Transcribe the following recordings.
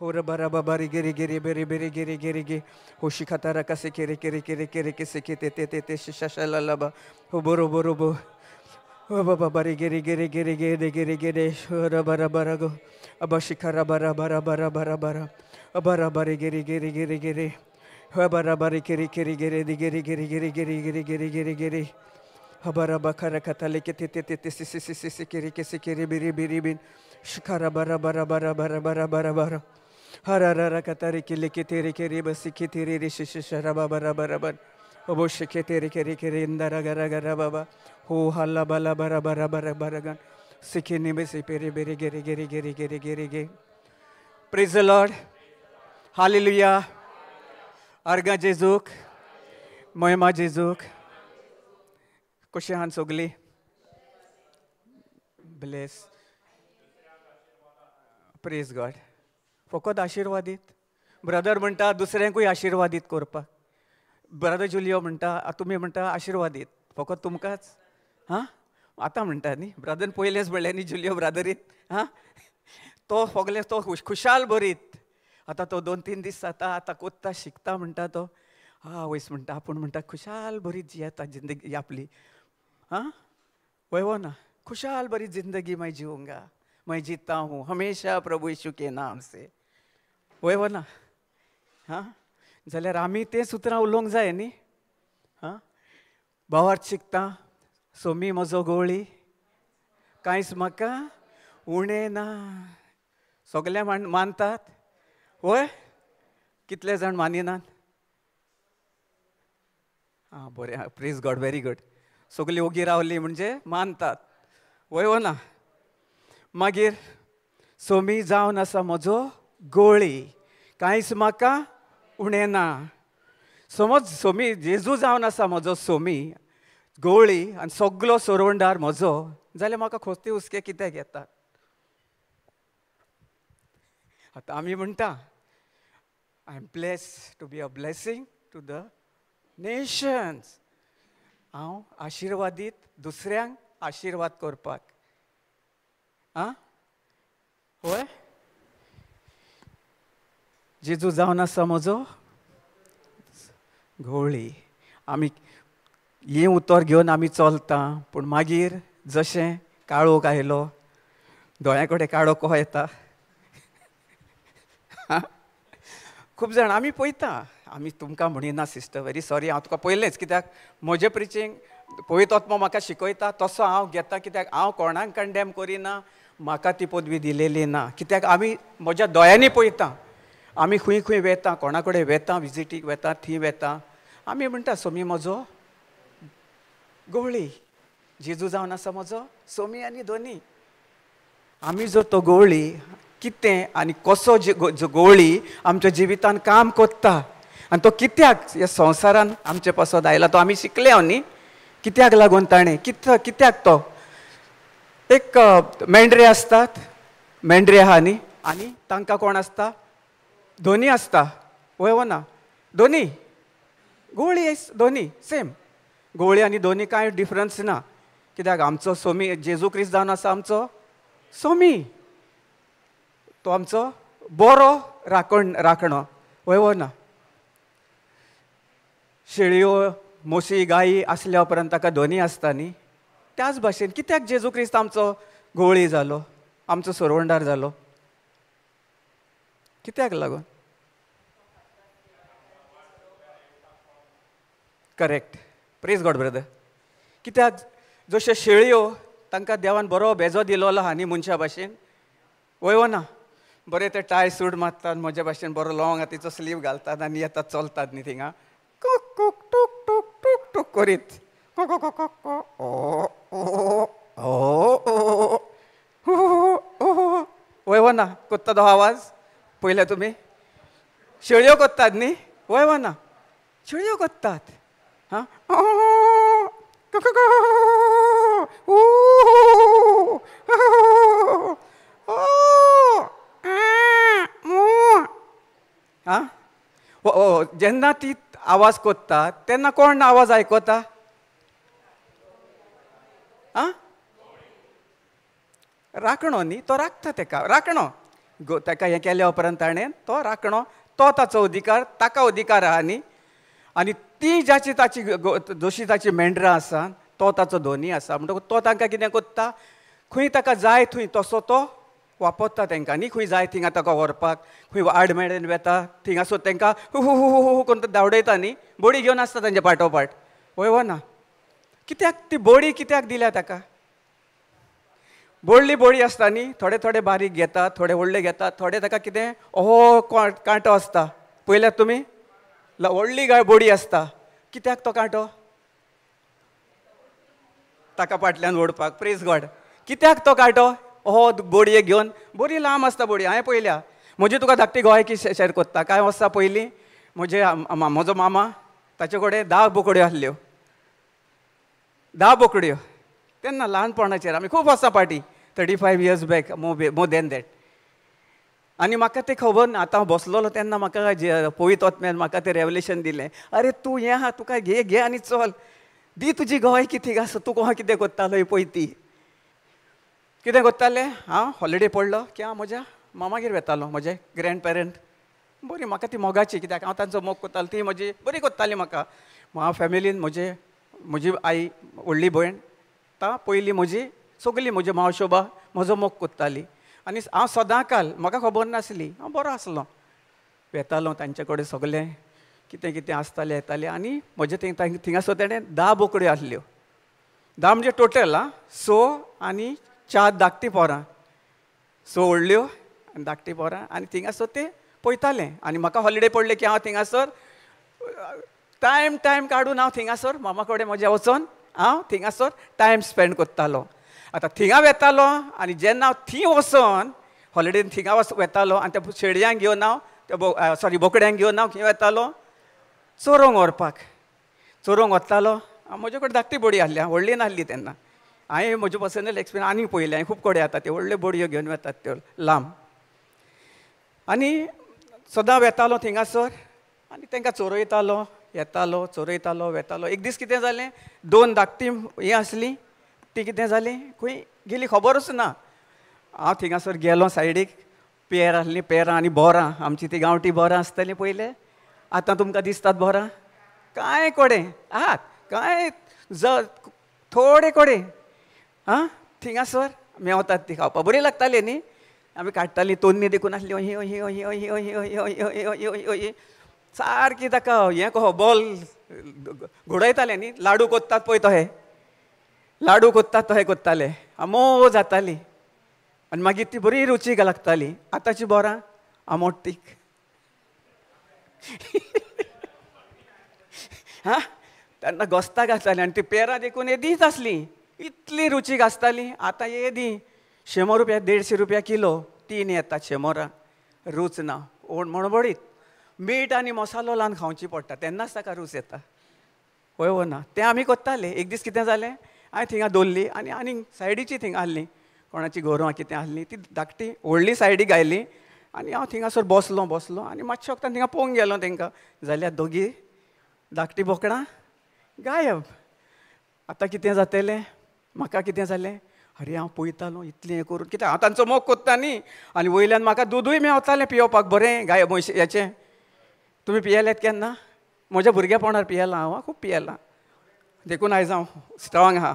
हो रबा रबा रि Giri Giri berry berry Giri Giri गे हो शिखतारा कसे केरे केरे केरे केरे के से के ते ते ते ते शा ला ला बा हो बोरो बोरो बो हो बाबा बारी गिरि गिरि गिरि गिरि गिरि गिरि रबा रबा रगो अबा शिखरा बरा बरा बरा बरा बरा अबा रबा रि गिरि गिरि गिरि गिरि हबा रबा रि गिरि गिरि गिरि गिरि गिरि गिरि गिरि गिरि गिरि गिरि गिरि हबा रबा खरा खता लेके ते ते ते ते सी सी सी सी सी केरी के सी केरी बिरी बिरी बिन शिखरा बरा बरा बरा बरा बरा बरा बरा हरा रा कतारी के लेके तेरे केरी बस के तेरे रे शि शि रबा बरा बरा बर अबो शिखे तेरे केरी केरी इंदरा गरा गरा बाबा हो हल्ला बला बरा बरा बरा बरा गन सिखे निबे से पेरे बेरे गेरे गेरे गेरे गेरे गेरे गे। Praise the Lord, hallelujah. अर्गा जेजूक, महिमा जेजूक। कशें आहात सगलीं? Bless, praise God. फकत आशिर्वादीत ब्रदर म्हणटा दुसऱ्यांकूय आशिर्वादीत करपाक। ब्रदर जुलियो म्हणटा तुमी म्हणटा आशिर्वादीत फकत तुमकांच। हां आतां म्हणटा न्ही ब्रदर, पयलेच म्हणलें न्ही जुलियो ब्रदरीत। हां तो सगलें तो खुशाल बरीत। आतां तो 2-3 दीस जाता आतां कोत्ता शिकता म्हणटा तो। हां वयस म्हणटा आपूण म्हणटा खुशाल बरी जियेता जिंदगी आपली। हां वय वो ना, खुशाल बरी जिंदगी मैं जीऊँगा, मैं जीता हूँ हमेशा प्रभु यीशु के नाम से। वय वो ना। हां जाल्यार आमी तें सुत्रां उलोवंक जाय न्ही। हां भावार्थ शिकता सोमी म्हजो गोळी कांयच म्हाका उणें ना। सगळे मानतात वय, कितले जाण मानिनात? आं बरें, प्रेज गॉड, व्हेरी गुड। सगळीं ओगी रावली म्हणजे मानतात वय वो ना। मागीर सोमी जावन आसा म्हजो गोळी कांयच म्हाका उणें ना। समज सोमी जेजू जावन आसा म्हजो सोमी गोळी आनी सगलो सोरवंडार म्हजो, जाल्यार म्हाका खोस्ती हुस्के कित्याक येतात? आतां आमी म्हणटा I am blessed to be a blessing to the nations. हांव आशिर्वादीत दुसऱ्यांक आशिर्वाद करपाक। आं वय, जेजू जावन आसा म्हजो गोळी। आमी हें उतर घेवन आमी चलता, पूण मागीर जशें काळोख आयलो, दोळ्यां कडेन काळोख कसो येता? खूब जाण आमी पळयता, आमी तुमकां म्हणिना सिस्टर, व्हेरी सॉरी, हांव तुका पयलेंच कित्याक म्हजें प्रिचींग पवित्र आत्मो म्हाका शिकयता तसो हांव घेता, कित्याक हांव कोणाक कंडेम करिना, म्हाका ती पदवी दिलेली ना। कित्याक आमी म्हज्या दोळ्यांनी पळयता, आमी खंय खंय वेता, कोणा कडेन वेता, विजिटीक वेता, थंय वेता, आमी म्हणटा सोमी म्हजो गोळी, जेजू जावन आसा म्हजो सोमी आनी दोनी। आमी जर तो गोळी कितें आनी कसो गोळी आमच्या जिवितान काम कोत्ता आनी तो कित्याक ह्या संवसारान आमचे पासत आयला तो आमी शिकले हांव न्ही, कित्याक लागून ताणें कित्याक तो एक मेंढरे आसतात, मेंढरे आहा न्ही, आनी तांकां कोण आसता? दोनी आसता वय वो ना? दोनी गोळी, दोनी सेम गोळी आनी दोनी कांय डिफरन्स ना, कित्याक आमचो सोमी जेजू क्रिस्त जावन आसा आमचो सोमी, तो आमचो बरो राखणो वय वो ना? शेळयो म्हशी गायी आसल्या उपरांत ताका दोनी आसता न्ही, त्याच भाशेन कित्याक जेजू क्रिस्त आमचो गोळी जालो, आमचो सोरवंडार जालो, कित्याक लागून? Correct, praise God brother. कित्याक जश्यो शेळयो तांकां देवान बरो बेजो दिलोलो आहा न्ही मनशा भाशेन, वय वो ना? बरें ते टाय सूट मारतात म्हज्या भाशेन, बरो लॉंग हातीचो स्लीव घालतात आनी येतात चलतात न्ही थिंगा कुक कुक टूक टूक टूक टूक करीत वय वो ना? कोत्ता तो आवाज पयल्या तुमी? शेळयो कोत्तात न्ही, वय वो ना? शेळयो कोत्तात। हां आं जेन्ना ती आवाज कोत्ता तेन्ना कोण आवाज आयकता? आं राखणो न्ही, तो राखता तेका, राखणो ताका हें केल्या उपरांत ताणें तो राखणो, तो ताचो अधिकार, ताका अधिकार आहा न्ही. आनी ती जाची ताची जशी ताची मेंढरां आसा तो ताचो धोनी आसा. म्हणटकूच तो तांकां कितें कोत्ता, खंय ताका जाय थंय तसो तो वापरता तांकां न्ही. खंय जाय थिंगा ताका व्हरपाक, खंय आड मेरेन वेता थिंगासर तांकां हु हु हु हु करून धांवडयता न्ही, बडी घेवन आसता तांचे पाठोपाठ. वय वो ना? कित्याक ती बडी कित्याक दिल्या ताका? व्हडली बडी आसता न्ही, थोडे थोडे बारीक घेतात, थोडे व्हडले घेतात, थोडे ताका कितें ओहो कांटो आसता, पळयल्यात तुमी? व्हडली बडी आसता, कित्याक तो कांटो? ताका फाटल्यान ओडपाक. प्रेज गॉड. कित्याक तो कांटो? ओहो बडये घेवन, बरी लांब आसता बडी, हांवें पळयल्या. म्हजी तुका धाकटी गोंयकी शेर कोत्ता. कांय वर्सां पयलीं म्हजे म्हजो मामा, ताचे कडेन 10 बोकड्यो आसल्यो, 10 बोकड्यो. तेन्ना ल्हानपणाचेर, आमी खूब वर्सां फाटीं, 35 years back, more than that. आनी म्हाका तें खबर ना. आतां हांव बसलोलो तेन्ना म्हाका पवित्र आत्म्यान म्हाका तें रेवलेशन दिलें, अरे तूं हें आहा, तुका घे घे आनी चल, दी तुजी गोंयकी थिंगा आसा, तूं कोहा कितें कोत्तालो पळय ती. कितें कोत्तालें हांव, हॉलिडे पडलो की हांव म्हज्या मामागेर वेतालो, म्हजे ग्रँड पेरंट. बरी म्हाका ती मोगाची, कित्याक हांव तांचो मोग कोत्तालो, ती म्हजी बरी कोत्ताली म्हाका. हांव फॅमिलीन म्हजे म्हजी आई, व्हडली भयण, ता पयली म्हजी सगळी म्हजी मावशोबा म्हजो मोग कोत्ताली. आनी हांव सदां काल म्हाका खबर नासली, हांव बरो आसलो, वेतालो तांचे कडेन सगळें कितें कितें आसतालें येतालें. आनी म्हजे थिंगासर तेणें 10 बोकड्यो आसल्यो, 10 म्हणजे टोटल आं, 6 आनी 4 धाकटीं पोरां, 6 व्हडल्यो आनी धाकटीं पोरां. आनी थिंगासर ते पळयतालें. आनी म्हाका हॉलिडे पडले की हांव थिंगासर टायम टायम काडून हांव थिंगासर मामा कडेन म्हज्या वचोन हांव थिंगासर टायम स्पेंड करतालो. आतां थिंगा वेतालो आनी जेन्ना हांव थंय वचोन हॉलिडेन थिंगा वेतालो आनी त्या शेडयांक घेवन हांव, त्या सॉरी बोकड्यांक घेवन हांव खंय वेतालो, चोरोंक व्हरपाक. चोरोंक वतालो. म्हजे कडेन धाकटी बडी आसली, व्हडली नासली तेन्ना. हांवें म्हज्यो पर्सनल एक्सपिरियन्स आनी पळयलें, हांवें खूब कडेन येता त्यो व्हडल्यो बडयो घेवन वेतात त्यो लांब. आनी सदां वेतालो थिंगासर आनी तांकां चोरयतालो, येतालो, चोरयतालो, वेतालो. एक दीस कितें जालें, 2 धाकटी हें आसली, ती कितें जाली खंय गेली खबरूच ना. हांव थिंगासर गेलो सायडीक, पेर आसली, पेरां आनी बोरां, आमची ती गांवठी बोरां आसतलीं पयलें, आतां तुमकां दिसतात बोरां कांय कडेन आहात, कांय थोडे कडेन आं थिंगासर मेवतात ती खावपाक बरी लागताली न्ही. आमी काडटालीं तोन्नी देखून आसली, अही अही अही अही अही अही अही अही अही अही अही सारकी ताका हें कहो बॉल घडयताले न्ही, लाडू कोत्तात पळय तहे, लाडू कोत्तात तहे कोत्ताले, मोव जाताली आनी मागीर ती बरी रुचीक लागताली. आतांची बोरां आमोटीक हां, तेन्ना गोस्ताक आसताली आनी ती पेरां देखून येदींच आसलीं, इतली रुचीक आसताली. आतां येदी 100 रुपया 150 रुपया किलो, 3 येतात 100, रूच ना, मणबडीत मीठ आनी मसालो लावन खावची पडटा तेन्नाच ताका रूच येता. हय वो ना? तें आमी कोत्ताले. एक दीस कितें जालें, हांवें थिंगा दवरली आनी आनीक सायडीची थिंगा आसली, कोणाची गोरवां कितें आसली, ती धाकटी व्हडली सायडीक आयली आनी हांव थिंगासर बसलो बसलो आनी मातशें वखदान थिंगा पळोवंक गेलो तांकां, जाल्यार दोगी धाकटी बोकडां गायब. आतां कितें जातलें, म्हाका कितें जालें, अरे हांव पळयतालो इतलें हें करून, कित्याक हांव तांचो मोग कोत्ता न्ही, आनी वयल्यान म्हाका दुदूय मेवतालें पियोवपाक बरें गाय म्हशी हेचें. तुमी पियेल्यात केन्ना? म्हज्या भुरगेपणार पियेलां हांव, खूब पियेलां, देखून आयज हांव स्ट्रोंग आहा,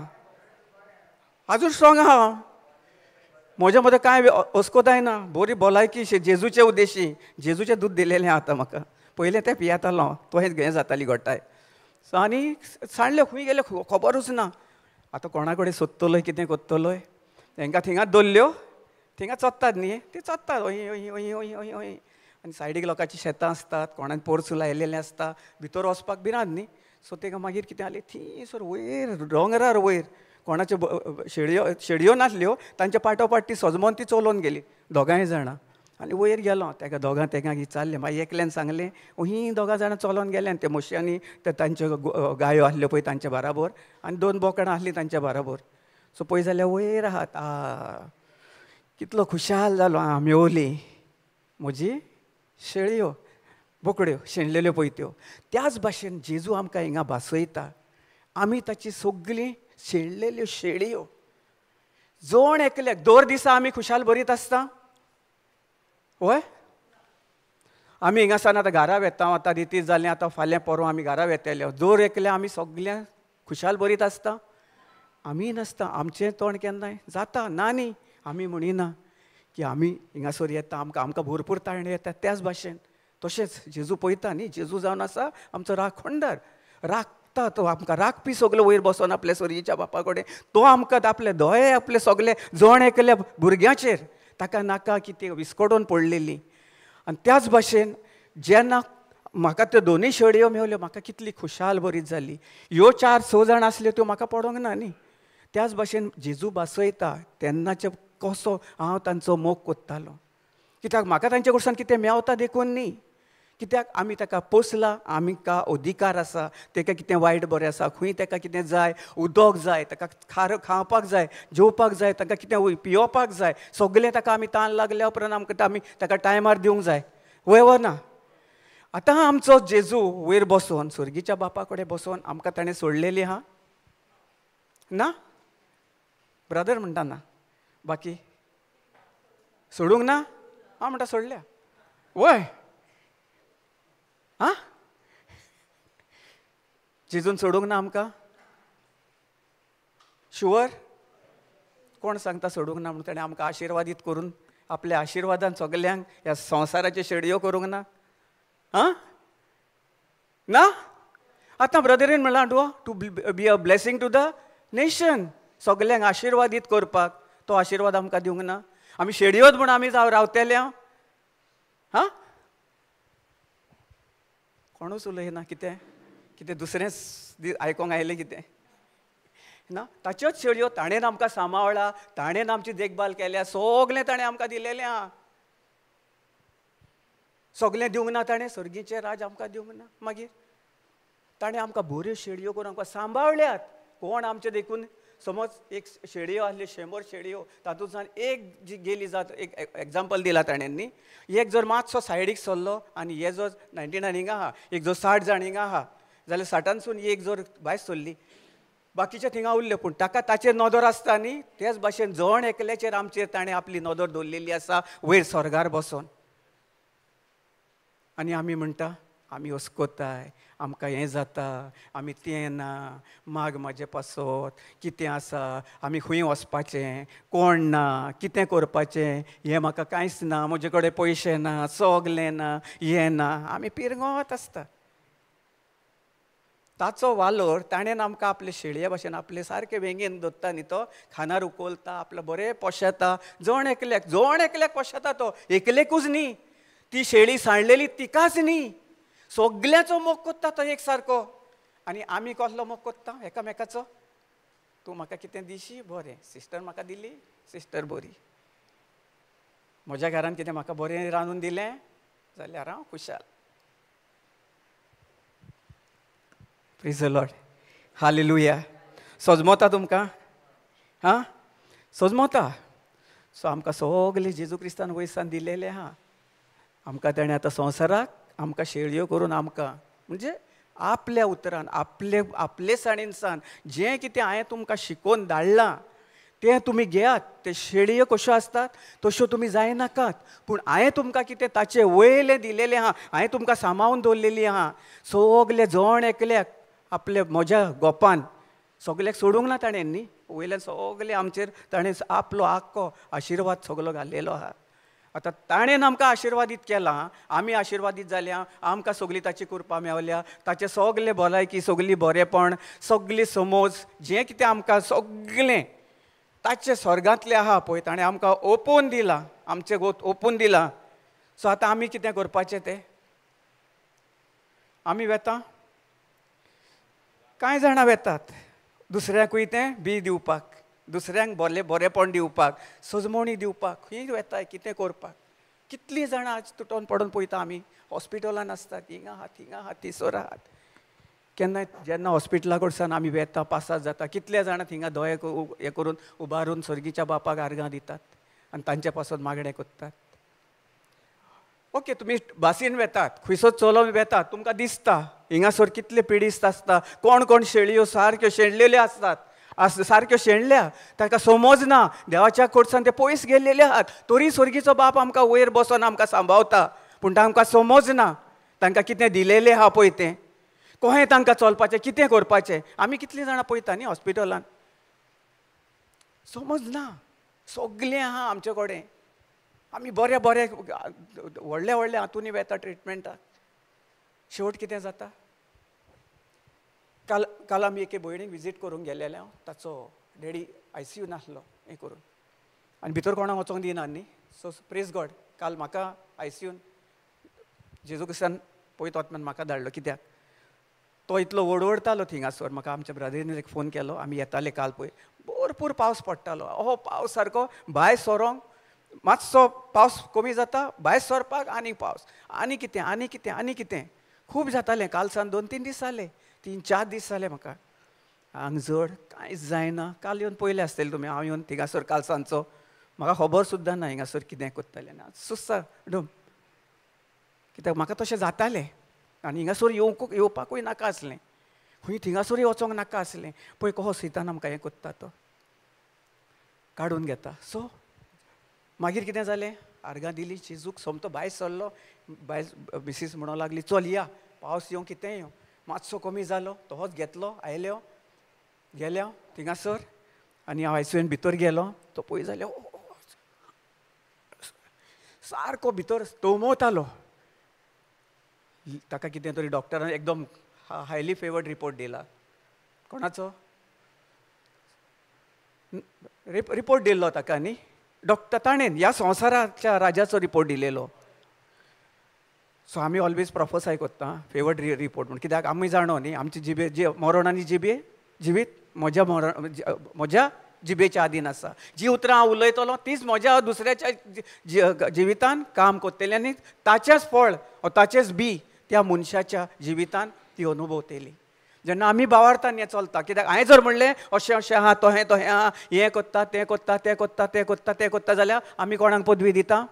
आजून स्ट्रोंग आहा हांव. म्हज्या मदें कांय अस्कोताय ना, बरी भलायकी जेजूचे उद्देशी, जेजूचें दूद दिलेलें आतां म्हाका, पयलें तें पियेतालो हांव, तोहेंच हें जाताली घोटाय. सो आनी सांडल्यो खंय गेल्यो खबरूच ना. आतां कोणा कडेन सोदतलोय, कितें कोत्तलोय, तांकां थिंगाच दवरल्यो, थिंगा चोत्तात न्ही, ती चोत्तात अही अही अही अही अही अही. आनी सायडीक लोकांची शेतां आसतात, कोणाक पोरसूं लायलेलें आसता, भितर वचपाक भिरांत न्ही. सो ताका मागीर कितें जालें, थंयसर वयर दोंगरार वयर कोणाच्यो शेडयो शेडयो नासल्यो, तांच्या पाटोपाट ती सजमोन ती चलोवन गेली दोगांय जाणां. आनी वयर गेलो ताका दोगां तेका विचारलें, मागीर एकल्यान सांगलें ही दोगां जाणां चलोवन गेले आनी ते म्हशी ते तांच्यो गायो आसल्यो पळय तांच्या बराबर आनी 2 बोकडां आसलीं तांच्या बराबर. सो पळय जाल्यार वयर आहात, आ कितलो खुशाल जालो, आं मेवली म्हजी शेळयो बोकड्यो शेणलेल्यो पळय त्यो. त्याच भाशेन जेजू आमकां हिंगा भासयता, आमी ताची सगळीं शेणलेल्यो शेळयो. जण एकल्याक दर दिसा आमी खुशाल भरीत आसता, वय आमी हिंगासान आतां घरा वेता, आतां रितीर जालें, आतां फाल्यां पोरवां आमी घरा वेतले, जोर एकले आमी सगळ्यां खुशाल बरीत आसता? आमी नासता. आमचें तोंड केन्नाय जाता ना न्ही, आमी म्हणिना की आमी हिंगासर येता, आमकां आमकां भरपूर ताळणे येता. त्याच भाशेन तशेंच जेजू पळयता न्ही, जेजू जावन आसा आमचो राखणदार, राखता तो आमकां, राखपी सगलो वयर बसोन आपल्या सोरयेच्या बापा कडेन. तो आमकां आपले दोळे आपले सगले जण एकल्या भुरग्याचेर, ताका नाका की ती विस्कटून पडलेली. आनी त्याच भाशेन जेन्ना म्हाका त्यो दोनूय शेळयो मेवल्यो, म्हाका कितली खुशाल बरी जाली. ह्यो 4-6 जाण आसल्यो त्यो म्हाका पडोंक ना न्ही. त्याच भाशेन जेजू बासयता तेन्नाचे कसो हांव तांचो मोग कोत्तालो, कित्याक म्हाका तांचे कडल्यान कितें मेवता देखून न्ही, कित्याक आमी ताका पोसला, आमकां अधिकार आसा, ताका कितें वायट बरें आसा, खंय ताका कितें जाय, उदक जाय, ताका खार खावपाक जाय, जेवपाक जाय, ताका कितें पियोवपाक जाय, सगळें ताका आमी तान लागल्या उपरांत आमकां आमी ताका टायमार दिवंक जाय. वय वो ना? आतां आमचो जेजू वयर बसोन स्वर्गीच्या बापा कडेन बसोन आमकां ताणें सोडलेली आहा ना? ब्रदर म्हणटा ना, बाकी सोडूंक ना? हांव म्हणटा सोडल्या. वय आं, जेजून सोडूंक ना आमकां? शुवर? कोण सांगता सोडूंक ना म्हणून? ताणें आमकां आशिर्वादीत करून आपल्या आशिर्वादान सगल्यांक ह्या संवसाराच्यो शेडयो करूंक ना? आं ना? आतां ब्रदरीन म्हणलां to be a blessing to the nation, सगल्यांक आशिर्वादीत करपाक. तो आशिर्वाद आमकां दिवंक ना? आमी शेडयोत म्हूण आमी जावं रावतले? हां, कोणूच उलयना. कितें कितें दुसरेंच आयकोंक आयलें कितें ना? ताच्योच शेळयो ताणें आमकां सांबाळ्ळा, ताणें आमची देखभाल केल्या, सगळें ताणें आमकां दिलेलें आहा. सगळें दिवंक ना ताणें? सर्गीचें राज आमकां दिवंक ना? मागीर ताणें आमकां बऱ्यो शेळयो करून आमकां सांबाळ्ळ्यात. कोण आमचें देखून समज एक शेळयो आसल्यो 100 शेळयो, तातूंतल्यान एक जी गेली जात, एक एग्जाम्पल दिला ताणें न्ही, एक जर मातसो सायडीक सरलो आनी हे जर 99 हिंगा आहा, एक जर 60 जाण हिंगा आहा जाल्यार 60 एक जर भायर सरली, बाकीचे थिंगा उरले, पूण ताका ताचेर नदर आसता न्ही. तेच भाशेन जण एकल्याचेर आमचेर ताणें आपली नदर दवरलेली आसा वयर स्वर्गार बसोन. आनी आमी म्हणटा आमी अस्कोताय, आमकां हें जाता, आमी तें ना, माग म्हाजे पासत कितें आसा, आमी खंय वचपाचें, कोण ना, कितें करपाचें, हें म्हाका कांयच ना, म्हजे कडेन पयशे ना, सगलें ना, हें ना, आमी पिरंगत आसता. ताचो वालोर ताणें आमकां आपले शेळये भाशेन आपले सारके वेंगेन दवरता न्ही, तो खानार उखलता, आपलो बरें पोशेता, जण एकल्याक जण एकल्याक पोशेता तो, एकलेकूच न्ही, ती शेळी सांडलेली तिकाच न्ही, सगळ्याचो मोग कोत्ता तो एक सारको. आनी आमी कसलो मोग कोत्ता एकामेकाचो? तूं म्हाका कितें दिशी, बरें, सिस्टर म्हाका दिली, सिस्टर बरी, म्हज्या घरान कितें म्हाका बरें रांदून दिलें जाल्यार हांव खुशाल. Praise the Lord, hallelujah. सजमोता तुमकां? हां, सजमोता. सो आमकां सगळें जेजू क्रिस्तान वयसान दिलेलें आहा. आमकां ताणें आतां संवसाराक आमकां शेळयो करून आमकां म्हणजे आपल्या उतरान आपले आपले साणीनसान जें कितें हांवें तुमकां शिकोवन धाडलां तें तुमी घेयात. ते शेळयो कश्यो आसतात तश्यो तुमी जायनाकात, पूण हांवें तुमकां कितें ताचे वयलें दिलेलें आहा, हांवें तुमकां सांबाळून दवरलेली आहा. सगले जण एकल्याक आपले म्हज्या गोपान सगल्याक सोडूंक ना ताणें न्ही, वयल्यान सगले आमचेर ताणें आपलो आख्खो आशिर्वाद सगलो घालेलो आहा. आतां ताणें आमकां आशिर्वादीत केलां, आमी आशिर्वादीत जाल्या, आमकां सगली ताची कृपा मेवल्या, ताचें सगलें भलायकी, सगली बरेपण, सगली समज, जें कितें आमकां सगलें ताचें स्वर्गांतलें आहा पळय ताणें आमकां ओपोवन दिलां, आमचें गोत ओपून दिलां. सो आतां आमी कितें करपाचें तें? आमी वेता, कांय जाणां वेतात दुसऱ्याकूय तें बी दिवपाक, दुसऱ्यांक बरें बरेंपण दिवपाक, सजमणी दिवपाक, खंय वेताय कितें करपाक. कितलीं जाणां आज तुटोन पडून पळयता आमी, हॉस्पिटलान आसतात, हिंगा आहात, हिंगा आहात, थंयसर आहात. केन्नाय जेन्ना हॉस्पिटला कडच्यान आमी वेता, पासार जाता, कितले जाणां थिंगा दोळे हें करून उबारून सर्गीच्या बापाक आर्गां दितात आनी तांचे पासत मागणें करतात. ओके, तुमी बसीन वेतात, खंयसर चलोवन वेतात, तुमकां दिसता हिंगासर कितले पिडिस्त आसता, कोण कोण शेळयो सारक्यो शेणलेल्यो आसतात. सारक्यो शेणल्या, ताका समज ना, देवाच्या कडसान ते पयस गेल्लेले आहात. तरी स्वर्गीचो बाप आमकां वयर बसोन आमकां सांबाळता, पूण तांकां समज ना, तांकां कितें दिलेलें आहा पळय तें, कोहें तांकां चलपाचें, कितें करपाचें. आमी कितलीं जाणां पळयता न्ही हॉस्पिटलान, समज ना, सगलें आहा आमचे कडेन, आमी बरें बरें व्हडले व्हडले हातूंनी वेता ट्रिटमेंटाक, शेवट कितें जाता. काल काल आमी एके भयणीक विजीट करूंक गेल्लेले हांव, ताचो डॅडी ICU नासलो हें करून, आनी भितर कोणाक वचोंक दिना न्ही. सो प्रेज गॉड, काल म्हाका ICUन जेजू क्रिस्तान पयत आत्म्यान म्हाका धाडलो, कित्याक तो इतलो वडवडतालो थिंगासर. म्हाका आमच्या ब्रदरीन एक फोन केलो, आमी येताले काल पळय, भरपूर पावस पडटालो, हो पावस सारको भायर सरोंक मातसो पावस कमी जाता, भायर सरपाक आनी पावस, आनी कितें आनी कितें आनी कितें खूब जातालें. काल सान 2-3 दीस जाले, 3-4 दीस जाले म्हाका आंग जड कांयच जायना. काल येवन पयलें आसतलें तुमी, हांव येवन थिंगासर काल सांजचो, म्हाका खबर सुद्दां ना हिंगासर कितें करतालें ना, सुस्ता डम, कित्याक म्हाका तशें जातालें. आनी हिंगासर येवपाकूय नाका आसलें, खंय थिंगासरूय वचोंक नाका आसलें. पळय कसो सैतान आमकां हें करता, तो काडून घेता. सो मागीर कितें जालें, आर्गां दिली जेजूक, सोमतो भायर सरलो, भायर मिसीस म्हणूंक लागली चल या, पावस येवं कितें येवं. मातसो कमी जालो, तोच घेतलो, आयल्यो गेल्यो थिंगासर, आनी हांव ICUन भितर गेलो, तो पळय जाल्यार सारको भितर तोमवतालो. ताका कितें तरी डॉक्टरान एकदम हायली फेवर्ड रिपोर्ट दिला, कोणाचो रिपोर्ट दिल्लो ताका न्ही डॉक्टर, ताणें ह्या संवसाराच्या राजाचो रिपोर्ट दिलेलो. सो आमी ऑलवेज प्रोफेसाय करता फेवर्ड रिपोर्ट म्हण, कित्याक आमी जाणो न्ही आमची जिबे जे मरण आनी जिबे जिवीत म्हज्या मरण म्हज्या जिबेच्या आदीन आसा. जी उतरां हांव उलयतलो तीच म्हज्या दुसऱ्याच्या जिवितान काम करतली आनी ताचेंच फळ ताचेंच बी त्या मनशाच्या जिवितान ती अनुभवतली. जेन्ना आमी भावार्थान हें चलता, कित्याक हांवें जर म्हणलें अशें अशें आहा, तोहें तोहें आहा, हें करता तें करता तें करता तें करता तें करता, जाल्यार आमी कोणाक पदवी दिता?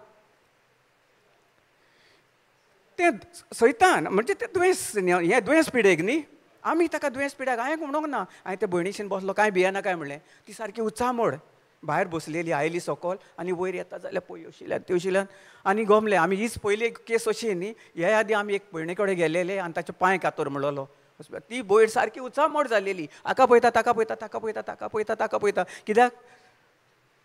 तें सैतान म्हणजे तें दुयेंस, हें दुयेंस पिडेक न्ही, आमी ताका दुयेंस पिड्याक. हांवें म्हणूंक ना, हांवें ते भयणीशीन बसलो कांय भियेना काय म्हणलें, ती सारकी उचामोड भायर बसलेली, आयली सकल आनी वयर येता जाल्यार पळय अशिल्ल्यान तेवशिल्यान आनी गमलें. आमी हीच पयली केस अशी न्ही, हे आदी आमी एक भयणी कडेन गेलेले आनी ताचे पांय कातर म्हणलेलो, ती भयण सारकी उचामोड जालेली, हाका पळयता ताका पळयता ताका पळयता ताका पळयता ताका पळयता, कित्याक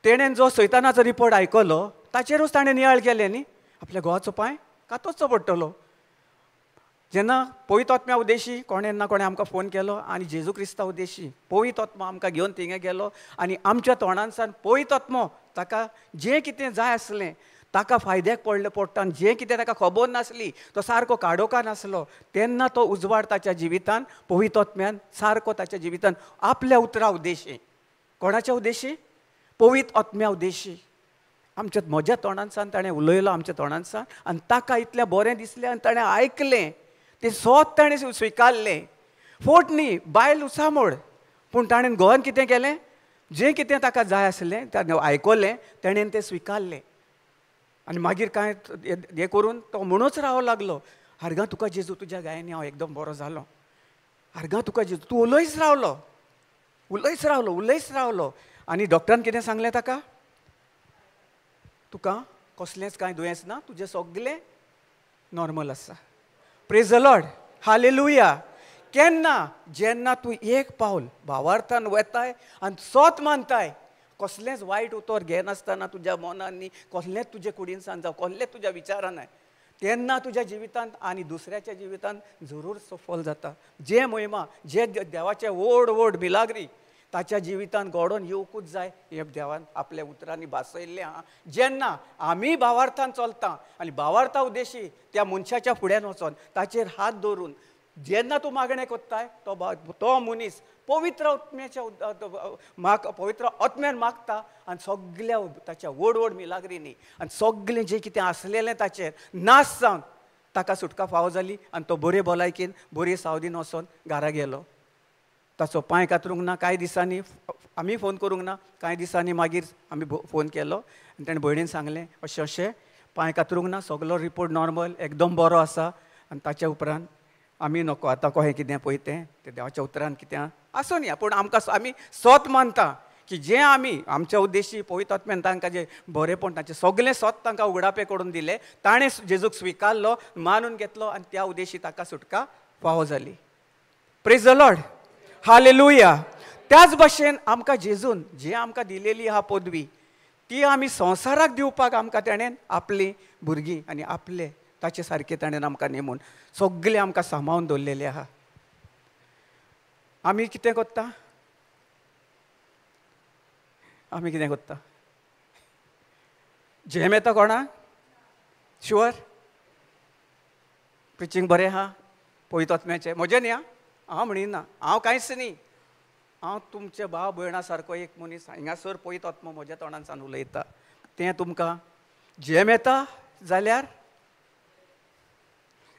तेणेन जो सैतानाचो रिपोर्ट आयकलो ताचेरूच ताणें नियाळ केलें न्ही, आपल्या घोवाचो पांय कातोचो पडटलो. जेन्ना पवित्र आत्म्या उद्देशी कोणें ना कोणें आमकां फोन केलो आनी जेजू क्रिस्ता उद्देशी पवित्र आत्मा आमकां घेवन थिंगा गेलो आनी आमच्या तोंडांसान पवित्र आत्मो ताका जें कितें जाय आसलें ताका फायद्याक पडलें पडटा आनी जें कितें ताका खबर नासली, तो सारको काडोका नासलो, तेन्ना तो उजवाड ताच्या जिवितान पवित्र आत्म्यान सारको ताच्या जिवितान आपल्या उतरा उद्देशी, कोणाच्या उद्देशी? पवित्र आत्म्या उद्देशी. आमच्या म्हज्या तोंडांसान ताणें उलयलो, आमच्या तोंडांसान, आनी ताका इतलें बरें दिसलें आनी ताणें आयकलें, तें सोद ताणें स्विकारलें. फोट न्ही, बायल उसामोड, पूण ताणें गोवान कितें केलें, जें कितें ताका जाय आसलें ताणें आयकलें, ताणें तें स्विकारलें. आनी मागीर कांय हें करून तो म्हणूच रावो लागलो, आर्गां तुका जेजू, तुज्या गायांनी हांव एकदम बरो जालो, आर्गां तुका जेजू. तूं उलयच रावलो, उलयच रावलो, उलयच रावलो. आनी डॉक्टरान कितें सांगलें ताका, तुका कसलेंच कांय दुयेंस ना, तुजें सगलें नॉर्मल आसा. प्रेज the Lord, hallelujah. केन्ना? जेन्ना तूं एक पावल भावार्थान वेताय आनी सोत मानताय, कसलेंच वायट उतर घेनासतना तुज्या मनान न्ही, कसलेंच तुजे कुडीनसान जावं, कसलेंच तुज्या विचारान, तेन्ना तुज्या जिवितांत आनी दुसऱ्याच्या जिवितांत जरूर सफल जाता. जे महिमा, जे देवाचे व्हड व्हड मिलाग्री ताच्या जिवितांत घडोवन येवकूच जाय, हे देवान आपल्या उतरांनी भासयल्लें आहा. जेन्ना आमी भावार्थान चलता आनी भावार्था उद्देशी त्या मनशाच्या फुड्यान वचोन ताचेर हात दवरून जेन्ना तूं मागणें करताय, तो मनीस पवित्र आत्म्याच्या पवित्र आत्म्यान मागता आनी सगल्या ताच्या व्हड व्हड मिलाग्रींनी आनी सगलें जें कितें आसलेलें ताचेर नाश जावन ताका सुटका फावो जाली आनी तो बरे भलायकेन बरे सावदीन वचोन घरा गेलो. ताचो पांय कातरूंक ना कांय दिसांनी, आमी फोन करूंक ना, कांय दिसांनी मागीर आमी फोन केलो आनी ताणें भयणीन सांगलें अशें अशें पांय कातरूंक ना, सगलो रिपोर्ट नॉर्मल एकदम बरो आसा. आनी ताच्या उपरांत आमी नको आतां कोहें कितें पळय तें तें देवाच्या उतरान कितें आसूं न्ही, पूण आमकां आमी सत मानता की जें आमी आमच्या उद्देशी पवित्र आत्म्यान तांकां जें बरेंपण तांचें सगळें सत तांकां उगडापें करून दिलें, ताणें जेजूक स्विकारलो, मानून घेतलो आनी त्या उद्देशी ताका सुटका फावो जाली. Praise the Lord, hallelujah. त्याच भशेन आमकां जेजून जें आमकां दिलेली आहा पदवी ती आमी संवसाराक दिवपाक आमकां ताणें आपलीं भुरगीं आनी आपले ताचे सारके ताणें आमकां नेमून सगळें आमकां सांबाळून दवरलेलें आहा. आमी कितें करता? आमी कितें करता? झेम येता कोणाक? शुअर प्रिचींग बरें आहा पवित्र आत्म्याचें? म्हजें न्ही आं, हांव म्हणिना, हांव कांयच न्ही, हांव तुमच्या भाव भयणा सारको एक मनीस हिंगासर पवित्र आत्मो म्हज्या तोंडांतल्यान उलयता. तें तुमकां झेम येता जाल्यार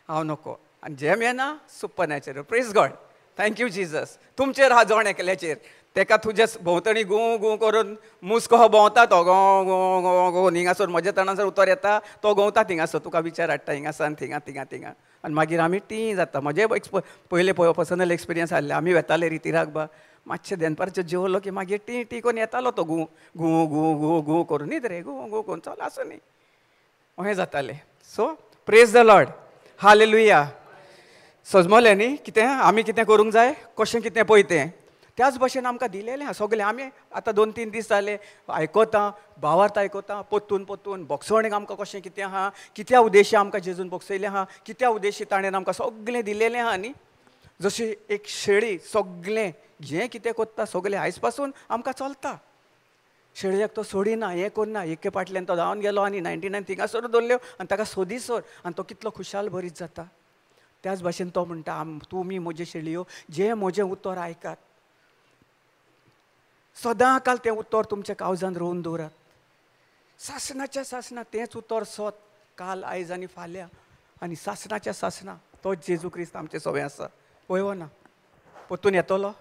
हांव नको, आनी झेम येना supernature. Praise God, thank you Jesus. तुमचेर हा जण एकल्याचेर तेका तुज्या भोंवतणी गूं गूं करून मूस कहो भोंवता तो गो गो गो गो हिंगासर म्हज्या तोंडांसर उतर येता तो गवता थिंगासर, तुका विचार हाडटा हिंगासान थिंगा थिंगा थिंगा आनी मागीर आमी टी जाता. म्हजें पयलें पर्सनल एक्सपिरियन्स आसलें, आमी वेताले रितिराक बा मातशें दनपारचें जेवलो की मागीर टी टी करून येतालो तो गूं गूं गूं गूं गूं करून न्हीद रे गूं गूं करून चल आसूं न्ही अशें जातालें. So praise the Lord, hallelujah. सजमलें न्ही कितें आमी कितें करूंक जाय, कशें कितें पळय तें. त्याच भशेन आमकां दिलेलें आहा सगळें. आमी आतां 2-3 दीस जाले आयकता, भावार्थ आयकता, पोत्तून पोत्तून भोगसणेक आमकां कशें कितें आहा, कित्या उद्देशी आमकां जेजून भोगसयलें आहा, कित्या उद्देशी ताणें आमकां सगळें दिलेलें आहा न्ही. जशी एक शेळी सगळें जें कितें करता सगळें आयज पासून आमकां चलता. शेळयेक तो सोडिना, हें करना, एके फाटल्यान तो धांवन गेलो आनी 99 थिंगासर दवरल्यो आनी ताका सोदीसर आनी तो कितलो खुशाल बरीच जाता. त्याच भाशेन तो म्हणटा तुमी म्हज्यो शेळयो जें म्हजें उतर आयकात, सदां काल तें उतर तुमच्या कावजान रोवन दवरात. सासणाच्या सासणा तेंच उतर सत, काल आयज आनी फाल्यां आनी सासणाच्या सासणा तो जेजू क्रिस्त आमचें सवें आसा. पळय वो ना परतून येतलो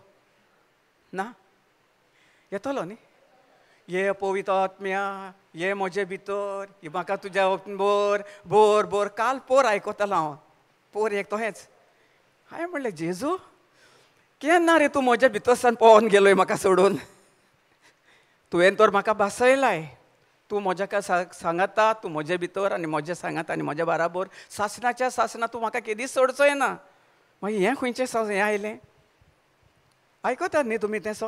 ना? येतलो न्ही. ये पवित्र आत्म्या ये म्हजे भितर, म्हाका तुज्या बोर बोर बोर. काल पोर आयकतालो हांव, पोर एक तोहेंच. हांवें म्हणलें जेजू केन्ना रे तूं म्हज्या भितर सान पळोवन गेलोय म्हाका सोडून? तुवें तर म्हाका भासयलाय, तूं म्हज्या काय सांगाता, तूं म्हजे भितर आनी म्हजें सांगाता आनी म्हज्या बाराबर सासणाच्या सासणा तूं म्हाका केदीच सोडचोय ना. मागीर हें खंयचें हें आयलें? आयकतात न्ही तुमी तें सो?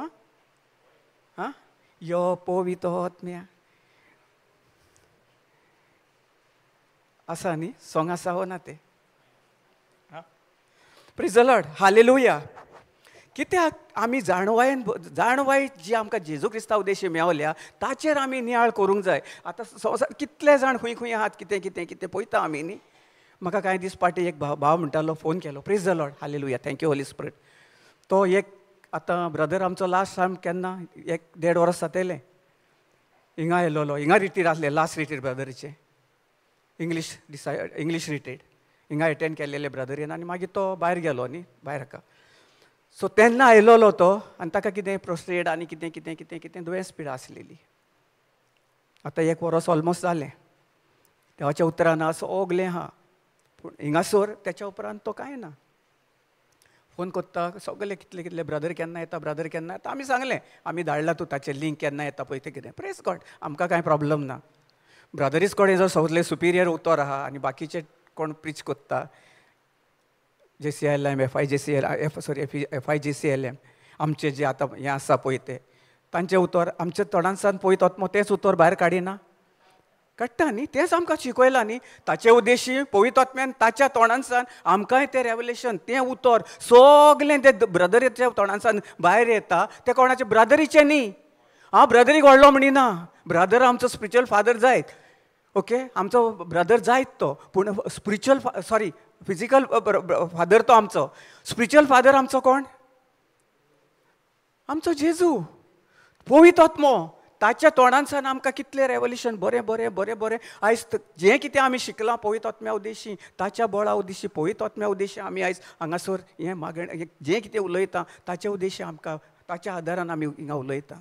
आं, यो पवित्र आत्म्या आसा न्ही, सोंग आसा हो ना तें? Praise the Lord, hallelujah. कित्याक आमी जाणवायेन, जाणवाय जी आमकां जेजू क्रिस्ता उद्देशी मेवल्या ताचेर आमी नियाळ करूंक जाय. आतां संवसार कितले जाण खंय खंय आहात, कितें कितें कितें पळयता आमी न्ही. म्हाका कांय दीस फाटीं एक भाव म्हणटालो, फोन केलो. Praise the Lord, hallelujah, thank you Holy Spirit. तो एक आतां ब्रदर आमचो लास्ट टायम केन्ना 1-1.5 वर्स जातलें हिंगा येयलोलो, हिंगा रिटीर आसलें, लास्ट रिटीर ब्रदरीचें, इंग्लीश इंग्लीश रिटीर हिंगा एटेंड केल्लेले ब्रदरीन आनी मागीर तो भायर गेलो न्ही, भायर हाका. सो तेन्ना आयलोलो तो आनी ताका कितें प्रोस्टेट आनी कितें कितें कितें कितें दुयेंस पिडा आसलेली. आतां 1 वर्स ऑलमोस्ट जालें देवाच्या उतरान सगलें आहा, पूण हिंगासर तेच्या उपरांत तो कांय ना. फोन करता सगळे कितले कितले ब्रदर केन्ना येता, ब्रदर केन्ना येता. आमी सांगलें आमी धाडला तूं ताचें लिंक केन्ना येता पळय तें कितें. प्रेज गॉड, आमकां कांय प्रॉब्लम ना. ब्रदरीच कडेन जो सगळे सुपिरियर उतर आहा आनी बाकीचे कोण प्रीच करता, J C L M, F I J C L F sorry F I J C L M आमचे जे आतां हें आसा पळय तें तांचें उतर आमच्या तोंडांतल्यान पळयत आत्मो तेंच उतर भायर काडिना, काडटा न्ही, तेंच आमकां शिकयलां न्ही. ताचे उद्देशी पवित्र आत्म्यान ताच्या तोंडांतल्यान आमकांय तें रेवलेशन, तें उतर सगलें तें ब्रदरीच्या तोंडांतल्यान भायर येता. तें कोणाचें ब्रदरीचें न्ही. हांव ब्रदरीक व्हडलो म्हणिना, ब्रदर आमचो स्पिरिच्युअल फादर जायत, ओके, आमचो ब्रदर जायत तो, पूण स्पिरिच्युअल सॉरी फिजिकल फादर तो आमचो, स्पिरिच्युअल फादर आमचो कोण? आमचो जेजू, पवित्र आत्मो. ताच्या तोंडांतल्यान आमकां कितलें रेवल्युशन बरें बरें बरें बरें आयज जें कितें आमी शिकलां पवित्र आत्म्या उद्देशी, ताच्या बळा उद्देशी, पवित्र आत्म्या उद्देशी आमी आयज हांगासर हें मागणें जें कितें उलयता ताच्या उद्देशी आमकां, ताच्या आदारान आमी हिंगा उलयता.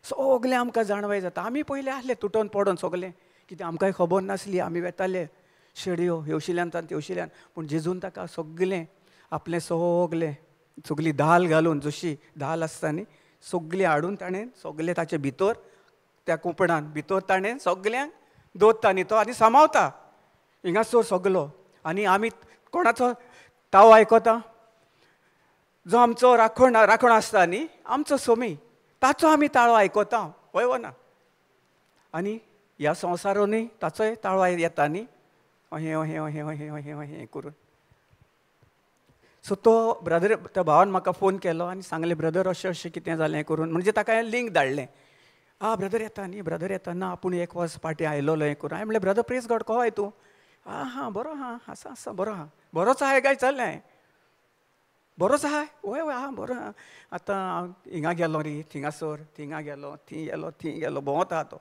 सगलें आमकां जाणवाय जाता. आमी पयलें आसलें तुटोन पडोन सगलें कितें आमकांय खबर नासली. आमी वेताले शेडयो हेवशिल्यान तान तेवशिल्यान, पूण जेजून ताका सगलें आपलें सगलें सगली दाल घालून, जशी दाल आसता न्ही सगली हाडून ताणें सगलें ताचे भितर त्या कुंपणान भितर ताणें सगल्यांक दवरता न्ही तो आनी सांबाळता हिंगासर सगलो. आनी आमी कोणाचो ताव आयकता? जो आमचो राखण राखण आसता न्ही आमचो सोमी, ताचो आमी ताळो आयकता, हय वो ना? आनी ह्या संवसारानूय ताचोय ताळो येता न्ही, अहें अहें अहें अहें अहें अहें करून. सो तो ब्रदर, त्या भावान म्हाका फोन केलो आनी सांगलें ब्रदर अशें अशें कितें जालें करून, म्हणजे ताका हांवें लिंक धाडलें. आं ब्रदर येता न्ही, ब्रदर येता ना, आपूण एक वर्स पाटी आयलोलो हें करून. हांवें म्हणलें ब्रदर प्रेज गॉड, कोवाय तूं? आं हां बरो आहा, आसा आसा बरो आहा, बरोच आहाय काय चल्लें हांवें, बरोच आहाय? वय वय आं बरो आहा. आतां हांव हिंगा गेलो रे, थिंगासर थिंगा गेलो, थीं गेलो, थीं गेलो, भोंवता आहा तो.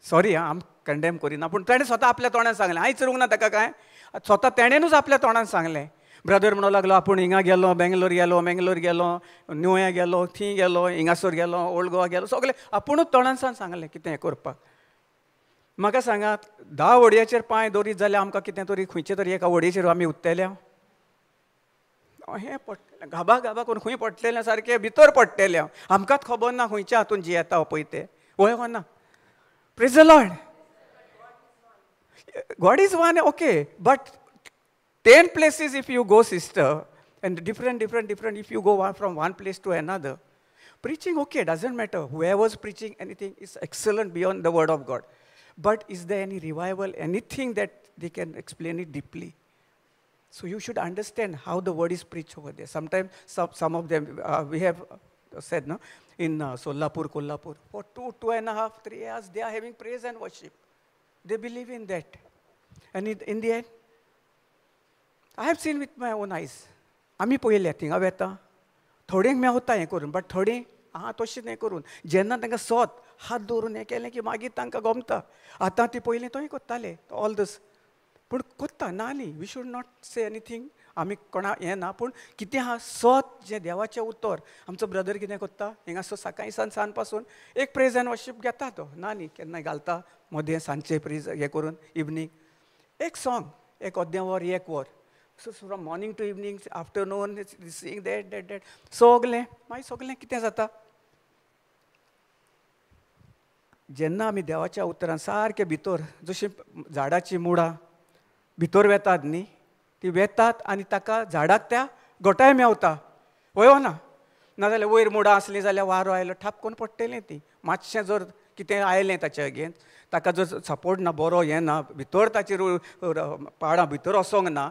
सॉरी आं, आम कंडेम करिना, पूण ताणें स्वता आपल्या तोंडान सांगलें, हांवें विचारूंक ना ताका कांय, स्वता तेणेनूच आपल्या तोंडान सांगलें. ब्रदर म्हणूंक लागलो आपूण हिंगा गेलो, बेंगलोर गेलो, मेंगलोर गेलो, न्यूया गेलो, थीं गेलो, हिंगासर गेलो, ओल्ड गोवा गेलो, सगलें आपुणूच तोंडानसान सांगलें कितें करपाक. म्हाका सांगात, 10 वडयेचेर पांय दवरीत जाल्यार आमकां कितें तरी खंयचे तरी एका वडयेचेर आमी उत्तेल्या, हें पडटलें घाबा घाबा करून खंय पडटलें, सारकें भितर पडटलें, आमकांच खबर ना खंयच्या हातून जियेता पळय तें, वय हो ना? Praise the Lord. God is one, okay, but 10 places if you go, sister, and different, different, different, if you go from one place to another. Preaching, okay, doesn't matter. Whoever's preaching anything is excellent beyond the word of God. But is there any revival, anything that they can explain it deeply? So you should understand how the word is preached over there. Sometimes some of them, we have said, no, in Solapur, Kolhapur, for 2, 2.5, 3 hours, they are having praise and worship. They believe in that. And in the end, I have seen with my own eyes. आमी पळयल्या थिंगा वेता, थोड्यांक मेवता हें करून, but थोडीं आहा तशें हें करून जेन्ना तांकां सोत हात दवरून हें केलें की मागीर तांकां गमता. आतां ती पयलीं तोय कोत्ताले ऑल दीस, पूण कोत्ता ना न्ही, we should not say anything, आमी कोणा हें ना, पूण कितें आहा सत जें देवाचें उतर. आमचो ब्रदर कितें कोत्ता हिंगासर सकाळीं सान सान पासून एक प्रेज एंड वर्शीप घेता तो, ना न्ही केन्नाय घालता मदें सांजचें प्रेज हें करून इवनींग एक सॉंग एक अर्दें वर एक वर. So from morning to evening, afternoon, seeing that, that, that. सगलें मागीर सगलें कितें जाता जेन्ना आमी देवाच्या उतरान सारकें भितर, जशीं झाडाचीं मुळां भितर वेतात न्ही, ती वेतात आनी ताका झाडाक त्या गोटाय मेवता, वय वो ना? नाजाल्यार वयर मुळां आसलीं जाल्यार वारो आयलो ठाप करून पडटलीं ती. मातशें जर कितें आयलें ताचे अगेन्स्ट, ताका जर सपोर्ट ना बरो हें ना, भितर ताची पाळां भितर वचोंक ना,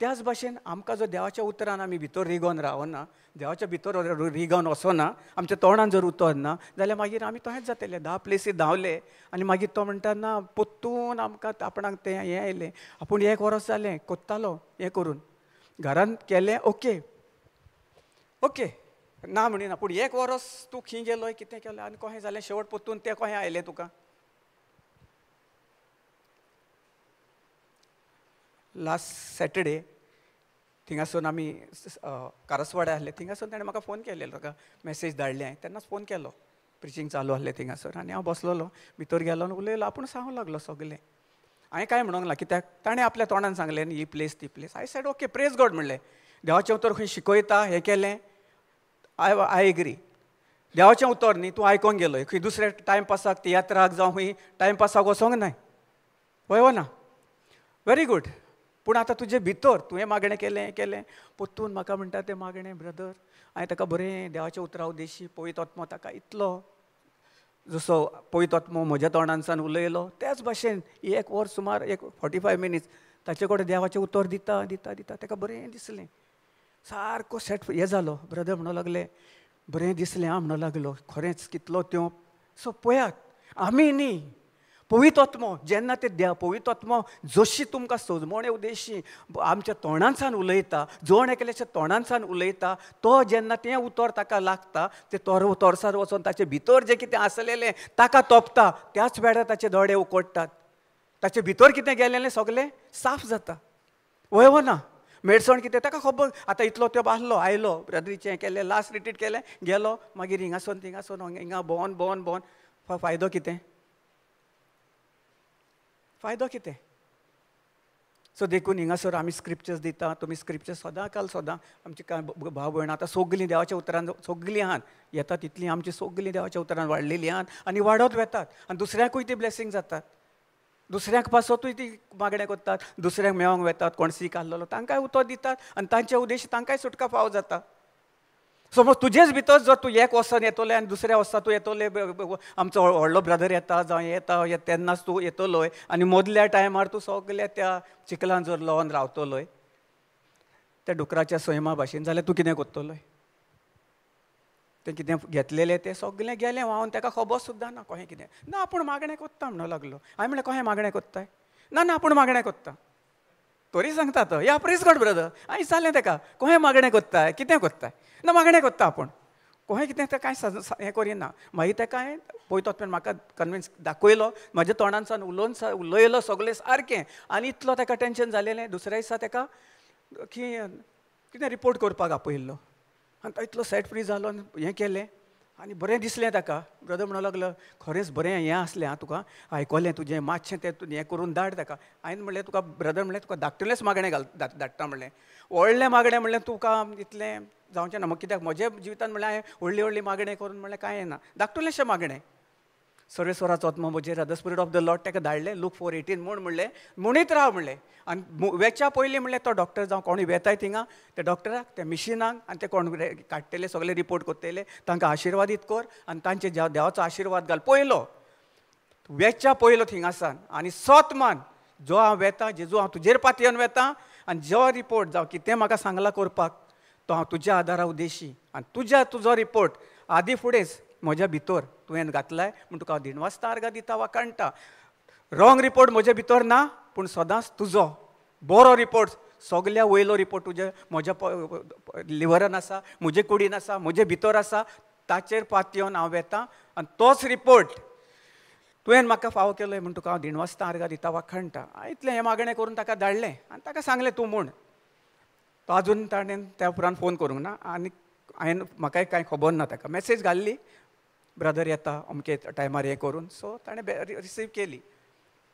त्याच भाशेन आमकां जर देवाच्या उतरान आमी भितर रिगोन रावना, देवाच्या भितर रिगोन वचना, आमच्या तोंडान जर उतर ना जाल्यार मागीर आमी तशेंच जातले. 10 प्लेसी धांवले आनी मागीर तो म्हणटा ना पोत्तून आमकां आपणाक तें हें आयलें, आपूण एक वरस जालें कोत्तालो हें करून, घरान केलें ओके ओके ना म्हणिना, पूण एक वरस तूं खंय गेलो कितें केलें आनी कशें जालें शेवट पोत्तून तें कशें आयलें तुका. लास्ट सॅटर्डे थिंगासून आमी कारसवाड्या आसले, थिंगासून ताणें म्हाका फोन केलेलो, ताका मॅसेज धाडली हांवें, तेन्नाच फोन केलो, प्रिचींग चालू आसलें थिंगासर आनी हांव बसलोलो भितर गेलो आनी उलयलो, आपूण सांगूंक लागलो सगलें. हांवें कांय म्हणूंक ना कित्याक ताणें आपल्या तोंडान सांगलें न्ही ही प्लेस ती place. I said okay praise God म्हणलें, देवाचें उतर खंय शिकयता हें केलें, I I agree. देवाचें उतर न्ही तूं आयकोंक गेलो खंय दुसरे टायमपासाक तियात्राक जावं खंय टायमपासाक वचोंक नाय, हय वो ना? Very good. पूण आतां तुजे भितर तुवें मागणें केलें हें केलें, पोत्तून म्हाका म्हणटा तें मागणें ब्रदर हांवें ताका बरें देवाचें उतरां उद्देशी पवित्र आत्मो ताका इतलो जसो पवित्र आत्मो म्हज्या तोंडानसान उलयलो त्याच भाशेन एक वर सुमार एक 45 मिनट्स ताचे कडेन देवाचें उतर दिता दिता दिता ताका बरें दिसलें, सारको सेट हें जालो. ब्रदर म्हणूंक लागले बरें दिसलें आं म्हणूंक लागलो, खरेंच कितलो त्यो. सो पळयात आमी न्ही पवित्र आत्मो जेन्ना ते देव पवित्र आत्मो जशी तुमकां सजमोणे उद्देशी आमच्या तोंडानसान उलयता, जण एकल्याच्या तोंडानसान उलयता, तो जेन्ना तें उतर ताका लागता तें तोरसार वचोन ताचे भितर जें कितें आसलेलें ताका तोपता, त्याच वेळार ताचे दोळे उकडटात, ताचे भितर कितें गेलेलें सगलें साफ जाता, वय वो ना? मेडसण कितें ताका खबर आतां इतलो त्यो आसलो आयलो ब्रदरीचें केलें लास्ट रिट्रीट केलें गेलो, मागीर हिंगासून थिंगासून हिंगा भोंवन भोंवन भोंवन फायदो कितें? फायदो कितें? सो देखून हिंगासर आमी स्क्रिप्चर्स दिता, तुमी स्क्रिप्चर्स सदां काल सदां आमची कांय भाव भयणां आतां सगलीं देवाच्या उतरान सगलीं आहात येता तितलीं आमची सगलीं देवाच्या उतरान वाडलेलीं आहात आनी वाडत वेतात आनी दुसऱ्याकूय ती ब्लेसींग जातात, दुसऱ्याक पासतूय ती मागणें करतात, दुसऱ्यांक मेळोंक वेतात, कोण सीक आहलोलो तांकांय उतर दितात आनी तांचे उद्देश तांकांय सुटका फावो जाता. समज तुजेच भितर जर तूं एक वर्सान येतलें आनी दुसऱ्या वर्सा तूं येतलें, आमचो व्हडलो ब्रदर येता जावं येता तेन्नाच तूं येतलोय आनी मदल्या टायमार तूं सगल्या त्या चिखलान जर लोन रावतलोय त्या डुकराच्या सैमा भाशेन जाल्यार तूं कितें करतलोय? तें कितें घेतलेलें तें सगलें गेलें व्हांवन, ताका खबर सुद्दां ना कहें कितें ना. आपूण मागणें कोत्ता म्हणूंक लागलो. हांवें म्हणलें कहें मागणें कोत्ताय? ना ना आपूण मागणें कोत्ता तरी सांगता तो. या प्रेज गॉड ब्रदर. हांवें विचारलें ताका कहें मागणें कोत्ताय कितें कोत्ताय? ना मागणें कोत्ता आपूण कहें कितें तें कांय हें करिना. मागीर ताका हांवें पळयता पण म्हाका कन्विन्स दाखयलो, म्हज्या तोंडानसान उलोवन उलयलो सगळें सारकें आनी इतलो ताका टेंशन जालेलें. दुसऱ्या दिसा ताका की कितें रिपोर्ट करपाक आपयल्लो आनी तो इतलो सेट फ्री जालो आनी हें केलें आनी बरें दिसलें ताका. ब्रदर म्हणूंक लागलो खरेंच बरें हें आसलें आं, तुका आयकलें तुजें मातशें तें हें करून धाड ताका. हांवें म्हणलें तुका ब्रदर म्हणलें तुका धाकटुलेंच मागणें घाल धाडटा म्हणलें, व्हडलें मागणें म्हणलें तुका इतलें जावचें ना. कित्याक म्हज्या जिवितान म्हणलें हांवें व्हडली व्हडली मागणें करून म्हणलें कांय ना, धाकटुलेंशें मागणें. सर्वेस्वराचो आत्मो म्हजेर, the spirit of the Lord ताका धाडलें लूक 4:18 म्हूण म्हणलें म्हणीत राव म्हणलें. आनी वेच्या पयलीं म्हणलें तो डॉक्टर जावं कोणूय वेताय थिंगा त्या डॉक्टराक त्या मिशिनाक आनी ते कोण काडटले सगळे रिपोर्ट करतले तांकां आशिर्वादीत कर आनी तांचे देवाचो आशिर्वाद घाल. पयलो वेच्या पयलो थिंगासान आनी सत मान जो हांव वेता जेजू हांव तुजेर पातयेवन वेता आनी जो रिपोर्ट जावं कितें म्हाका सांगलां करपाक तो हांव तुज्या आदारा उद्देशी आनी तुज्या तुजो रिपोर्ट आदी फुडेंच म्हज्या भितर तुवें घातलाय म्हूण तुका हांव दिणवासता आर्गां दिता वाखाणटा. रॉंग रिपोर्ट म्हजे भितर ना पूण सदांच तुजो बरो रिपोर्ट सगल्या वयलो रिपोर्ट तुजे म्हज्या लिवरान आसा, म्हजे कुडीन आसा, म्हजे भितर आसा, ताचेर पातयेवन हांव वेता आनी तोच रिपोर्ट तुवें म्हाका फावो केलो म्हूण तुका हांव दिणवासता आर्गां दिता वाखाणटा. इतलें हें मागणें करून ताका धाडलें आनी ताका सांगलें तूं म्हूण. तो आजून ताणें त्या उपरांत फोन करूंक ना आनी हांवें म्हाकाय कांय खबर ना. ताका मॅसेज घाल्ली ब्रदर येता अमके टायमार हें करून, सो ताणें रिसीव केली.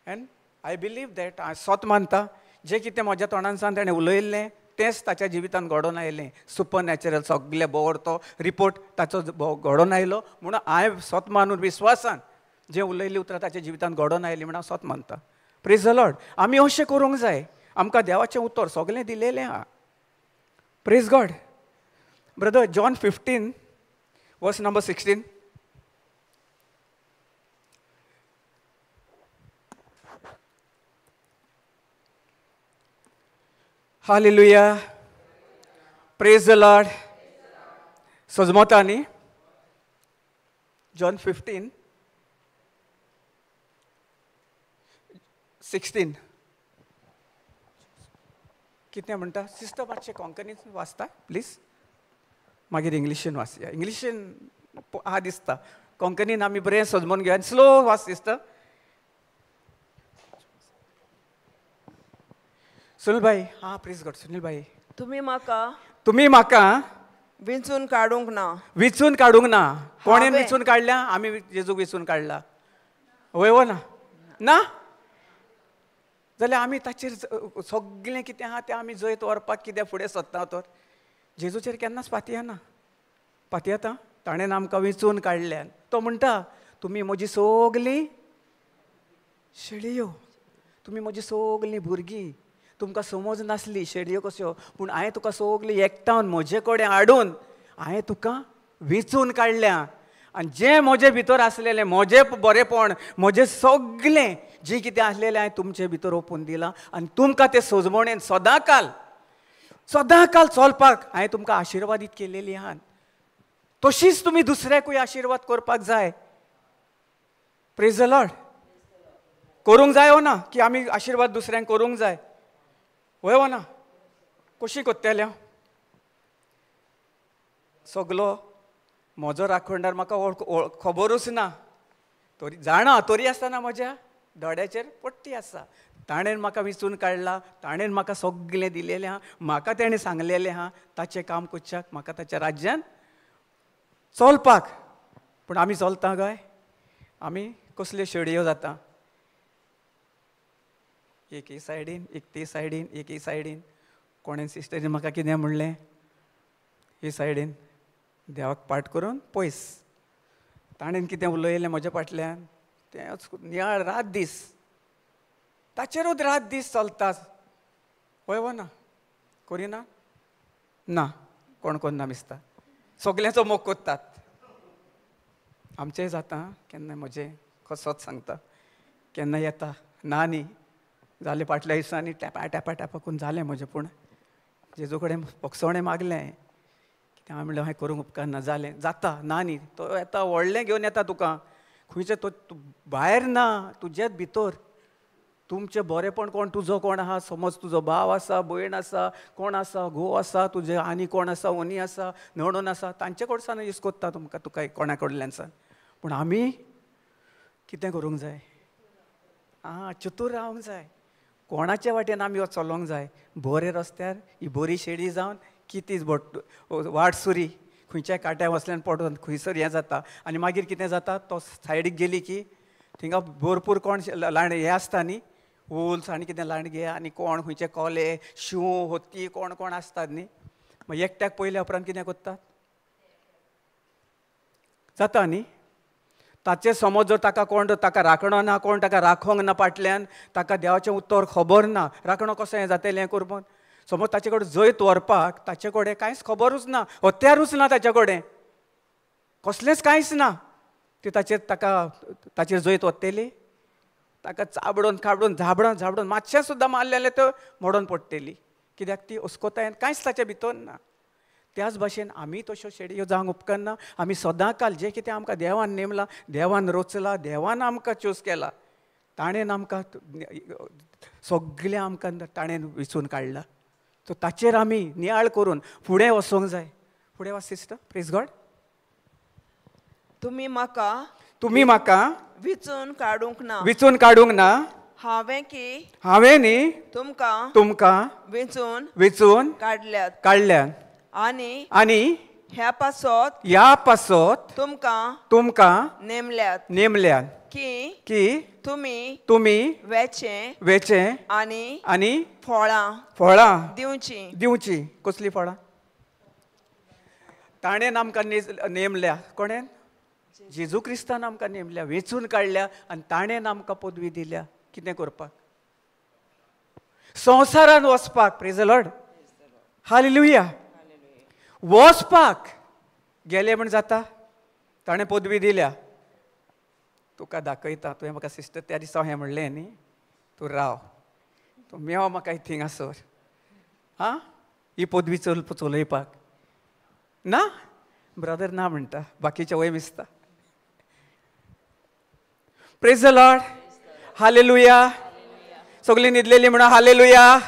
एंड I believe that हांव सत मानता जें कितें म्हज्या तोंडानसान ताणें उलयल्लें तेंच ताच्या जिवितान घडोवन आयलें. सुपर नॅचरल सगलें बरो तो रिपोर्ट ताचो घडोवन आयलो म्हणून हांवें सत मानून विस्वासान जें उलयल्लीं उतरां ताच्या जिवितान घडोवन आयलीं म्हणून हांव सत मानता. प्रेज the Lord. आमी अशें करूंक जाय, आमकां देवाचें उतर सगलें दिलेलें आहा. Praise God. Brother John 15 verse number 16. Hallelujah. Praise the Lord. सजमता न्ही? जॉन 15:16 कितें म्हणटा? सिस्टर मातशें कोंकणीन वाचता प्लीज, मागीर इंग्लिशीन वाचया. इंग्लिशीन आहा दिसता, कोंकणीन आमी बरें सजमोन घेवया. स्लो वाच सिस्टर. सुनील भाई, हां प्रेज गॉड. सुनील भाई, तुम्ही म्हाका विंचून काडूंक ना. विंचून काडूंक ना. कोणें विंचून काडल्या? आमी जेजूक विंचून काडला वय वो ना? ना जाल्यार आमी ताचेर सगळें कितें आहा तें आमी जैत व्हरपाक कितें फुडें सरता तर जेजूचेर केन्नाच पातयेना. पातयेता ताणें आमकां विंचून काडल्यान. तो म्हणटा तुमी म्हजी सगलीं शेळयो, तुमी म्हजी सगलीं भुरगीं, तुमकां समज नासली शेळयो कश्यो, पूण हांवें तुका सगली एकठावन म्हजे कडेन हाडून हांवें तुका विंचून काडल्या आनी जें म्हजे भितर आसलेलें म्हजें बरेंपण म्हजें सगलें जें कितें आसलेलें हांवें तुमचे भितर ओपून दिलां आनी तुमकां तें सजमणेन सदांकाल सदांकाल चलपाक हांवें तुमकां आशिर्वादीत केलेली आहा. तशीच तुमी दुसऱ्याकूय आशिर्वाद करपाक जाय. प्रेज the Lord. करूंक जाय वो ना की आमी आशिर्वाद दुसऱ्यांक करूंक जाय? वय वो ना? कशी कोत्तेले? सगलो म्हजो राखणदार म्हाका खबरूच ना, तरी जाणा तरी आसतना म्हज्या दोड्याचेर पट्टी आसा. ताणें म्हाका विंचून काडला, ताणें म्हाका सगलें दिलेलें आहा, म्हाका तेणें सांगलेलें आहा ताचें काम करच्याक, म्हाका ताच्या राज्यान चलपाक. पूण आमी चलता काय? आमी कसल्यो शेडयो जाता? एक ही सायडीन, एक ते सायडीन, एक ही सायडीन. कोणेन सिस्टरीन म्हाका कितें म्हणलें, ही सायडीन देवाक पाट करून पयस. ताणें कितें उलयलें म्हज्या फाटल्यान तेंच नियाळ रात दीस, ताचेरूच रात दीस चलता. हय वो ना? करिना ना, कोण कोण ना दिसता, सगल्यांचो मोग करतात. आमचें जाता केन्ना, म्हजें कसोच सांगता केन्ना येता ना न्ही जालें फाटल्या दिसांनी टॅपा टॅपा टॅपा करून जालें म्हजें. पूण जेजू कडेन भोगसणें मागलें, कितें हांवें म्हणलें हांवें करूंक उपकारना, जालें जाता ना न्ही. तो येता व्हडलें घेवन येता तुका, खंयचें तो भायर ना, तुजेच भितर. तुमचें बरेंपण कोण तुजो कोण आहा, समज तुजो भाव आसा, भयण आसा, कोण आसा, घोव आसा तुजें, आनी कोण आसा, व्हनी आसा, नणन आसा, तांचे कडसान यूज कोत्ता तुमकां, तुका कोणा कडल्यान सान. पूण आमी कितें करूंक जाय? आं, चतूर रावंक जाय. कोणाच्या वाटेन आमी चलोवंक जाय, बरे रस्त्यार ही बरी शेडी जावन कितें बोट वाट सुरी खंयच्या काट्या वसल्यान पडून खंयसर हें जाता. आनी मागीर कितें जाता, तो सायडीक गेली की थिंगा भरपूर कोण लांड हें आसता न्ही, वुल्स आनी कितें लांडगे आनी कोण खंयचे कोले शिंव हत्ती कोण कोण आसतात न्ही. मागीर एकट्याक पयल्या उपरांत कितें करतात जाता न्ही. ताचें समज जर ताका कोण ताका राखणो ना, कोण ताका राखोंक ना फाटल्यान, ताका देवाचें उत्तर खबर ना, राखणो कसो हें जातलें हें करपाक, समज ताचे कडेन जैत व्हरपाक ताचे कडेन कांयच खबरूच ना, हत्यारूच ना ताचे कडेन, कसलेंच कांयच ना, ती ताचेर ताका ताचेर जैत वतली, ताका चाबडून काबडून झाबडून झाबडून मातशें सुद्दां मारलें जाल्यार त्यो मोडून पडटली, कित्याक ती अस्कोतायेन कांयच ताच्या भितर ना. त्याच भाशेन आमी तश्यो शेडयो जावंक उपकारना. आमी सदां काल जें कितें आमकां देवान नेमलां, देवान रचलां, देवान आमकां चूज केला, ताणें आमकां सगळें आमकां ताणें विचून काडलां, सो ताचेर आमी नियाळ करून फुडें वचोंक जाय. फुडें वच सिस्टर, प्रेज गॉड. तुमी म्हाका विचून काडूंक ना, विचून काडूंक ना, हांवें की हांवें न्ही तुमकां तुमकां विचून विचून काडल्यात काडल्यात आनी आनी ह्या पासत ह्या पासत तुमकां तुमकां नेमल्यात नेमल्यात की की तुमी तुमी वेचें वेचें आनी आनी फळां फळां दिवचीं दिवचीं. कसलीं फळां? ताणें आमकां नेमल्या. कोणें? जेजू क्रिस्तान आमकां नेमल्या, वेंचून काडल्या आनी ताणें आमकां पदवी दिल्या. कितें करपाक? संवसारान वचपाक. प्रेज the Lord, hallelujah. वचपाक गेले म्हण जाता? ताणें पदवी दिल्या, तुका दाखयता. तुवें म्हाका सिस्टर त्या दिसा हें म्हणलें न्ही, तूं राव, तूं मेव म्हाका थिंगासर, आं, ही पदवी चलयपाक ना. ब्रदर ना म्हणटा, बाकीचे वय दिसता. प्रेज the Lord, hallelujah. सगळीं न्हिदलेली म्हणून hallelujah.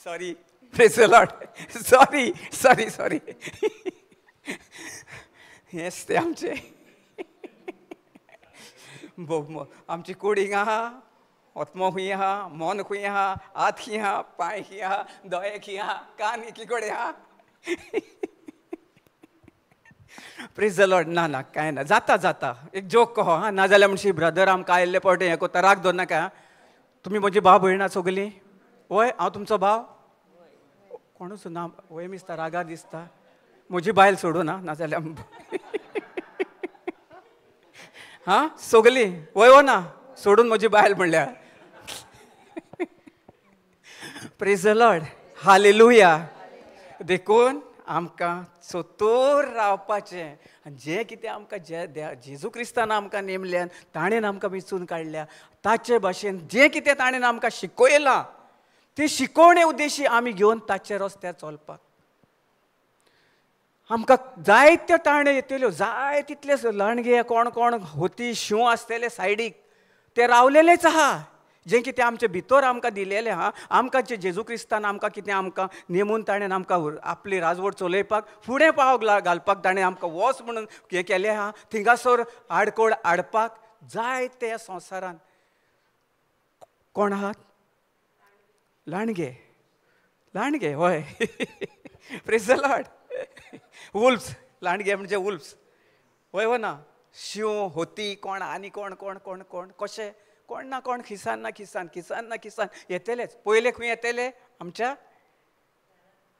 Sorry, praise the Lord, sorry sorry sorry. हेंच ते आमचे आमची कुडींग आहा, आत्मो खंय आहा, मन खंय आहा, हात खंय आहा, पांय खंय आहा, दोळे खंय आहा, कान एकी कडेन आहा. प्रेज the Lord. ना ना कांय ना, जाता जाता. एक जोक कहो हा, ना जाल्यार म्हणशी ब्रदर आमकां आयिल्ले पावटी हें कोत्ता, राग दवरनाका. तुमी म्हजी भाव भयणां सगलीं, वय हांव तुमचो भाव कोणूच ना, वय दिसता रागार दिसता. म्हजी बायल सोडूं ना, नाजाल्यार हां सगलीं वय वो ना सोडून म्हजी बायल म्हणल्यार. प्रेज the Lord, hallelujah. देखून आमकां चतूर रावपाचें आनी जें कितें आमकां जे जेजू क्रिस्तान आमकां नेमल्यान, ताणें आमकां वेंचून काडल्या, ताचे भाशेन जें कितें ताणें आमकां शिकयलां ती शिकोवणे उद्देशी आमी घेवन ताचे रस्त्यार चलपाक. आमकां जायत्यो ताणे येतल्यो, जाय तितले लांडगे कोण कोण होती शिंव आसतले सायडीक, ते रावलेलेच आहा. जें कितें आमचे भितर आमकां दिलेलें आहा, आमकां जें जेजू क्रिस्तान आमकां कितें आमकां नेमून ताणें आमकां आपली राजवट चलयपाक फुडें पावल घालपाक ताणें आमकां वच म्हणून हें केलें आहा. थिंगासर आडकोळ हाडपाक जाय ते संवसारान कोण आहात? लांडगे, लांडगे, हय. प्रेज the Lord. Wolves, लांडगे म्हणजे वुल्फ्स, हय हो ना? शींव होती कोण आनी कोण कोण कोण कोण कशें कोण ना कोण खिसान ना खिसान खिसान ना खिसान येतलेच. पयले खंय येतले? आमच्या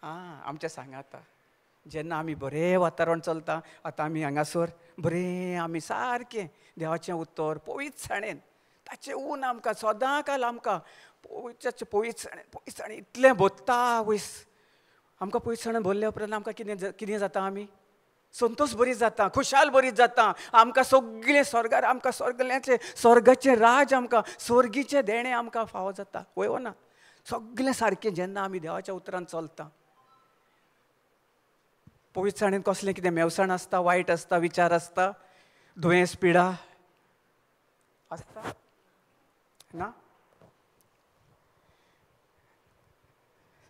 आमच्या सांगाता. जेन्ना आमी बरें वातावरण चलता, आतां आमी हांगासर बरें आमी सारकें देवाचें उतर पवित्रसाणेन ताचें ऊन आमकां सदां काल आमकां पवित्रसाणेन पवित्रसाणेन इतलें भोत्ता वयस. आमकां पवित्रसाणेन भरल्या उपरांत आमकां कितें कितें जाता? आमी संतोश बरी जाता, खुशाल बरी जाता. आमकां सगळें स्वर्गार आमकां सगळ्यांचें स्वर्गाचें राज आमकां स्वर्गीचें देणें आमकां फावो जाता. वय वो ना? सगळें सारकें जेन्ना आमी देवाच्या उतरान चलता. पवित्रसाणेन कसलें कितें मेवसाण आसता, वायट आसता, विचार आसता, दुयेंस पिडा आसता ना?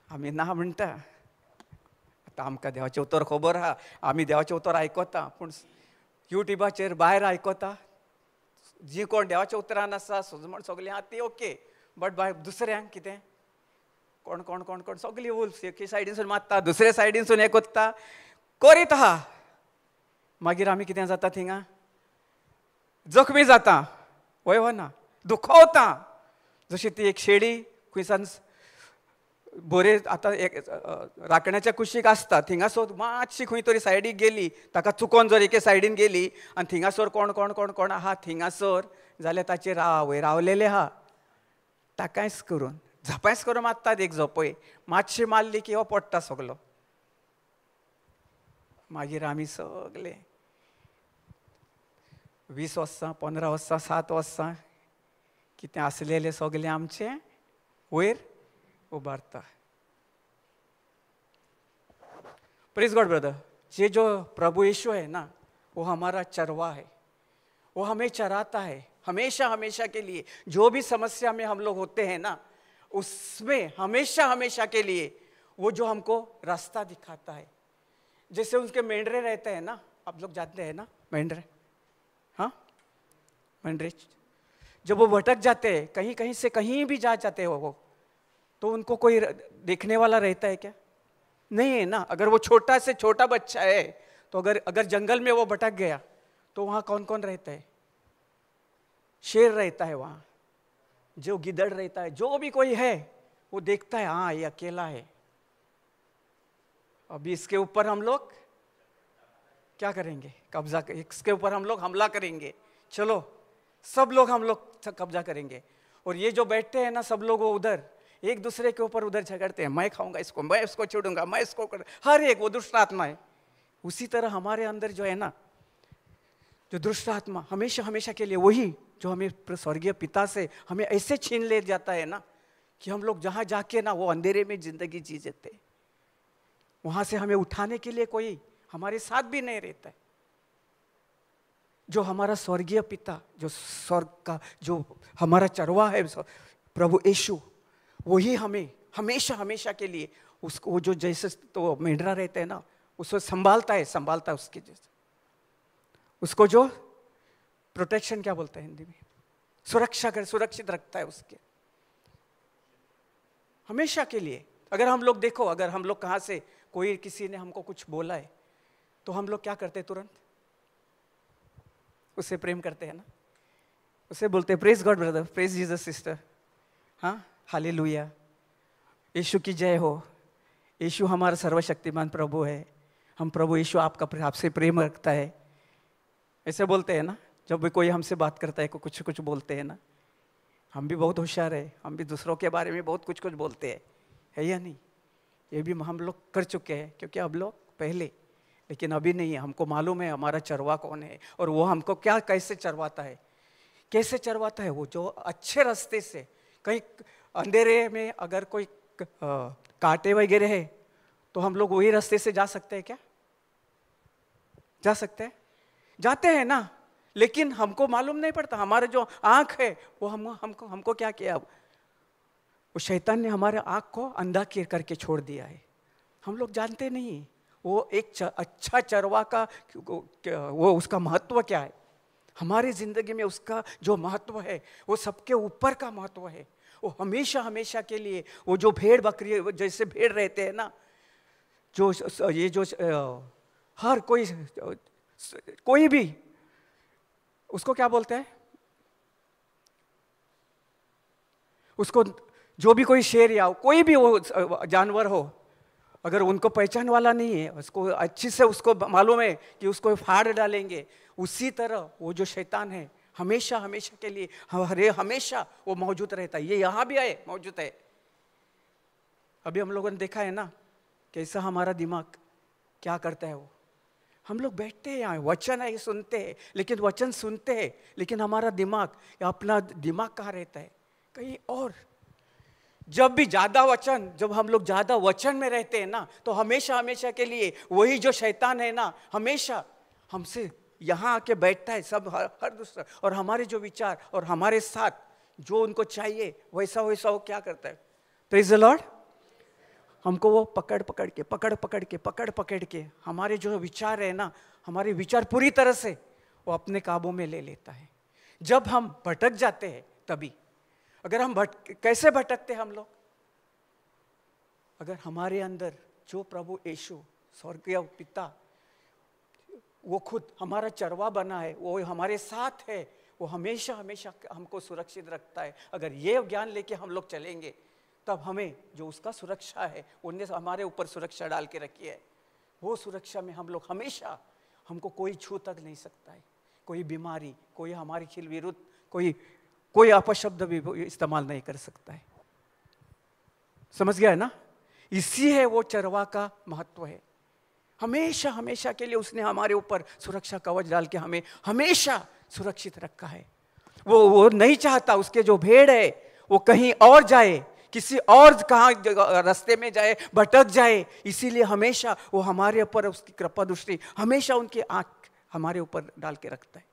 आमी ना म्हणटा. आतां आमकां देवाचें उतर खबर आहा, आमी देवाचें उतर आयकता, पूण युट्यूबाचेर भायर आयकता. जी कोण देवाच्या उतरान आसा सजमण सगळीं आहा ती ओके, बट भायर दुसऱ्यांक कितें कोण कोण कोण कोण सगळीं वुल्फ्स एके सायडीनसून मारता, दुसरे सायडीनसून हें कोत्ता करीत आहा. मागीर आमी कितें जाता? थिंगा जखमी जाता. वय हो ना? दुखवता. जशी ती एक शेळी खंयसान बरे आतां एक राखण्याच्या कुशीक आसता, थिंगासर मातशी खंय तरी सायडीक गेली, ताका चुकोन जर एके सायडीन गेली आनी थिंगासर कोण कोण कोण कोण आहा थिंगासर जाल्यार ताचेर वयर रावलेले आहा, ताकायच करून झपायच करून मारतात एक झपय, मातशी मारली की हो पडटा सगलो. मागीर आमी सगले 20 वर्सां 15 वर्सां 7 वर्सां कितें आसलेलें सगलें आमचें वयर उबारता. प्रेज गॉड ब्रदर. ये जो प्रभु यीशु है ना, वो हमारा चरवा है, वो हमें चराता है हमेशा हमेशा के लिए. जो भी समस्या में हम लोग होते हैं ना, उसमें हमेशा हमेशा के लिए वो जो हमको रास्ता दिखाता है. जैसे उनके मेंढरे रहते हैं ना, आप लोग जानते हैं ना मेंढरे, हाँ मेंढरे जब वो भटक जाते हैं कहीं कहीं से कहीं भी जा जाते हो वो, तो उनको कोई देखने वाला रहता है क्या? नहीं है ना। अगर वो छोटा से छोटा बच्चा है तो अगर अगर जंगल में वो भटक गया तो वहाँ कौन कौन रहता है? शेर रहता है वहाँ, जो गिदड़ रहता है, जो भी कोई है वो देखता है हाँ ये अकेला है, अभी इसके ऊपर हम लोग क्या करेंगे, कब्जा, इसके ऊपर हम लोग हमला करेंगे, चलो सब लोग हम लोग कब्जा करेंगे। और ये जो बैठते हैं ना सब लोग वो उधर एक दूसरे के ऊपर उधर झगड़ते हैं, मैं खाऊंगा इसको, मैं इसको छोड़ूंगा, मैं इसको कर, हर एक वो दुष्ट आत्मा है। उसी तरह हमारे अंदर जो है ना जो दुष्ट आत्मा हमेशा हमेशा के लिए वही जो हमें स्वर्गीय पिता से हमें ऐसे छीन ले जाता है ना कि हम लोग जहाँ जाके ना वो अंधेरे में जिंदगी जी जाते, वहाँ से हमें उठाने के लिए कोई हमारे साथ भी नहीं रहता है। जो हमारा स्वर्गीय पिता, जो स्वर्ग का जो हमारा चरवा है प्रभु यीशु, वही हमें हमेशा हमेशा के लिए उसको वो जो जैसे तो मेंढरा रहते हैं ना उसको संभालता है, संभालता है उसके जैसे, उसको जो प्रोटेक्शन क्या बोलते हैं हिंदी में, सुरक्षा कर, सुरक्षित रखता है उसके हमेशा के लिए। अगर हम लोग देखो, अगर हम लोग कहाँ से कोई किसी ने हमको कुछ बोला है तो हम लोग क्या करते हैं, तुरंत उससे प्रेम करते हैं ना, उसे बोलते हैं praise God brother, praise Jesus sister, हाँ हालेलुया, यीशु की जय हो, यीशु हमारा सर्वशक्तिमान प्रभु है, हम प्रभु यीशु आपका आपसे प्रेम रखता है, ऐसे बोलते हैं ना। जब भी कोई हमसे बात करता है को कुछ कुछ बोलते हैं ना, हम भी बहुत होशियार है, हम भी दूसरों के बारे में बहुत कुछ कुछ बोलते हैं, है या नहीं? ये भी हम लोग कर चुके हैं क्योंकि अब लोग पहले, लेकिन अभी नहीं है। हमको मालूम है हमारा चरवा कौन है और वो हमको क्या कैसे चरवाता है, कैसे चरवाता है वो जो अच्छे रास्ते से। कहीं अंधेरे में अगर कोई कांटे वगैरह है तो हम लोग वही रास्ते से जा सकते हैं क्या? जा सकते हैं, जाते हैं ना, लेकिन हमको मालूम नहीं पड़ता। हमारे जो आँख है वो हम हमको हमको क्या किया, वो शैतान ने हमारे आँख को अंधा करके छोड़ दिया है, हम लोग जानते नहीं वो एक अच्छा चरवा का वो उसका महत्व क्या है हमारी ज़िंदगी में, उसका जो महत्व है वो सबके ऊपर का महत्व है। वो हमेशा हमेशा के लिए वो जो भेड़ बकरी जैसे भेड़ रहते हैं ना, जो ये जो हर कोई कोई भी उसको क्या बोलते हैं, उसको जो भी कोई शेर या कोई भी वो जानवर हो, अगर उनको पहचान वाला नहीं है, उसको अच्छी से उसको मालूम है कि उसको फाड़ डालेंगे, उसी तरह वो जो शैतान है हमेशा हमेशा के लिए हरे हमेशा वो मौजूद रहता है। ये यहाँ भी आए मौजूद है। अभी हम लोगों ने देखा है ना कैसा हमारा दिमाग क्या करता है। वो हम लोग बैठते हैं यहाँ, वचन है सुनते हैं, लेकिन वचन सुनते हैं लेकिन हमारा दिमाग या अपना दिमाग कहाँ रहता है, कहीं और। जब भी ज़्यादा वचन, जब हम लोग ज़्यादा वचन में रहते हैं ना, तो हमेशा हमेशा के लिए वही जो शैतान है ना हमेशा हमसे यहाँ आके बैठता है सब हर दूसरा, और हमारे जो विचार और हमारे साथ जो उनको चाहिए वैसा वैसा वो क्या करता है। Praise the Lord. हमको वो पकड़ पकड़ के पकड़ पकड़ के पकड़ पकड़ के हमारे जो विचार है ना, हमारे विचार पूरी तरह से वो अपने काबू में ले लेता है। जब हम भटक जाते हैं तभी, अगर हम कैसे भटकते हैं हम लोग, अगर हमारे अंदर जो प्रभु यीशु स्वर्गीय पिता वो खुद हमारा चरवा बना है, वो हमारे साथ है, वो हमेशा हमेशा हमको सुरक्षित रखता है। अगर ये ज्ञान लेके हम लोग चलेंगे तब हमें जो उसका सुरक्षा है, उनने हमारे ऊपर सुरक्षा डाल के रखी है, वो सुरक्षा में हम लोग हमेशा, हमको कोई छू तक नहीं सकता है, कोई बीमारी, कोई हमारे खिल विरुद्ध कोई कोई अपशब्द भी इस्तेमाल नहीं कर सकता है। समझ गया है ना? इसी है वो चरवा का महत्व है। हमेशा हमेशा के लिए उसने हमारे ऊपर सुरक्षा कवच डाल के हमें हमेशा सुरक्षित रखा है। वो नहीं चाहता उसके जो भेड़ है वो कहीं और जाए, किसी और कहाँ रास्ते में जाए, भटक जाए। इसीलिए हमेशा वो हमारे ऊपर उसकी कृपा दृष्टि हमेशा उनकी आँख हमारे ऊपर डाल के रखता है।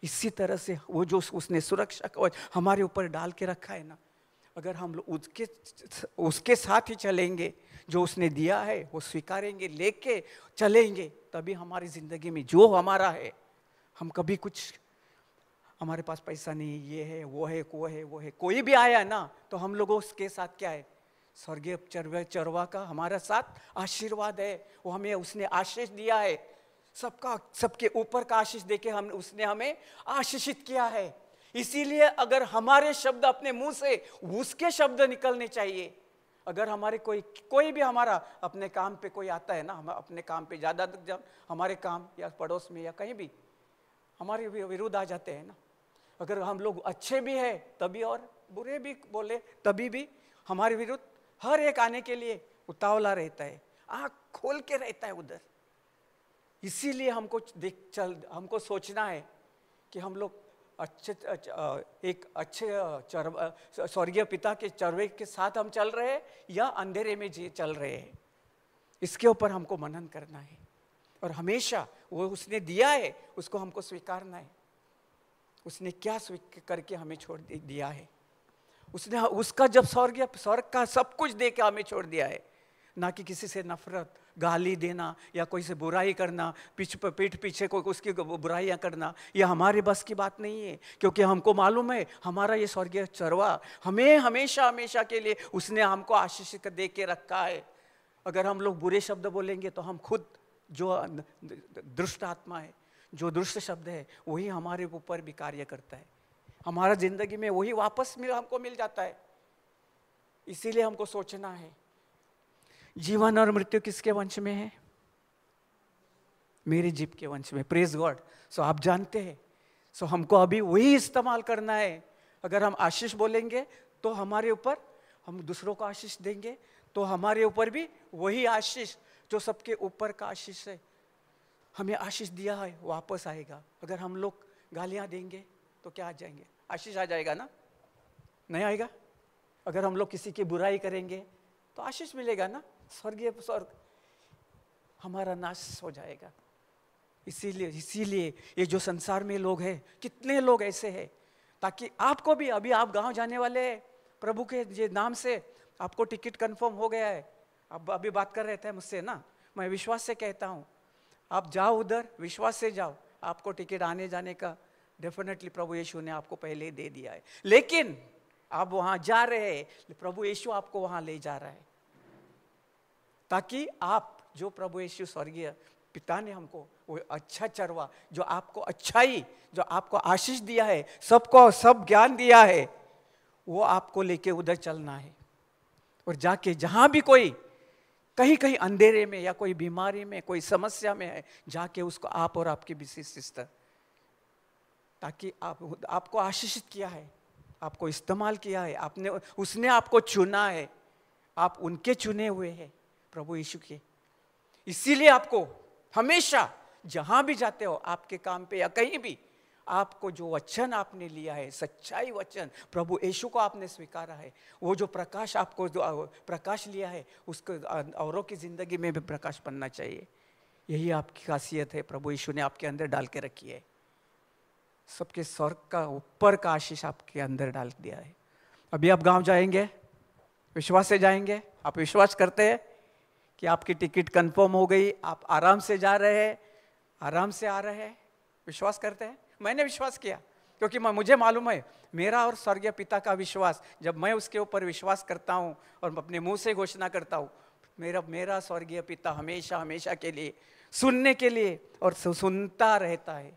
इसी तरह से वो जो उसने सुरक्षा कवच हमारे ऊपर डाल के रखा है ना, अगर हम लोग उसके उसके साथ ही चलेंगे, जो उसने दिया है वो स्वीकारेंगे, लेके चलेंगे, तभी हमारी ज़िंदगी में जो हमारा है, हम कभी कुछ, हमारे पास पैसा नहीं, ये है वो है वो है वो है, कोई भी आया ना तो हम लोगों उसके साथ क्या है, स्वर्गीय चरवा का हमारा साथ आशीर्वाद है। वो हमें उसने आशीष दिया है, सबका सबके ऊपर का आशीष देके हम उसने हमें आशीषित किया है। इसीलिए अगर हमारे शब्द अपने मुंह से उसके शब्द निकलने चाहिए। अगर हमारे कोई कोई भी हमारा अपने काम पे कोई आता है ना, हम अपने काम पे ज़्यादा जब हमारे काम या पड़ोस में या कहीं भी हमारे विरुद्ध आ जाते हैं ना, अगर हम लोग अच्छे भी हैं तभी और बुरे भी बोले तभी भी हमारे विरुद्ध हर एक आने के लिए उतावला रहता है, आँख खोल के रहता है उधर। इसीलिए हमको देख चल हमको सोचना है कि हम लोग अच्छे एक अच्छे स्वर्गीय पिता के चरवे के साथ हम चल रहे हैं या अंधेरे में जी चल रहे हैं, इसके ऊपर हमको मनन करना है। और हमेशा वो उसने दिया है उसको हमको स्वीकारना है। उसने क्या स्वीकार करके हमें छोड़ दिया है, उसने उसका जब स्वर्गीय स्वर्ग का सब कुछ दे के हमें छोड़ दिया है, ना कि किसी से नफरत, गाली देना या कोई से बुराई करना, पीठ पीछे कोई उसकी बुराइयाँ करना, यह हमारे बस की बात नहीं है। क्योंकि हमको मालूम है हमारा ये स्वर्गीय चरवा हमें हमेशा हमेशा के लिए उसने हमको आशीष दे के रखा है। अगर हम लोग बुरे शब्द बोलेंगे तो हम खुद जो दुष्ट आत्मा है, जो दुष्ट शब्द है, वही हमारे ऊपर भी कार्य करता है, हमारा ज़िंदगी में वही वापस मिल हमको मिल जाता है। इसीलिए हमको सोचना है, जीवन और मृत्यु किसके वंश में है? मेरे जीभ के वंश में। Praise God. सो आप जानते हैं, सो हमको अभी वही इस्तेमाल करना है। अगर हम आशीष बोलेंगे तो हमारे ऊपर, हम दूसरों को आशीष देंगे तो हमारे ऊपर भी वही आशीष जो सबके ऊपर का आशीष है, हमें आशीष दिया है, वापस आएगा। अगर हम लोग गालियाँ देंगे तो क्या आ जाएंगे? आशीष आ जाएगा ना? नहीं आएगा। अगर हम लोग किसी की बुराई करेंगे तो आशीष मिलेगा ना? स्वर्गीय स्वर्ग हमारा नाश हो जाएगा। इसीलिए इसीलिए ये जो संसार में लोग हैं, कितने लोग ऐसे हैं, ताकि आपको भी, अभी आप गांव जाने वाले हैं, प्रभु के ये नाम से आपको टिकट कंफर्म हो गया है। आप अभी बात कर रहे थे मुझसे ना, मैं विश्वास से कहता हूँ, आप जाओ उधर, विश्वास से जाओ, आपको टिकट आने जाने का डेफिनेटली प्रभु यीशु ने आपको पहले ही दे दिया है। लेकिन आप वहाँ जा रहे हैं, प्रभु यीशु आपको वहाँ ले जा रहा है, ताकि आप जो प्रभु यीशु स्वर्गीय पिता ने हमको वो अच्छा चरवा, जो आपको अच्छाई, जो आपको आशीष दिया है, सबको सब ज्ञान दिया है, वो आपको लेके उधर चलना है। और जाके जहाँ भी कोई कहीं कहीं अंधेरे में या कोई बीमारी में, कोई समस्या में है, जाके उसको आप और आपकी विशेष सिस्टर, ताकि आप, आपको आशीषित किया है, आपको इस्तेमाल किया है, आपने, उसने आपको चुना है, आप उनके चुने हुए हैं प्रभु यीशु के। इसीलिए आपको हमेशा जहाँ भी जाते हो, आपके काम पे या कहीं भी, आपको जो वचन आपने लिया है, सच्चाई वचन प्रभु यीशु को आपने स्वीकारा है, वो जो प्रकाश आपको जो प्रकाश लिया है, उसको औरों की ज़िंदगी में भी प्रकाश बनना चाहिए। यही आपकी खासियत है, प्रभु यीशु ने आपके अंदर डाल के रखी है। सबके स्वर्ग का ऊपर का आशीष आपके अंदर डाल दिया है। अभी आप गांव जाएंगे, विश्वास से जाएंगे, आप विश्वास करते हैं कि आपकी टिकट कंफर्म हो गई, आप आराम से जा रहे हैं, आराम से आ रहे हैं, विश्वास करते हैं। मैंने विश्वास किया, क्योंकि मुझे मालूम है मेरा और स्वर्गीय पिता का विश्वास, जब मैं उसके ऊपर विश्वास करता हूँ और अपने मुंह से घोषणा करता हूँ, मेरा मेरा स्वर्गीय पिता हमेशा हमेशा के लिए सुनने के लिए और सुनता रहता है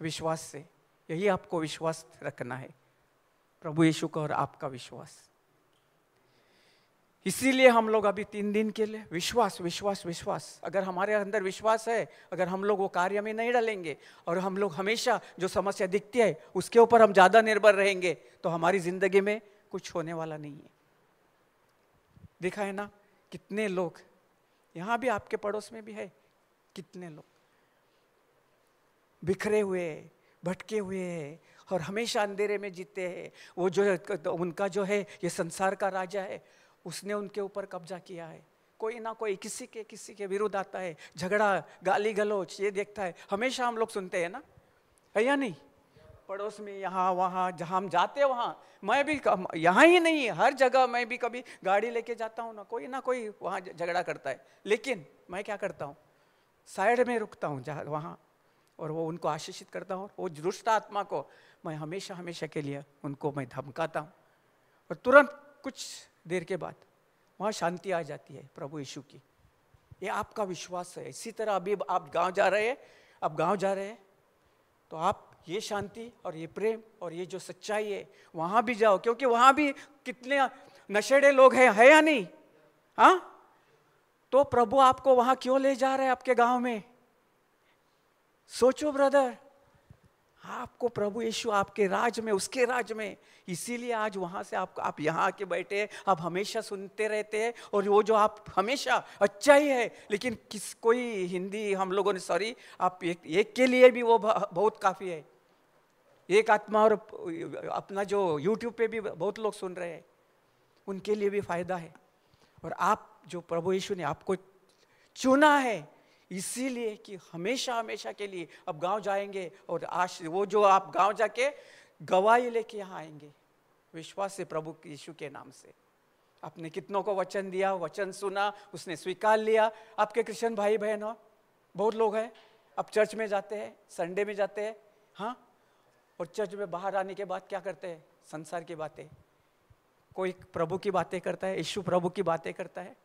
विश्वास से। यही आपको विश्वास रखना है प्रभु यीशु का और आपका विश्वास। इसीलिए हम लोग अभी 3 दिन के लिए विश्वास विश्वास विश्वास। अगर हमारे अंदर विश्वास है, अगर हम लोग वो कार्य में नहीं डालेंगे और हम लोग हमेशा जो समस्या दिखती है उसके ऊपर हम ज़्यादा निर्भर रहेंगे, तो हमारी ज़िंदगी में कुछ होने वाला नहीं है। देखा है ना कितने लोग, यहाँ भी आपके पड़ोस में भी है, कितने लोग बिखरे हुए, भटके हुए हैं और हमेशा अंधेरे में जीते हैं। वो जो उनका जो है ये संसार का राजा है, उसने उनके ऊपर कब्जा किया है। कोई ना कोई किसी के विरुद्ध आता है, झगड़ा, गाली गलौच ये देखता है हमेशा। हम लोग सुनते हैं ना, है या नहीं? पड़ोस में, यहाँ वहाँ, जहाँ हम जाते हैं वहाँ, मैं भी यहाँ ही नहीं, हर जगह मैं भी कभी गाड़ी लेके जाता हूँ ना, कोई ना कोई वहाँ झगड़ा करता है। लेकिन मैं क्या करता हूँ, साइड में रुकता हूँ जहाँ वहाँ, और वो उनको आशीषित करता हूँ। वो दुष्ट आत्मा को मैं हमेशा हमेशा के लिए उनको मैं धमकाता हूँ, और तुरंत कुछ देर के बाद वहाँ शांति आ जाती है प्रभु यीशु की। ये आपका विश्वास है। इसी तरह अभी आप गांव जा रहे हैं, आप गांव जा रहे हैं तो आप ये शांति और ये प्रेम और ये जो सच्चाई है वहाँ भी जाओ, क्योंकि वहाँ भी कितने नशेड़े लोग हैं, है या नहीं? हाँ, तो प्रभु आपको वहाँ क्यों ले जा रहे हैं आपके गांव में? सोचो ब्रदर, आपको प्रभु यीशु आपके राज में, उसके राज में, इसीलिए आज वहाँ से आप यहाँ आके बैठे हैं, आप हमेशा सुनते रहते हैं। और वो जो आप हमेशा अच्छा ही है, लेकिन किस कोई हिंदी हम लोगों ने, सॉरी, आप एक के लिए भी वो बहुत काफ़ी है, एक आत्मा। और अपना जो यूट्यूब पे भी बहुत लोग सुन रहे हैं, उनके लिए भी फ़ायदा है। और आप जो प्रभु यीशु ने आपको चुना है, इसीलिए कि हमेशा हमेशा के लिए अब गांव जाएंगे और आश वो जो आप गांव जाके गवाही लेके यहाँ आएंगे विश्वास से प्रभु यीशु के नाम से। आपने कितनों को वचन दिया, वचन सुना, उसने स्वीकार लिया। आपके क्रिश्चियन भाई बहन हो, बहुत लोग हैं, आप चर्च में जाते हैं, संडे में जाते हैं, हाँ, और चर्च में बाहर आने के बाद क्या करते हैं? संसार की बातें। कोई प्रभु की बातें करता है, यीशु प्रभु की बातें करता है,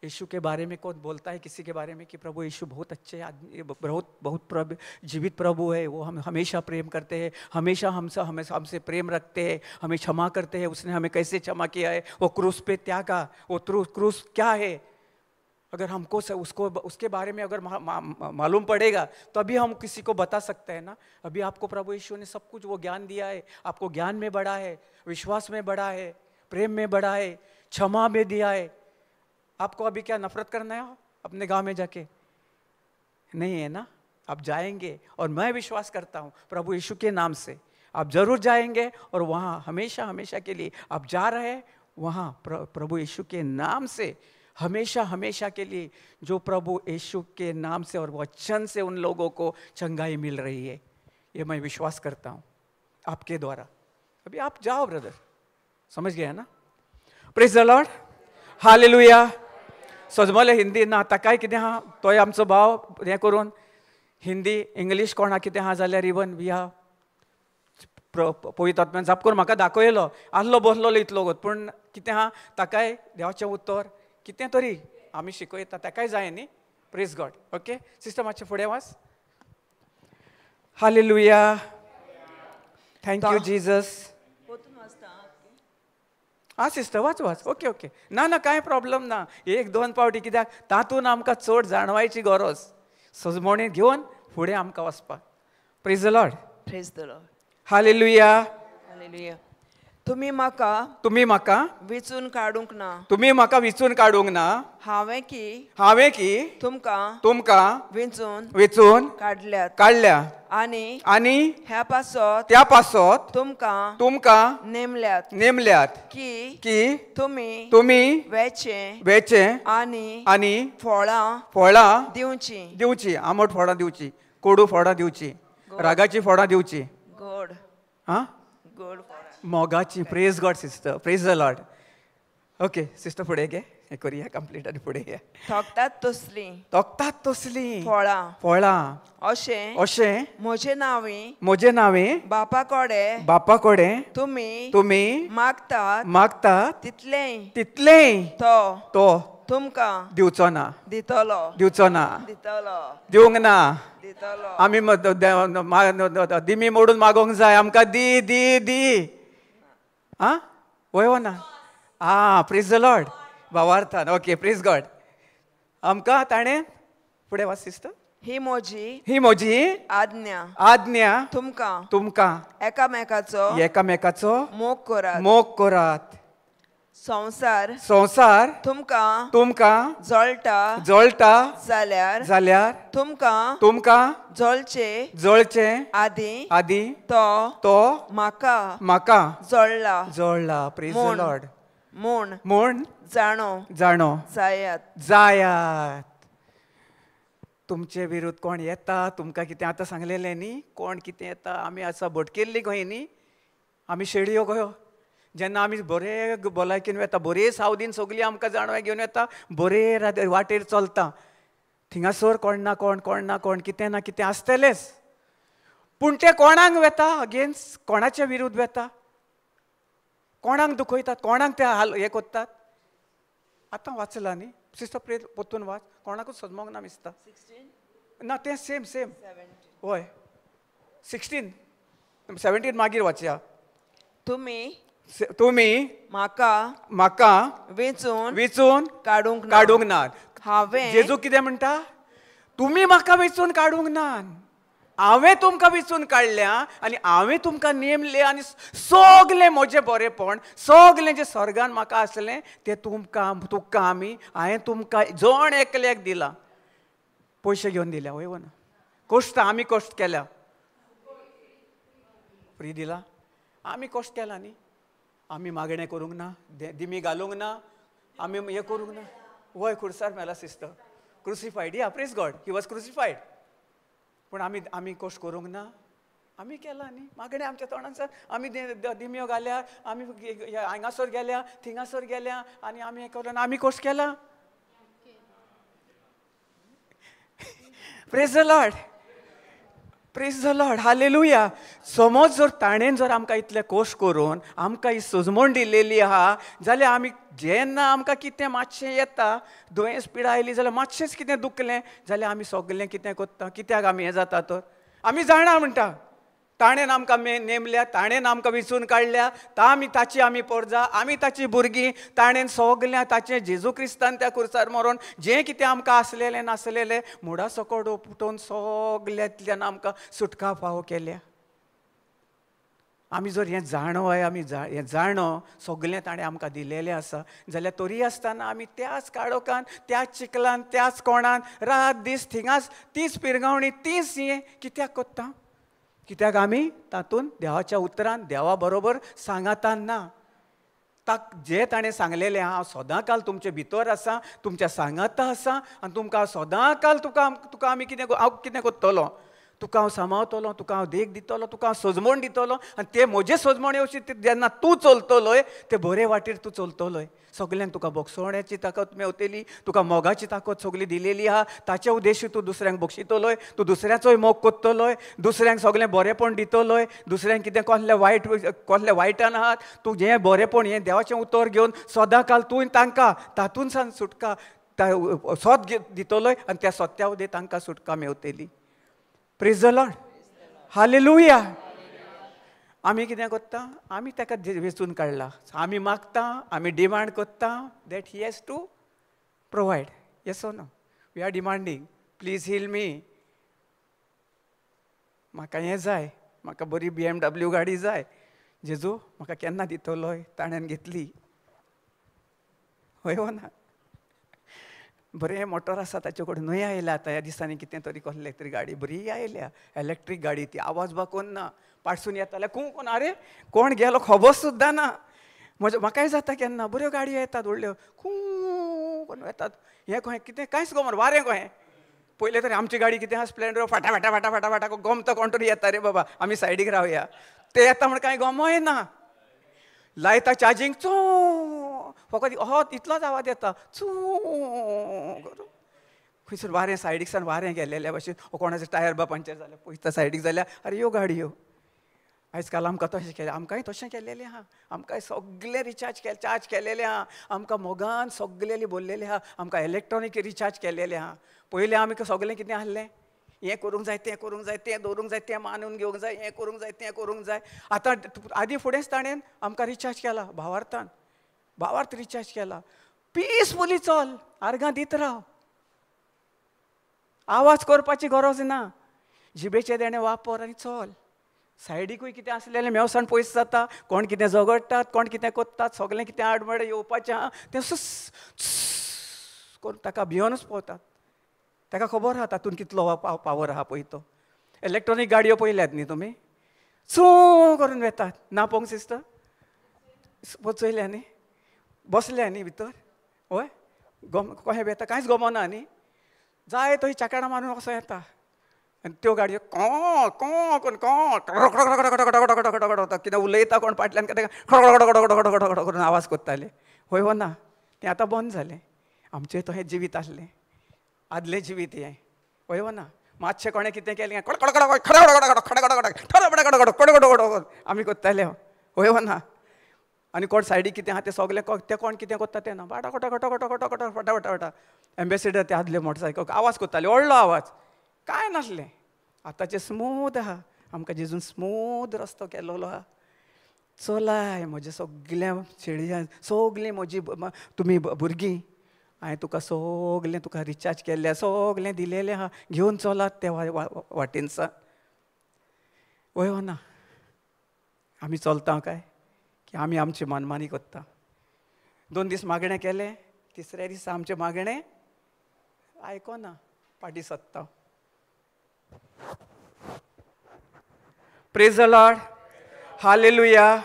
यीशु के बारे में कौन बोलता है किसी के बारे में कि प्रभु यीशु बहुत अच्छे आदमी, बहुत बहुत प्रभु जीवित प्रभु है, वो हम हमेशा प्रेम करते हैं, हमेशा हमसे हमेशा हमसे प्रेम रखते हैं, हमें क्षमा करते हैं, उसने हमें कैसे क्षमा किया है, वो क्रूस पे त्यागा, वो क्रूस क्या है, अगर हमको उसको उसके बारे में अगर मालूम पड़ेगा तो अभी हम किसी को बता सकते हैं ना। अभी आपको प्रभु यीशु ने सब कुछ वो ज्ञान दिया है, आपको ज्ञान में बढ़ा है, विश्वास में बढ़ा है, प्रेम में बढ़ा है, क्षमा में दिया है। आपको अभी क्या नफरत करना है अपने गांव में जाके? नहीं है ना। आप जाएंगे और मैं विश्वास करता हूँ प्रभु यीशु के नाम से आप जरूर जाएंगे और वहाँ हमेशा हमेशा के लिए आप जा रहे हैं, वहाँ प्रभु यीशु के नाम से हमेशा हमेशा के लिए जो प्रभु यीशु के नाम से और वचन से उन लोगों को चंगाई मिल रही है, ये मैं विश्वास करता हूँ आपके द्वारा। अभी आप जाओ ब्रदर, समझ गया ना? Praise the Lord, hallelujah. सजमले Hindi ना ताकाय कितें आहा तोय आमचो भाव हें करून हिंदी इंग्लीश कोणा कितें आहा जाल्यार इवन we हा पवित्र आत्म्यान जाप करून म्हाका दाखयलो आहलो बसलोलो इतलो वगत, पूण कितें आहा ताकाय देवाचें उतर कितें तरी आमी शिकयता ताकाय जाय न्ही। प्रेज गॉड. ओके सिस्टर, मातशें फुडें वाच. Hallelujah, thank you Jesus. आं सिस्टर वाच वाच. ओके ओके, ना ना कांय प्रॉब्लम ना. एक दोन पावटी कित्याक तातूंत आमकां चड जाणवायची गरज, सजमणी घेवन फुडें आमकां वचपाक. Praise the Lord. Praise the Lord. Hallelujah. Hallelujah. तुमी म्हाका, तुमी म्हाका विचून काडूंक ना, तुमी म्हाका विचून काडूंक ना, हांवें की, हांवें की तुमकां, तुमकां विंचून, विंचून काडल्यात, काडल्या आनी, आनी ह्या पासत, त्या पासत तुमकां, तुमकां नेमल्यात, नेमल्यात की, की तुमी, तुमी वेचें, वेचें आनी, आनी फळां, फळां दिवचीं, दिवचीं. आंबट फळां दिवचीं, कोडू फळां दिवचीं, रागाचीं फळां दिवचीं. गोड, आं गोड मोगाची. Praise God sister, praise the Lord. Okay sister, फुडें गे, हें करुया कंप्लीट आनी फुडें या. थोकतात तसलीं, तोखतात तसलीं फळां, फळां अशें, अशें म्हजे नांवी, म्हजे नांवी बापा कडेन, बापा कडेन तुमी, तुमी मागतात, मागतात तितलेंय, तितलेंय तो, तो तुमकां दिवचो ना, दितलो, दिवचो ना, दितलो, दिवंक ना. दितलो. आमी दिमी मोडून मागोंक जाय आमकां, दी दी दी. आं वय वो ना? आं प्रेज the Lord भावार्थान. ओके प्रेज गॉड. आमकां ताणें फुडें वाच सिस्टर. ही म्हजी, ही म्हजी आज्ञा, आज्ञा तुमकां, तुमकां एकामेकाचो, एकामेकाचो मोग करात, मोग करात. संवसार, संवसार तुमकां, तुमकां जळटा, जळटा जाल्यार, जाल्यार तुमकां, तुमकां जळचे, जळचे आदीं, आदीं तो, तो म्हाका, म्हाका जळ्ळा, जळ्ळा. प्रेज the Lord. म्हूण, म्हूण जाणो, जाणो जायात, जायात. तुमचे विरुद्ध कोण येता, तुमकां कितें आतां सांगलेलें न्ही, कोण कितें येता, आमी आसा भटकेल्ली खंय न्ही, आमी शेडयो खंयो. जेन्ना आमी बरे भलायकेन वेता, बरे सावदीन सगळीं आमकां जाणवाय घेवन येता, बरे वाटेर चलता, थिंगासर कोण ना कोण, कोण ना कोण, कितें ना कितें आसतलेंच. पूण तें कोणाक वेता अगेन्स्ट, कोणाचे विरुद्ध वेता, कोणाक दुखयतात, कोणाक ते हाल हें करतात. आतां वाचलां न्ही सिस्टर, प्रे परतून वाच. कोणाकूच सजमोंक ना दिसता ना तें सेम सेम. हय 16 17 मागीर वाचया. तुमी, तुमी म्हाका, म्हाका वेंचून, वेंचून काडूंक, काडूंक ना. हांवें जेजू कितें म्हणटा, तुमी म्हाका वेंचून काडूंक ना, हांवें तुमकां वेंचून काडल्या आनी हांवें तुमकां नेमलें आनी सगलें म्हजें बरेंपण, सगलें जें स्वर्गान म्हाका आसलें तें तुमकां, तुका आमी, हांवें तुमकां जण एकल्याक दिलां. पयशे घेवन दिल्या वय ना, कश्ट आमी कश्ट केल्या, फ्री दिला, आमी कश्ट केला न्ही, आमी मागणें करूंक ना, दिमी घालूंक ना, आमी हें करूंक ना. वय खुर्सार मेला सिस्टर, क्रुसिफायड. या praise God, he was crucified. पूण आमी, आमी कश्ट करूंक ना, आमी केला न्ही मागणें आमच्या तोंडान सर, आमी दिमयो घाल्या, आमी हांगासर गेल्या, थिंगासर गेल्या आनी आमी हें करून आमी कश्ट केला. Praise the Lord, praise the Lord, hallelujah. समज जर ताणें जर आमकां इतलें कश्ट करून आमकां ही सजमण दिलेली आहा जाल्यार आमी जेन्ना आमकां कितें मातशें येता, दुयेंस पिडा आयली जाल्यार मातशेंच कितें दुखलें जाल्यार आमी सगलें कितें करता, कित्याक आमी हें जाता तर आमी जाणा म्हणटा, ताणें आमकां नेमल्या, ताणें आमकां वेंचून काडल्या, आमी ताची आमी पोरजा, आमी ताची भुरगीं, ताणें सगळें ताचें जेजू क्रिस्तान त्या खुर्सार मरोन जें कितें आमकां आसलेलें नासलेलें मुडा सकट उपटून सगल्यांतल्यान आमकां सुटका फावो केल्या. आमी जर हें जाणो, आमी हें जाणो सगळें ताणें आमकां दिलेलें आसा जाल्यार तरी आसतना आमी त्याच काळोखान, त्याच चिखलान, त्याच कोणान रात दीस थिंगाच तीच पिरगावणी, तीच हें कित्याक करता, कित्याक आमी तातूंत देवाच्या उतरान देवा बरोबर सांगातान ना. ताक जे ताणें सांगलेलें, हांव सदां काल तुमचे भितर आसा, तुमच्या सांगाता आसा आनी तुमकां सदां काल तुका तुका आमी कितें, हांव कितें करतलो, तुका हांव सांबाळतलो, तुका हांव देख दितलो, तुका हांव सजमण दितलो आनी ते म्हजे सजमणे वशीं जेन्ना तूं चलतलोय ते बरे वाटेर तूं चलतलोय. सगल्यांक तुका बक्षवण्याची ताकत मेवतली, तुका मोगाची ताकत सगली दिलेली आहा, ताचे उद्देश तूं दुसऱ्यांक बक्षितलोय, तूं दुसऱ्याचोय मोग करतलोय, दुसऱ्यांक सगळें बरेंपण दितलोय, दुसऱ्यांक कितें कसलें वायट, कसलें वायटान आहात तूं हें बरेंपण, हें देवाचें उतर घेवन सदां काल तूं तांकां तातूंतल्यान सुटका, सोत दितलोय आनी त्या सोत्या उदे तांकां सुटका मेवतली. Praise the Lord, hallelujah. आमी कितें करता, आमी ताका वेंचून काडला, आमी मागता, आमी डिमांड करता that he has to provide. Yes or no? We are demanding, please heal me, म्हाका हें जाय, म्हाका बरी BMW गाडी जाय. जेजू म्हाका केन्ना दितलोय? ताणें घेतली. हय वो ना? बरें मोटर आसा ताचे कडेन न्हय आयल्या आतां ह्या दिसांनी कितें तरी कसलें तरी गाडी बरी आयल्या, इलेक्ट्रीक गाडी, ती आवाज बाकोन ना, पाडसून येताले कूं कोण, आरे कोण गेलो खबर सुद्दां ना. म्हज्या म्हाकाय जाता केन्ना बऱ्यो गाडयो येतात व्हडल्यो, कूं कोण येतात, हें कहें कितें कांयच गोमर वारें कहें. पयलें तरी आमची गाडी कितें आसा स्प्लेंडर, फाटा फाटा फाटा फाटा फाटा गोमता कोण तरी येता रे बाबा आमी सायडीक रावया, ते येता म्हण कांय गोमोय ना. लायता चार्जींग चू फकत हो इतलोच आवाज येता चू करून, खंयसर वारें सायडीक सान वारें गेल्लेल्या भशेन, कोणाचो टायर बा पंक्चर जालें पयता सायडीक जाल्यार अरे ह्यो गाडयो. आयज काल आमकां तशें केलें, आमकांय तशें केल्लेलें आहा, आमकांय सगळें रिचार्ज केलें, चार्ज केलेलें आहा, आमकां मोगान सगळें बोल्लेलें आहा, आमकां इलेक्ट्रॉनीक रिचार्ज केल्लेलें आहा. पयलें आमी सगळें कितें आहलें, हें करूंक जाय, तें करूंक जाय, तें दवरूंक जाय, तें मानून घेवंक जाय, हें करूंक जाय, तें करूंक जाय. आतां आदीं फुडेंच ताणें आमकां रिचार्ज केला भावार्थान, भावार्थ रिचार्ज केला. पिसफुली चल, आर्गां दीत राव, आवाज करपाची गरज ना, जिबेचें देणें वापर आनी चल. सायडीकूय कितें आसलेलें मेवसाण पयस जाता, कोण कितें झगडटात, कोण कितें कोत्तात, सगळें कितें आडमेळें येवपाचें आहा तें सुस करून ताका भियोनूच पोवतात. ताका खबर आहा तातूंत कितलो पावर आहा पळय तो. इलेक्ट्रॉनीक गाडयो पळयल्यात न्ही तुमी, चू करून वेतात ना पोंग सिस्टर, पचयल्या न्ही, बसल्या न्ही भितर, हय गोम कशें वेता कांयच गोमना न्ही, जाय थंय चाकाडां मारून कसो येता. आनी त्यो गाडयो कों कों करून कों खडखड कितें उलयता कोण फाटल्यान कितें खडखड खडखड खडखड खडखड करून आवाज करताले. हय हो ना? तें आतां बंद जालें. आमचें तशें जिवीत आसलें, आदलें जिवीत हें. हय हो ना? मातशें कोणें कितें केलें खडखड खडखड खडखड खडखड खडखड खडखड आमी करताले. हय हो ना? आनी कोण सायडीक कितें आहा तें सगलें तें कोण कितें करता तें ना, बाटा खट खट खट खट खट फटा फटा फटा. एम्बेसिडर ते आदले मोटरसायकल आवाज करताले, व्हडलो आवाज, कांय नासलें. आतांचें स्मूद आहा, आमकां जेजून स्मूद रस्तो केल्लो आहा. चलाय म्हज्या सगल्या शेळयान, सगलीं म्हजी तुमी भुरगीं, हांवें तुका सगलें तुका रिचार्ज केल्लें, सगलें दिलेलें आहा, घेवन चलात ते वाटेनसान. हय हो ना? आमी चलता काय की आमी आमची मनमानी करता? 2 दीस मागणें केलें, तिसऱ्या दिसा आमचें मागणें आयकोना, फाटीं सरता. Praise the Lord, hallelujah.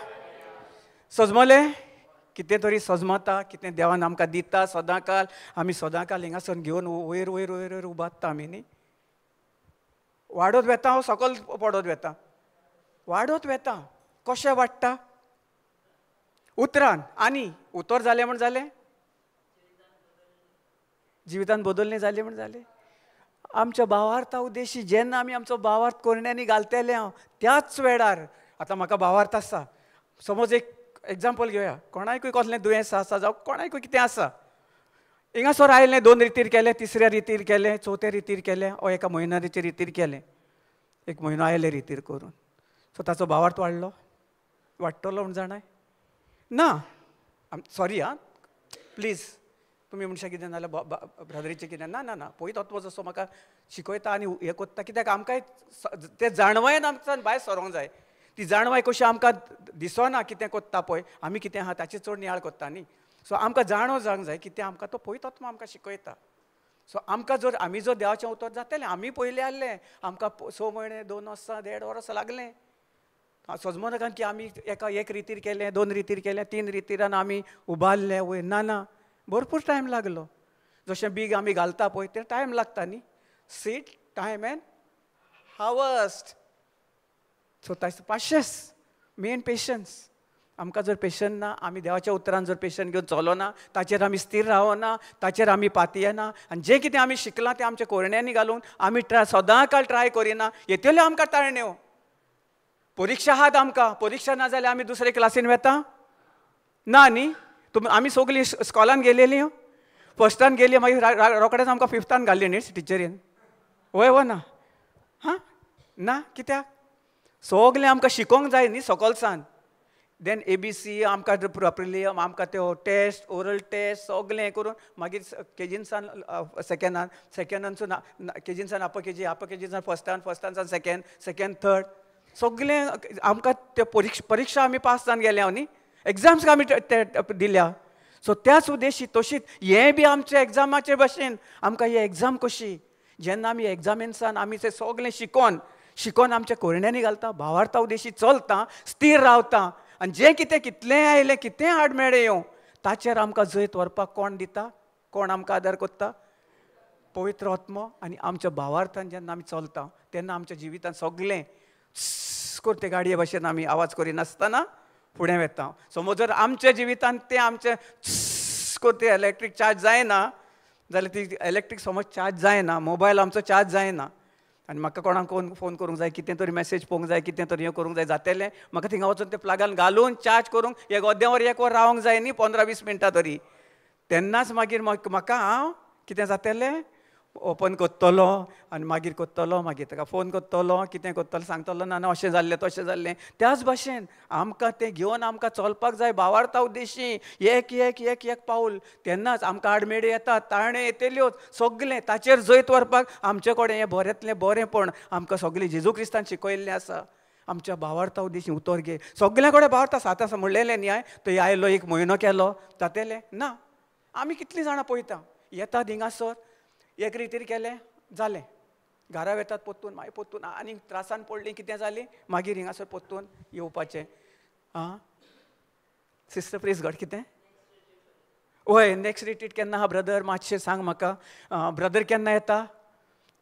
सजमलें कितें तरी सजमता, कितें देवान आमकां दिता सदांकाल, आमी सदांकाल हिंगासर घेवन वयर वयर वयर वयर उबारता आमी न्ही, वाडत वेता हांव सकल पडत वेता, वाडत वेता. कशें वाडटा? उतरान. आनी उतर जालें म्हण जालें, जिवितान बदलणें जालें म्हण जालें. आमच्या भावार्था उद्देशी जेन्ना आमी आमचो भावार्थ कोरण्यांनी घालतले हांव त्याच वेळार, आतां म्हाका भावार्थ आसा, समज एक एग्जाम्पल घेवया, कोणाकूय कसलें दुयेंस आसा जावं कोणाकूय कितें आसा, हिंगासर आयलें, 2 रितीर केलें, तिसऱ्या रितीर केलें, चवथ्या रितीर केलें, ओ एका म्हयन्याचे रितीर केलें, एक म्हयनो आयले रितीर करून, सो ताचो भावार्थ वाडलो, वाडटलो म्हण जाणाय ना. सॉरी आं, प्लीज तुमी म्हणशा कितें नाजाल्यार ब्रदरीचें कितें ना ना ना, पळय तत्व जसो म्हाका शिकयता आनी हें कोत्ता, कित्याक आमकांय तें जाणवायेन आमच्यान भायर सरोंक जाय. ती जाणवाय कशी आमकां दिसना कितें कोत्ता पळय, आमी कितें आहा ताचेर चड नियाळ कोत्ता न्ही. सो आमकां जाणव जावंक जाय की तें आमकां तो पळय तत्व आमकां शिकयता. सो आमकां जर आमी जर देवाचें उतर जातलें, आमी पयलीं आहलें, आमकां 6 म्हयने, 2 वर्सां, 1.5 वर्सां लागलें सजमो नाका की आमी एका एक रितीर केलें, 2 रितीर केलें, 3 रितीरान आमी उबारलें वयर, ना ना, भरपूर टायम लागलो. जशें बीग आमी घालता पळय तें टायम लागता न्ही, seed time and Harvest. So ताचे पाशेस मेन पेशन्स. आमकां जर पेशन ना, आमी देवाच्या उतरान जर पेशन घेवन चलोना, ताचेर आमी स्थीर रावना, ताचेर आमी पातयेना, आनी जें कितें आमी शिकलां तें आमच्या कोरण्यांनी घालून आमी ट्राय सदांकाळ ट्राय करिना, येतल्यो आमकां ताळण्यो. परिक्षा आहात आमकां, परिक्षा ना जाल्यार आमी दुसरे क्लासीन वेता ना न्ही. तुमी आमी सगळीं स्कॉलान गेलेलीं, फर्स्टान गेली मागीर रोखडेच आमकां फिफ्तान घाल्ली न्ही टिचरीन. वय वो ना? हां ना, कित्याक? सगलें आमकां शिकोंक जाय न्ही सकलसान. Then A B C आमकां प्रिलियम, आमकां त्यो टेस्ट, ओरल टेस्ट सगलें हें करून मागीर केजीनसान सेकेंडान, सेकेंडानसून केजीनसान अपर केजी, अपर केजीनसान फर्स्टान, फर्स्टानसान सेकेंड, सेकेंड थर्ड, सगलें आमकां त्यो परिक्षा आमी पास जावन गेल्या न्ही, एग्जाम्स आमी ते दिल्या. सो त्याच उद्देशी तशीच हें बी आमच्या एग्जामाचे भशेन आमकां ही एग्जाम कशी, जेन्ना आमी एग्जामीनसान आमी तें सगलें शिकोन शिकोन आमच्या कोरण्यांनी घालता, भावार्था उद्देशी चलता, स्थीर रावता, आनी जें कितें कितलें आयलें कितें आडमेळें येवं ताचेर आमकां जैत व्हरपाक कोण दिता, कोण आमकां आदार करता? पवित्र आत्मो. आनी आमच्या भावार्थान जेन्ना आमी चलता तेन्ना आमच्या जिवितान सगलें करून ते गाडये भशेन आमी आवाज करिनासतना फुडें वता. समज जर आमच्या जिवितान तें आमचें करून ते इलेक्ट्रीक चार्ज जायना जाल्यार ती इलेक्ट्रीक समज चार्ज जायना, मोबायल आमचो चार्ज जायना, आनी म्हाका कोणाक फोन करूंक जाय, कितें तरी मॅसेज पळोवंक जाय, कितें तरी हें करूंक जाय जातलें, म्हाका थिंगा वचून ते प्लगान घालून चार्ज करूंक एक अर्दें वर एक वर रावंक जाय न्ही, 15-20 मिनटां तरी. तेन्नाच मागीर म्हाका हांव कितें जातलें, ओपन करतलो आनी मागीर करतलो, मागीर ताका फोन करतलो, कितें करतलो सांगतलो, ना ना अशें जाल्लें तशें जाल्लें. त्याच भाशेन आमकां तें घेवन आमकां चलपाक जाय भावार्था उद्देशी, एक एक एक एक पावल. तेन्नाच आमकां आडमेळी येतात, ताणे येतल्योच, सगलें ताचेर जैत व्हरपाक आमचे कडेन हें बऱ्यांतलें बरेंपण आमकां सगलें जेजू क्रिस्तान शिकयल्लें आसा. आमच्या भावार्था उद्देशी उतर घे, सगल्या कडेन भावार्थ आसा. आतां म्हणलेलें न्ही हांवें, थंय आयलो एक म्हयनो केलो जातलें ना. आमी कितलीं जाणां पळयता, येतात हिंगासर एक रितीर केलें जालें, घरा वेतात पोत्तून, मागीर पोत्तून आनी त्रासान पडलीं कितें जालीं, मागीर हिंगासर पोत्तून येवपाचें. आं सिस्टर प्रेज गॉड. कितें? वय नेक्स्ट रिट्रीट केन्ना आहा ब्रदर? मातशें सांग म्हाका. ब्रदर केन्ना येता?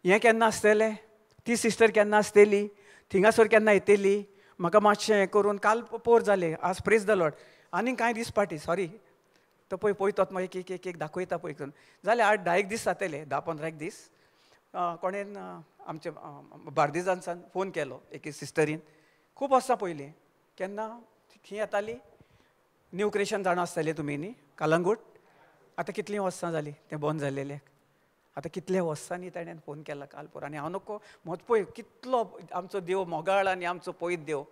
हें केन्ना आसतलें? ती सिस्टर केन्ना आसतली? थिंगासर केन्ना येतली? म्हाका मातशें हें करून काल पोर जालें, आज प्रेज the Lord. आनी कांय दीस फाटीं सॉरी तो पळय पळयतात मागीर एक एक एक दाखयता पळय करून जालें 8-10 एक दीस जातले, 10-15 एक दीस. कोणेन आमच्या बार्देजानसान फोन केलो एके सिस्टरीन, खूब वर्सां पयलीं, केन्ना खंय येताली, न्यू क्रिएशन जाणा आसतलें तुमी न्ही, कलंगूट. आतां कितलीं वर्सां जालीं तें बंद जाल्लेलें, आतां कितल्या वर्सांनी ताणें फोन केला काल पोर. आनी हांव नको म्हजो पळय कितलो आमचो देव मोगाळ आनी आमचो पयत देव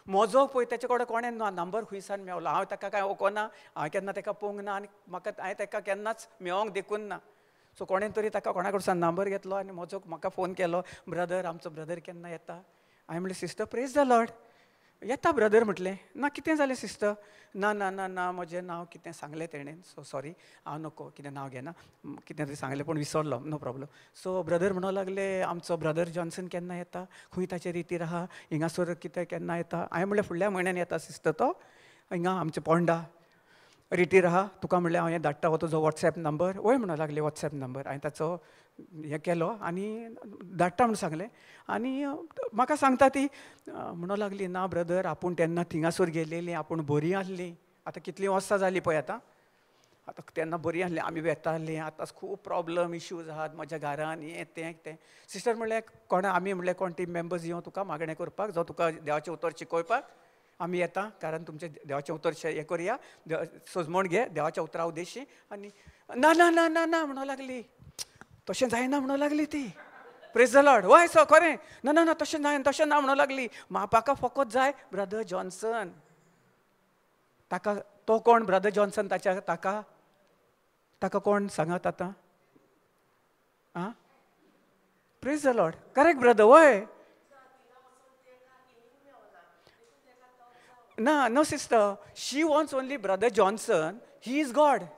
म्हजो पळय, तेचे कडेन कोणें नंबर खंयसान मेवलो, हांव ताका कांय वळखना, हांवें केन्ना ताका पळोवंक ना आनी म्हाका हांवें ताका केन्नाच मेळोंक देखून ना. सो कोणें तरी ताका कोणा कडच्यान नंबर घेतलो आनी म्हजो म्हाका फोन केलो, ब्रदर आमचो ब्रदर केन्ना येता? हांवें म्हणलें सिस्टर प्रेज the Lord, येता ब्रदर म्हटलें. ना कितें जालें सिस्टर? ना ना ना ना म्हजें नांव कितें सांगलें तेणें, सो सॉरी हांव नको कितें नांव घेना, कितें तरी सांगलें पूण विसरलो, नो प्रॉब्लम. सो ब्रदर म्हणूंक लागले आमचो ब्रदर जॉन्सन केन्ना येता, खंय ताचे रितीर आहा, हिंगासर कितें केन्ना येता? हांवें म्हणलें फुडल्या म्हयन्यान येता सिस्टर, तो हिंगा आमचे पोंडा रितीर आहा, तुका म्हणलें हांव हें धाडटा हो तुजो वॉट्सएप नंबर. वय म्हणूंक लागले वॉट्सएप नंबर, हांवें ताचो हें केलो आनी धाडटा म्हूण सांगलें. आनी म्हाका सांगता ती म्हणूंक लागली ना ब्रदर आपूण तेन्ना थिंगासर गेलेली, आपूण बरी आहली, आतां कितलीं वर्सां जालीं पळय, आतां आतां तेन्ना बरी आहली, आमी वेतालीं, आतां खूब प्रॉब्लम इश्यूज आहात म्हज्या घरान, हें तें तें. सिस्टर म्हणलें कोणा आमी म्हणलें कोण टीम मेंबर्स येवं तुका मागणें करपाक, जावं तुका देवाचें उतर शिकोवपाक आमी येता, कारण तुमचें देवाचें उतर हें करुया, सजमोण घे देवाच्या उतरा उद्देशी. आनी ना ना ना ना ना म्हणूंक लागली, तशें जायना म्हणूंक लागली ती. प्रेज the Lord. वय सो खरें, ना ना ना तशें जायना तशें ना म्हणूंक लागली. म्हाका फकत जाय ब्रदर जॉन्सन. ताका तो कोण ब्रदर जॉन्सन ताच्या ताका ताका कोण सांगात आतां? आं praise the Lord. Correct brother. वय ना no sister, she wants only brother Johnson, he is God.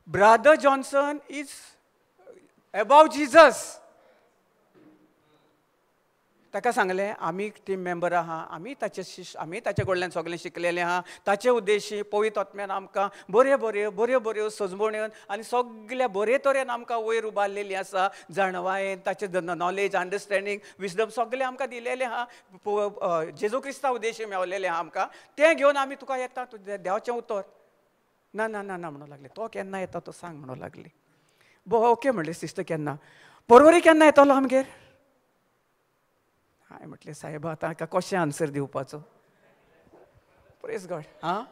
Brother Johnson is above Jesus. ताका सांगलें आमी टीम मेंबर आहा, आमी ताचे शिश आमी ताचे कडल्यान सगळें शिकलेलें आहा, ताचे उद्देशी पवित्र आत्म्यान आमकां बऱ्यो बऱ्यो बऱ्यो बऱ्यो सजमण्यो आनी सगल्या बरे तरेन आमकां वयर उबारलेली आसा, जाणवायेन ताचे नॉलेज अंडरस्टँडींग विजडम सगळें आमकां दिलेलें आहा, जेजू क्रिस्ता उद्देशी मेवलेलें आहा आमकां, तें घेवन आमी तुका येता तुजें देवाचें उतर. ना ना ना ना म्हणूंक लागले, तो केन्ना येता तो सांग म्हणूंक लागली. ओके म्हणलें सिस्टर, केन्ना परवरी केन्ना येतलो आमगेर? हांवें म्हटलें सायबा आतां हाका कशें आन्सर दिवपाचो? Praise God. आं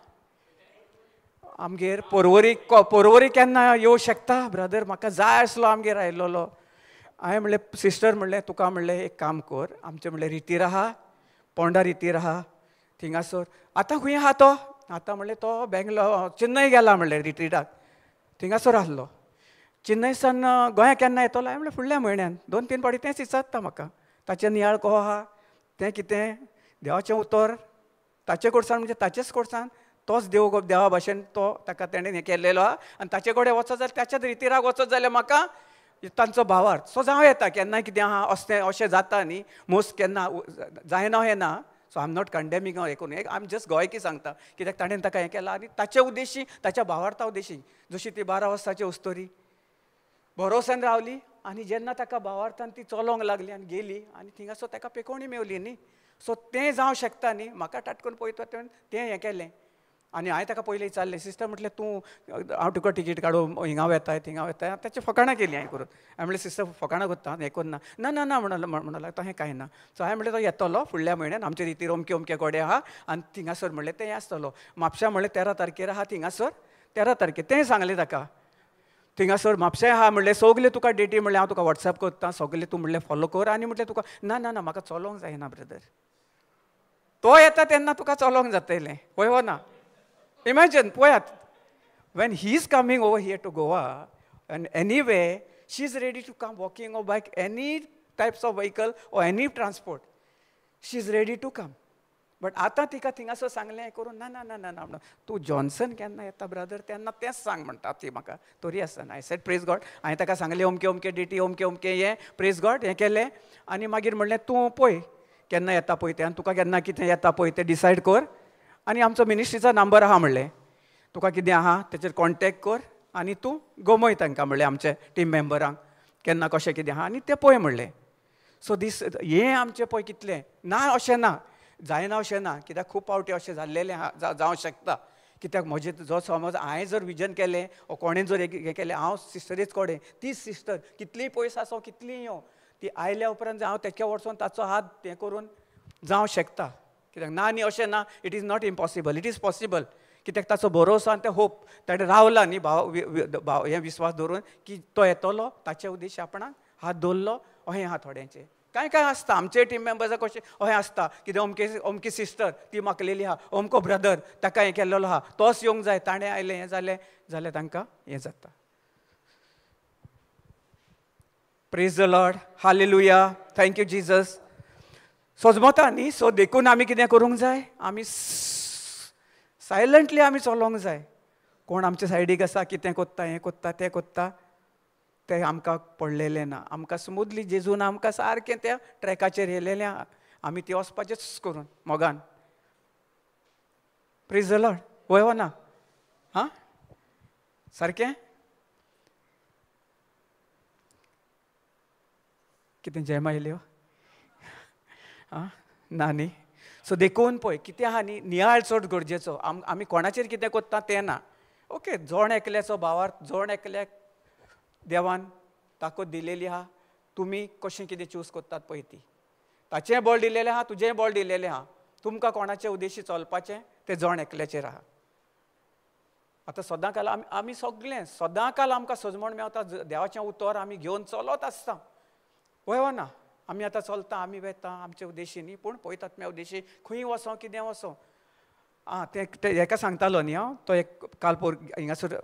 आमगेर पोरवरी पोरवरी केन्ना येवं शकता ब्रदर, म्हाका जाय आसलो आमगेर आयलेलो. हांवें म्हणलें सिस्टर म्हणलें तुका म्हणलें एक काम कर, आमचें म्हणलें रितीर आहा, पोंडा रितीर आहा थिंगासर. आतां खंय आहा तो? आतां म्हणलें तो बेंगलोर चेन्नय गेला म्हणलें रिट्रिटाक, थिंगासर आसलो. चेन्नय सान गोंया केन्ना येतलो? हांवें म्हणलें फुडल्या म्हयन्यान. 2-3 फावटी तेंच विचारता म्हाका, ताचें नियाळ कसो आहा, तें कितें देवाचें उतर ताचे कडसान म्हणजे ताचेच कडसान तोच देव देवा भाशेन तो ताका तेणें हें केल्लेलो आहा आनी ताचे कडेन वचत जाल्यार ताच्याच रितीराक वचत जाल्यार म्हाका तांचो भावार्थ सो जावं येता. केन्ना कितें आहा अशें अशें जाता न्ही, मोस्ट केन्ना जायना हें ना. So I am not condemning हें करून, I am just गोंयकी सांगता कित्याक ताणें ताका हें केलां आनी ताचे उद्देशी ताच्या भावार्था उद्देशी. जशी ती 12 वर्सांची अस्तोरी भरोसान रावली आनी जेन्ना ताका भावार्थान ती चलोंक लागली आनी गेली आनी थिंगासो ताका पेकोवणी मेवली न्ही. सो तें जावं शकता न्ही. म्हाका टाटकून पळयता तें हें केलें आनी हांवें ताका पयलीं विचारलें, सिस्टर म्हटलें तूं हांव तुका टिकेट काडूं हिंगा वेताय थिंगा वेताय, ताचें फकाणां केलीं हांवें करून. हांवें म्हणलें सिस्टर फकाणां करता हें करना. ना ना ना म्हणून लागता हें कांय ना. सो हांवें म्हणलें तो येतलो फुडल्या म्हयन्यान, आमचे रितीर अमके अमके गोडे आहा आनी थिंगासर म्हणलें तें आसतलो. म्हापशा म्हणलें 13 तारखेर आहा थिंगासर, 13 तारखेर तें सांगलें ताका. थिंगासर म्हापशा आहा म्हणलें सगलें तुका डेटी म्हणलें हांव तुका वॉट्सएप करता, सगलें तूं म्हणलें फॉलो कर. आनी म्हणलें तुका ना ना ना म्हाका चलोंक जायना ब्रदर, तो येता तेन्ना तुका चलोंक जातलें पळय हो ना. Imagine, पळयात, when he is coming over here to Goa, and anyway, she is ready to come walking or bike, any types of vehicle or any transport, she is ready to come. But आतां तिका थिंगासर सांगलें करून ना ना ना ना ना म्हणून तूं जॉन्सन केन्ना येता ब्रदर तेन्ना तेंच सांग म्हणटा ती म्हाका तरी आसतना. I said praise God. हांवें ताका सांगलें अमके अमके डेटी अमके अमके हें प्रेज गॉड हें केलें आनी मागीर म्हणलें तूं पळय केन्ना येता पळय तें आनी तुका केन्ना कितें येता पळय तें डिसायड कर आनी आमचो मिनिस्ट्रीचो नंबर आहा म्हणलें तुका कितें आहा तेचेर कॉन्टेक्ट कर आनी तूं गमय तांकां म्हणलें आमचे टीम मेंबरांक केन्ना कशें कितें आहा आनी तें पळय म्हणलें. सो दीस हें आमचें पळय कितलें ना अशें ना जायना अशें ना, कित्याक खूब फावटी अशें जाल्लेलें आहा जावं शकता. कित्याक म्हजें जो समज हांवें जर विजन केलें वो कोणें जर हें केलें, हांव सिस्टरीच कडेन ती सिस्टर कितलीय पयस आसो कितलीय येवं ती आयल्या उपरांत हांव तेक्या वचोन ताचो हात हें करून जावं शकता. कित्याक ना न्ही अशें ना, it is not impossible, it is possible. कित्याक ताचो भरोसो आनी ते होप ताणें रावला न्ही भाव भाव हें विस्वास दवरून की तो येतलो, ताचे उद्देश आपणाक हात दवरलो अहें आहा. थोड्यांचें कांय कांय आसता आमचे टीम मेंबर्सां कशें अहें आसता कितें अमके अमकी सिस्टर ती माकलेली आहा, अमको ब्रदर ताका हें केल्लो आहा, तोच येवंक जाय, ताणें आयलें हें जालें जाल्यार तांकां हें जाता. Praise the Lord, hallelujah, thank you Jesus. सजमता न्ही. सो देखून आमी कितें करूंक जाय, आमी सायलंटली आमी चलोंक जाय. कोण आमच्या सायडीक आसा कितें कोत्ता हें कोत्ता तें कोत्ता तें आमकां पडलेलें ना. आमकां स्मुथली जेजून आमकां सारकें त्या ट्रॅकाचेर येयलेलें आहा, आमी तें वचपाचेंच करून मोगान. प्रेज the Lord. वय हो ना हां सारकें कितें जयमा येयल्यो आं ना न्ही. सो देखून पळय कितें आहा न्ही, नियाळ चड गरजेचो. आमी कोणाचेर कितें कोत्ता तें ना. ओके, जण एकल्याचो भावार्थ जण एकल्याक देवान ताकद दिलेली आहा, तुमी कशें कितें चूज करतात पळय ती. ताचें बळ दिलेलें आहा, तुजेंय बळ दिलेलें आहा, तुमकां कोणाचे उद्देशी चलपाचें तें जण एकल्याचेर आहा. आतां सदां काल आमी सगळें सदां काल आमकां सजमण मेवता, देवाचें उतर आमी घेवन चलत आसता. वय हो ना, आमी आतां चलता आमी वेता आमचे उद्देशी न्ही, पूण पळयतात आत्म्या उद्देशी खंय वचों कितें वचों. आं तें हेका सांगतालो न्ही हांव, तो एक काल पोर हिंगासर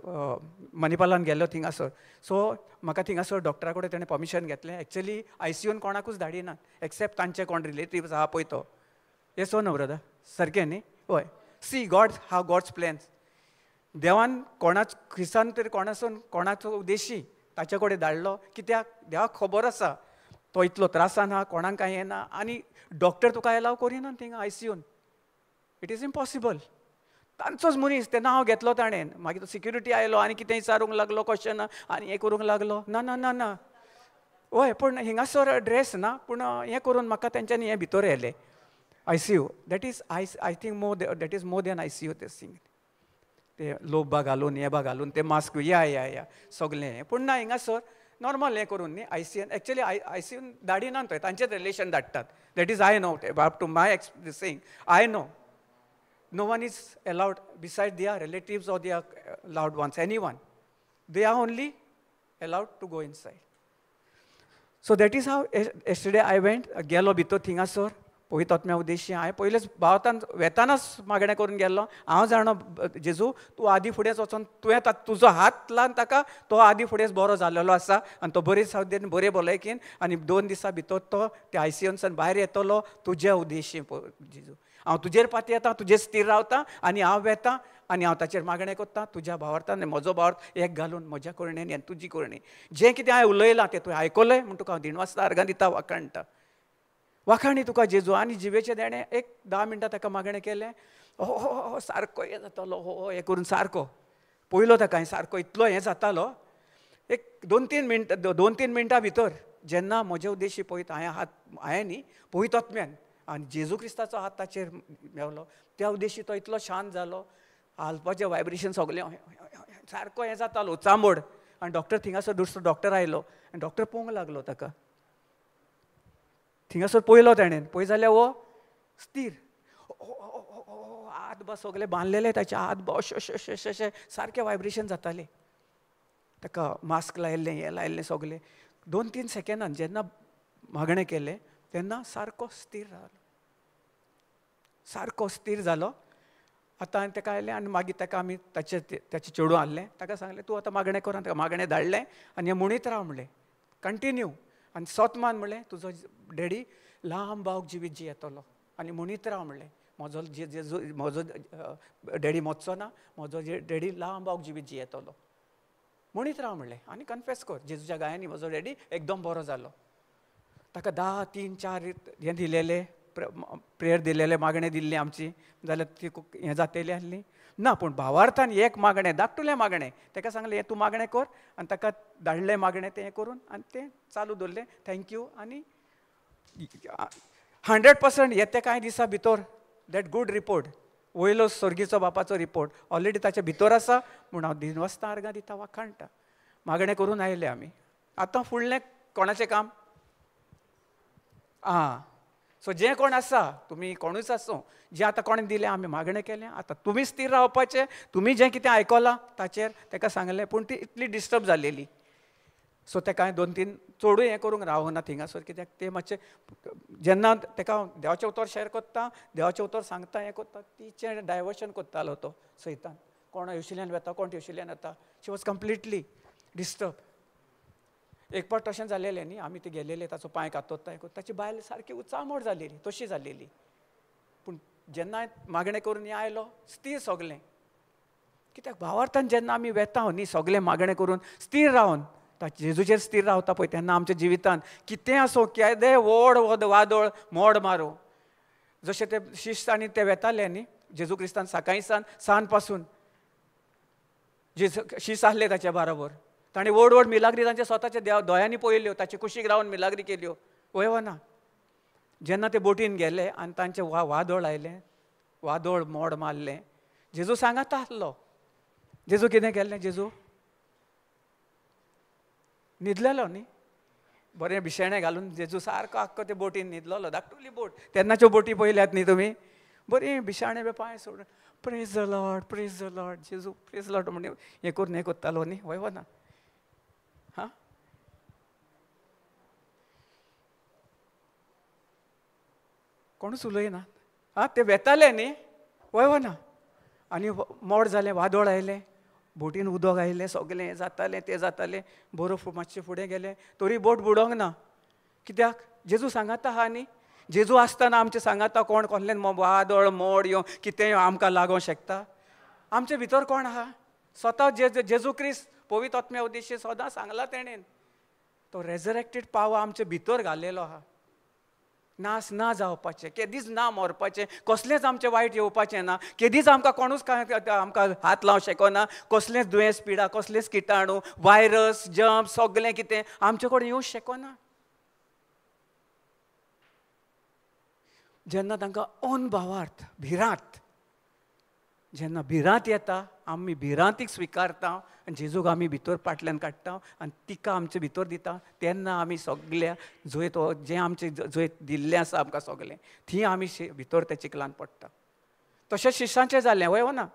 मणिपालान गेल्लो थिंगासर. सो म्हाका थिंगासर डॉक्टरा कडेन तेणें परमिशन घेतलें. एक्चुअली आयसीयून कोणाकूच धाडिनात एक्सेप्ट तांचे कोण रिलेटिव्स आहा पळय तो. येस हो नो ब्रदर, सारकें न्ही? हय. See God how God's plans. देवान कोणाच क्रिस्तान तरी कोणासून कोणाचो उद्देशी ताचे कडेन धाडलो, कित्याक देवाक खबर आसा तो इतलो त्रासान आहा, कोणाक कांय येना आनी डॉक्टर तुका एलाव करिना थिंगा आयसीयून, it is impossible. तांचोच मनीस तें नांव घेतलो ताणें, मागीर तो सिक्युरिटी आयलो आनी कितें विचारूंक लागलो क्वेश्चन आनी हें करूंक लागलो. ना ना ना ना हय, पूण हिंगासर ड्रेस ना, पूण हें करून म्हाका तेंच्यांनी हें भितर येयलें ICU. That is I think more that is more than ICU. ते सिंग ते लोबा घालून हे बा घालून ते मास्क या या या सगळें. पूण ना हिंगासर नॉर्मल हें करून न्ही आयसीयून. एक्चुअली आयसीयून धाडिनात थंय, तांचेच रिलेशन धाडटात. That is I know up to my thing I know no one is allowed beside their relatives or their loved ones, anyone, they are only allowed to go inside. So that is how yesterday I went, गेलो भितर थिंगासर पवित्र आत्म्या उद्देशी हांवें पयलेच भावार्थान वेतानाच मागणें करून गेल्लो. हांव जाणो जेजू तूं आदी फुडेंच वचोन तुवें तुजो हात लावन ताका तो आदी फुडेंच बरो जाल्लो आसा आनी तो बरी सावधेन बरे भलायकेन आनी 2 दिसां भितर तो त्या आयसीयूनसान भायर येतलो तुज्या उद्देशी. जेजू हांव तुजेर पातयेता, तुजेर स्थीर रावता आनी हांव वेता आनी हांव ताचेर मागणें करता तुज्या भावार्थान आनी म्हजो भावार्थ एक घालून म्हज्या करणेन आनी तुजी करणी जें कितें हांवें उलयलां तें तुवें आयकलें म्हूण तुका हांव दिनवासता, अर्गां दिता, वाखाणटा, वाखाणी तुका जेजू. आनी जिवेचें देणें एक 10 मिनटां ताका मागणें केलें, हो हो सारको हें जातालो, हो हें करून सारको पयलो ताका हांवें सारको इतलो हें जातालो. एक 2-3 मिनटां 2-3 मिनटां भितर जेन्ना म्हजे उद्देशी पळयत हांवें हात हांवें न्ही पवित्र आत्म्यान आनी जेजू क्रिस्ताचो हात ताचेर मेवलो त्या उद्देशी तो इतलो शांत जालो, हालपाचें वायब्रेशन सगळें सारको हें जातालो चांबड. आनी डॉक्टर थिंगासर दुसरो डॉक्टर आयलो आनी डॉक्टर पळोवंक लागलो ताका, थिंगासर पळयलो ताणें, पळय जाल्यार हो स्थीर, हात बा सगळे बांदलेले ताचे हात बा अशे अशे अशे अशे अशे सारकें वायब्रेशन जातालें, ताका मास्क लायिल्लें हें लायिल्लें सगळें. 2-3 सेकेंडान जेन्ना मागणें केलें तेन्ना सारको स्थीर रावलो, सारको स्थीर जालो. आतां ताका आयलें आनी मागीर ताका आमी ताचे ताचें चेडूं हाडलें, ताका सांगलें तूं आतां मागणें कर, आनी ताका मागणें धाडलें आनी हें म्हणीत राव म्हणलें कंटिन्यू. आनी सोतमान म्हणलें तुजो डॅडी लांब बावक जिवीत जियेतलो आनी म्हणीत राव म्हणलें म्हजो जेजू म्हजो डॅडी मोचो ना, म्हजो डॅडी लांब बावक जिवीत जियेतलो म्हणीत राव म्हणलें आनी कन्फेस कर जेजूच्या गायांनी म्हजो डॅडी एकदम बरो जालो. ताका 10, 3, 4 हें दिलेलें प्रेयर दिलेलें मागणें दिल्लें आमची जाल्यार ती हें जातली आसली ना, पूण भावार्थान एक मागणें धाकटुलें मागणें ताका सांगलें हें तूं मागणें कर आनी ताका धाडलें मागणें तें करून आनी तें चालू दवरलें. Thank you. आनी 100% येते कांय दिसां भितर that good report वयलो स्वर्गीचो बापाचो रिपोर्ट ऑलरेडी ताच्या भितर आसा म्हूण हांव दिनवासता, अर्गां दिता, वाखाणटा. मागणें करून आयले आमी. आतां फुडलें कोणाचें काम? आं, सो जें कोण आसा तुमी कोणूच आसूं जें आतां कोणें दिलें आमी मागणें केलें, आतां तुमी स्थीर रावपाचें, तुमी जें कितें आयकलां ताचेर ताका सांगलें, पूण ती इतली डिस्टर्ब जालेली. सो ताका हांवें 2-3 चडूय हें करूंक रावना थिंगासर कित्याक तें मातशें जेन्ना ताका देवाचें उतर शेर करता, देवाचें उतर सांगता, हें करता, तिचें डायवर्शन करतालो तो सैतान, कोण हयशिल्यान वेता कोण थंयशिल्यान येता. शी वॉज कंप्लिटली डिस्टर्ब. एक पाट तशें जालेलें न्ही, आमी ते गेलेले ताचो पांय कातरता ताची बायल सारकी उचामोड जालेली तशी जालेली, पूण जेन्ना मागणें करून हें आयलो स्थीर सगळें, कित्याक भावार्थान जेन्ना आमी वेता न्ही सगळें मागणें करून स्थीर रावन जेजूचेर स्थीर रावता पळय तेन्ना आमच्या जिवितान कितें आसूं केदें व्हड वादळ मोड मारूं, जशें ते शिस्त आनी ते वेताले न्ही जेजू क्रिस्तान सकाळीं सान पासून जेजू शीस आसले ताच्या बरोबर, ताणें व्हड व्हड मिलाग्री तांच्या स्वताच्या देव दोळ्यांनी पळयल्यो, ताचे कुशीक रावन मिलाग्री केल्यो. वय ना जेन्ना ते बोटीन गेले आनी तांचें वादळ आयलें, वादळ मोड मारलें, जेजू सांगाता आसलो. जेजू कितें केल्लें? जेजू न्हिदलेलो न्ही, बरें बिशेणें घालून जेजू सारको आख्खो ते बोटीन न्हिदलेलो. धाकटुली बोट, तेन्नाच्यो बोटी पळयल्यात न्ही तुमी, बरीं बिशाणें बी पांय सोडून praise the Lord, praise the Lord, जेजू प्रेज the Lord म्हणून हें करून हें करतालो न्ही. वय ना हां, कोणूच उलयना. आं, ते वेताले न्ही, वय ना, आनी मोड जालें, वादळ आयलें, बोटीन उदक आयलें, सगळें जातालें तें जातालें, बरो मातशें फुडें गेलें तरी बोट बुडोंक ना. कित्याक? जेजू सांगाता आहा न्ही, जेजू आसतना आमचें सांगाता कोण कसलें वादळ मोड येवं कितें आमकां लागोंक शकता. आमचे भितर कोण आहा? स्वता जेजू क्रिस्त पवित्र आत्म्या उद्देशी सदां सांगला तेणेन, तो रेजरेक्टेड पावर आमचे भितर घालेलो आहा. नास ना जावपाचें, केदीच ना मरपाचें, कसलेंच आमचें वायट येवपाचें ना, केदीच आमकां कोणूच आमकां हात लावंक शकना, कसलेंच दुयेंस पिडा, कसलेंच किटाणू, वायरस, जम्प, सगळें कितें आमचे कडेन येवंक शकना. जेन्ना तांकां अनभावार्थ भिरांत, जेन्ना भिरांत येता आमी भिरांतीक स्विकारता आनी जेजूक आमी भितर पाटल्यान काडटा आनी तिका आमचे भितर दिता, तेन्ना आमी सगल्या जैत जें आमचें जैत दिल्लें आसा आमकां सगलें थंय आमी भितर त्या चिखलान पडटा. तशें शिश्यांचें जालें, वय ना?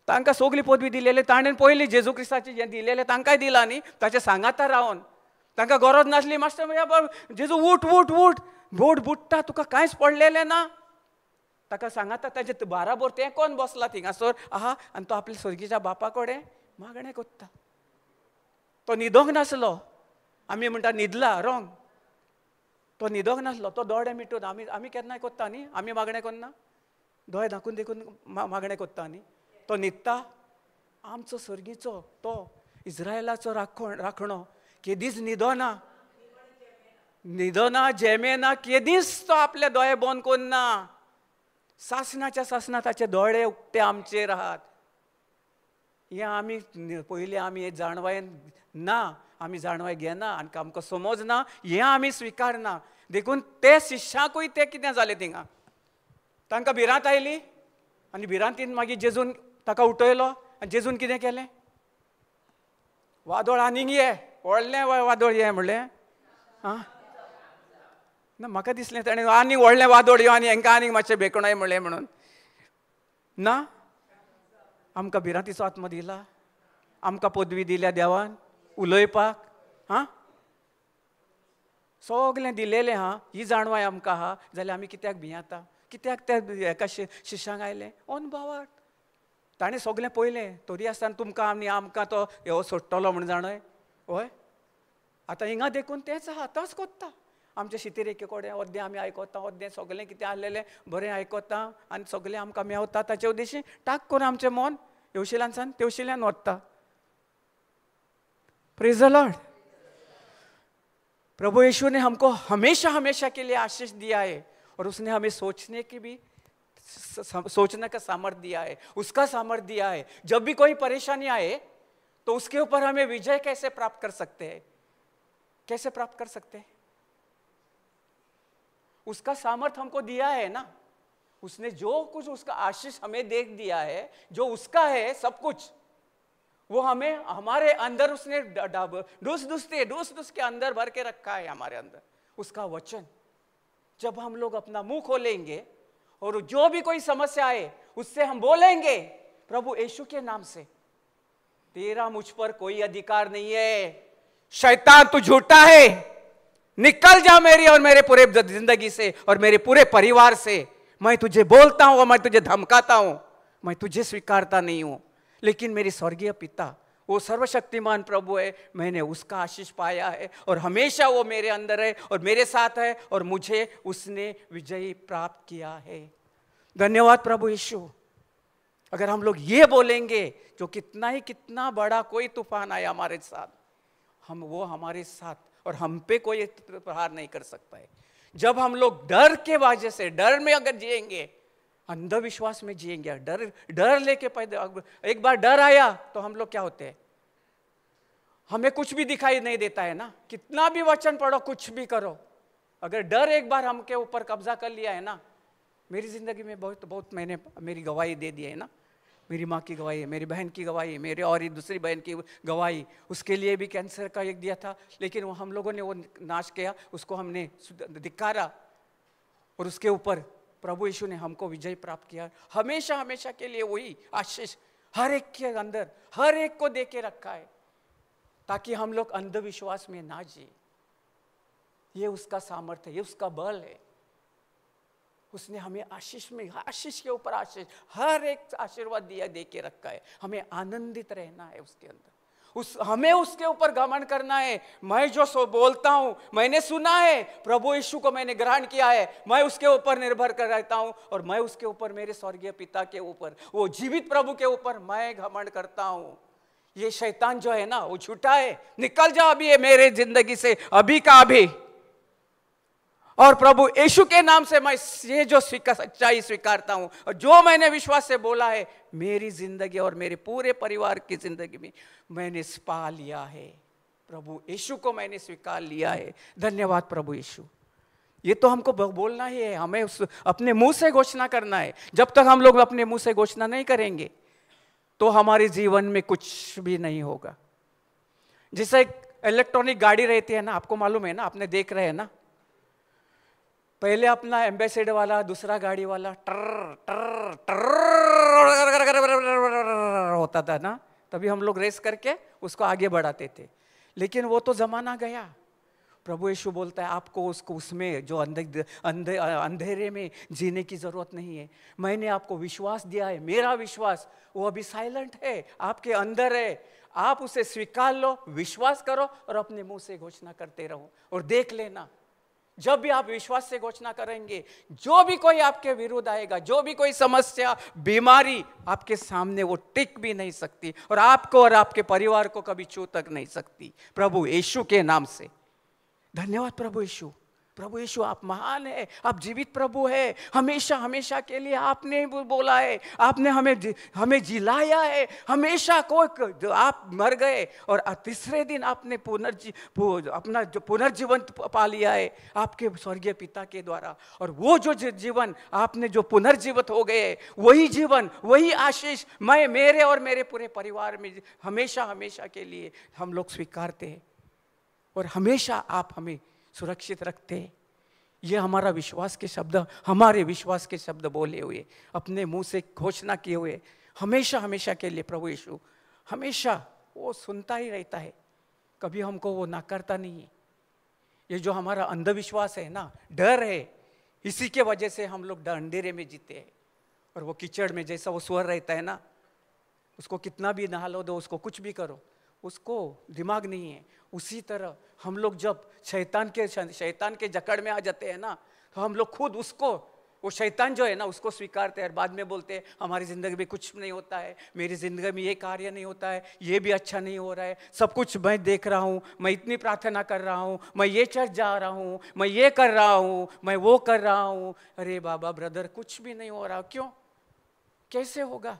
तांकां सगली पदवी दिलेली ताणें पयलीं जेजू क्रिस्ताची जें दिलेलें तांकांय दिलां न्ही, ताच्या सांगाता रावन तांकां गरज नासली. मास्टर जेजू उठ उठ उठ, बोट बुडटा, तुका कांयच पडलेलें ना. ताका सांगाता ताचे बाराबोर तें कोण बसला थिंगासर आहा आनी तो आपल्या सर्गीच्या बापा कडेन मागणें कोत्ता. तो न्हिदोंक नासलो, आमी म्हणटा न्हिदला, रोंग. तो न्हिदोंक नासलो, तो दोळे मिटून. आमी आमी केन्नाय कोत्ता न्ही, आमी मागणें कोन्ना, दोळे धाकून देखून मागणें कोत्ता न्ही. तो न्हिदता. आमचो सर्गीचो तो इज्रायलाचो राखणो केदीच न्हिदोना, न्हिदोना, जेमेना, केदीच तो आपले दोळे बंद कोन्ना. सासणाच्या सासणा ताचे दोळे उक्ते आमचेर आहात. हें आमी पयलीं आमी हें जाणवायेन ना, आमी जाणवाय घेना आनी आमकां समजना, हें आमी स्विकारना. देखून ते शिश्यांकूय ते कितें जालें थिंगा, तांकां भिरांत आयली आनी भिरांतीन मागीर जेजून ताका उठयलो आनी जेजून कितें केलें, वादळ आनीक ये, व्हडलें वादळ ये म्हणलें. आं ना, म्हाका दिसलें ताणें आनीक व्हडलें वादळ यो आनी हेंकां आनीक मातशें बेकणोय म्हणलें म्हणून. ना, आमकां भिरांतीचो आत्मो दिला, आमकां पदवी दिल्या देवान उलोवपाक. हां, सगलें दिलेलें आहा, ही जाणवाय आमकां आहा, जाल्यार आमी कित्याक भियेता, कित्याक त्या एका शिश्यांक आयलें अनभावार्थ. ताणें सगलें पळयलें तरी आसतना तुमकां आनी आमकां तो हो सोडटलो म्हूण जाणय. हय, आतां हिंगा देखून तेंच आहा, तोच कोत्ता. आमच्या शितेरेके कडेन अर्दें आमी आयकता, अर्दें सगलें कितें आहलेलें बरें आयकता आनी सगलें आमकां मेवता. ताचे उद्देशी टाक करून आमचें मन येवशिल्यान सान तेवशिल्यान वता. Praise the lord. प्रभु यीशु ने हमको हमेशा हमेशा के लिए आशीष दिया है और उसने हमें सोचने की भी सोचने का सामर्थ्य दिया है, उसका सामर्थ्य दिया है. जब भी कोई परेशानी आए तो उसके ऊपर हमें विजय कैसे प्राप्त कर सकते हैं, कैसे प्राप्त कर सकते हैं? उसका सामर्थ्य हमको दिया है ना, उसने जो कुछ उसका आशीष हमें देख दिया है, जो उसका है सब कुछ, वो हमें हमारे अंदर उसने डूस डूस के अंदर भर के रखा है हमारे अंदर उसका वचन. जब हम लोग अपना मुंह खोलेंगे और जो भी कोई समस्या आए उससे हम बोलेंगे प्रभु यीशु के नाम से, तेरा मुझ पर कोई अधिकार नहीं है, शैतान तू झूठा है, निकल जा मेरी और मेरे पूरे जिंदगी से और मेरे पूरे परिवार से. मैं तुझे बोलता हूं और मैं तुझे धमकाता हूं, मैं तुझे स्वीकारता नहीं हूं, लेकिन मेरी स्वर्गीय पिता वो सर्वशक्तिमान प्रभु है, मैंने उसका आशीष पाया है और हमेशा वो मेरे अंदर है और मेरे साथ है और मुझे उसने विजयी प्राप्त किया है. धन्यवाद प्रभु यीशु. अगर हम लोग ये बोलेंगे जो कितना ही कितना बड़ा कोई तूफान आया हमारे साथ, हम वो हमारे साथ और हम पे कोई प्रहार नहीं कर सकता है. जब हम लोग डर के वजह से, डर में अगर जिएंगे, अंधविश्वास में जिएंगे, डर डर लेके पैदा, एक बार डर आया तो हम लोग क्या होते हैं, हमें कुछ भी दिखाई नहीं देता है ना, कितना भी वचन पढ़ो कुछ भी करो, अगर डर एक बार हमके ऊपर कब्जा कर लिया है ना. मेरी ज़िंदगी में बहुत बहुत मैंने मेरी गवाही दे दी है ना, मेरी माँ की गवाही है, मेरी बहन की गवाही है, मेरे और दूसरी बहन की गवाही, उसके लिए भी कैंसर का एक दिया था, लेकिन वो हम लोगों ने वो नाश किया, उसको हमने धिक्कारा और उसके ऊपर प्रभु यीशु ने हमको विजय प्राप्त किया. हमेशा हमेशा के लिए वही आशीष हर एक के अंदर हर एक को दे के रखा है, ताकि हम लोग अंधविश्वास में ना जिए. ये उसका सामर्थ्य है, ये उसका बल है. उसने हमें आशीष में आशीष के ऊपर आशीष, हर एक आशीर्वाद दिया दे के रखा है. हमें आनंदित रहना है उसके अंदर, उस हमें उसके ऊपर घमंड करना है. मैं जो सो बोलता हूँ, मैंने सुना है, प्रभु यीशु को मैंने ग्रहण किया है, मैं उसके ऊपर निर्भर कर रहता हूँ और मैं उसके ऊपर, मेरे स्वर्गीय पिता के ऊपर, वो जीवित प्रभु के ऊपर मैं घमंड करता हूँ. ये शैतान जो है ना वो झूठा है, निकल जा अभी ये मेरे जिंदगी से, अभी का अभी. और प्रभु यीशु के नाम से मैं ये जो सच्चाई स्वीकारता हूं और जो मैंने विश्वास से बोला है, मेरी जिंदगी और मेरे पूरे परिवार की जिंदगी में मैंने पा लिया है, प्रभु यीशु को मैंने स्वीकार लिया है. धन्यवाद प्रभु यीशु. ये तो हमको बोलना ही है, हमें उस अपने मुंह से घोषणा करना है. जब तक हम लोग अपने मुंह से घोषणा नहीं करेंगे तो हमारे जीवन में कुछ भी नहीं होगा. जैसे एक इलेक्ट्रॉनिक गाड़ी रहती है ना, आपको मालूम है ना, आपने देख रहे हैं ना, पहले अपना एम्बेसडर वाला, दूसरा गाड़ी वाला, टर टर टर, होता था ना, तभी हम लोग रेस करके उसको आगे बढ़ाते थे। लेकिन वो तो ज़माना गया। प्रभु यीशु बोलता है आपको उसको उसमें जो अंधेरे में जीने की ज़रूरत नहीं है। मैंने आपको विश्वास दिया है, मेरा विश्वास वो अभी साइलेंट है, आपके अंदर है। आप उसे स्वीकार लो, विश्वास करो और अपने मुंह से घोषणा करते रहो और देख लेना, जब भी आप विश्वास से घोषणा करेंगे, जो भी कोई आपके विरुद्ध आएगा, जो भी कोई समस्या, बीमारी आपके सामने वो टिक भी नहीं सकती और आपको और आपके परिवार को कभी छू तक नहीं सकती, प्रभु यीशु के नाम से। धन्यवाद प्रभु यीशु। प्रभु यीशु आप महान है, आप जीवित प्रभु है, हमेशा हमेशा के लिए आपने बोला है, आपने हमें जिलाया है हमेशा। कोई आप मर गए और तीसरे दिन आपने अपना जो पुनर्जीवन पा लिया है आपके स्वर्गीय पिता के द्वारा, और वो जो जीवन आपने जो पुनर्जीवित हो गए, वही जीवन, वही आशीष मैं, मेरे और मेरे पूरे परिवार में हमेशा हमेशा के लिए हम लोग स्वीकारते हैं और हमेशा आप हमें सुरक्षित रखते हैं। ये हमारा विश्वास के शब्द, हमारे विश्वास के शब्द बोले हुए, अपने मुंह से घोषणा किए हुए, हमेशा हमेशा के लिए प्रभु यीशु हमेशा वो सुनता ही रहता है, कभी हमको वो नाकारता नहीं है। ये जो हमारा अंधविश्वास है ना, डर है, इसी के वजह से हम लोग अंधेरे में जीते हैं। और वो कीचड़ में जैसा वो सुअर रहता है ना, उसको कितना भी नहला दो, उसको कुछ भी करो, उसको दिमाग नहीं है। उसी तरह हम लोग जब शैतान के जकड़ में आ जाते हैं ना, तो हम लोग खुद उसको, वो शैतान जो है ना, उसको स्वीकारते हैं और बाद में बोलते हैं हमारी ज़िंदगी में कुछ नहीं होता है, मेरी ज़िंदगी में ये कार्य नहीं होता है, ये भी अच्छा नहीं हो रहा है, सब कुछ मैं देख रहा हूँ, मैं इतनी प्रार्थना कर रहा हूँ, मैं ये चर्च जा रहा हूँ, मैं ये कर रहा हूँ, मैं वो कर रहा हूँ, अरे बाबा ब्रदर कुछ भी नहीं हो रहा। क्यों? कैसे होगा?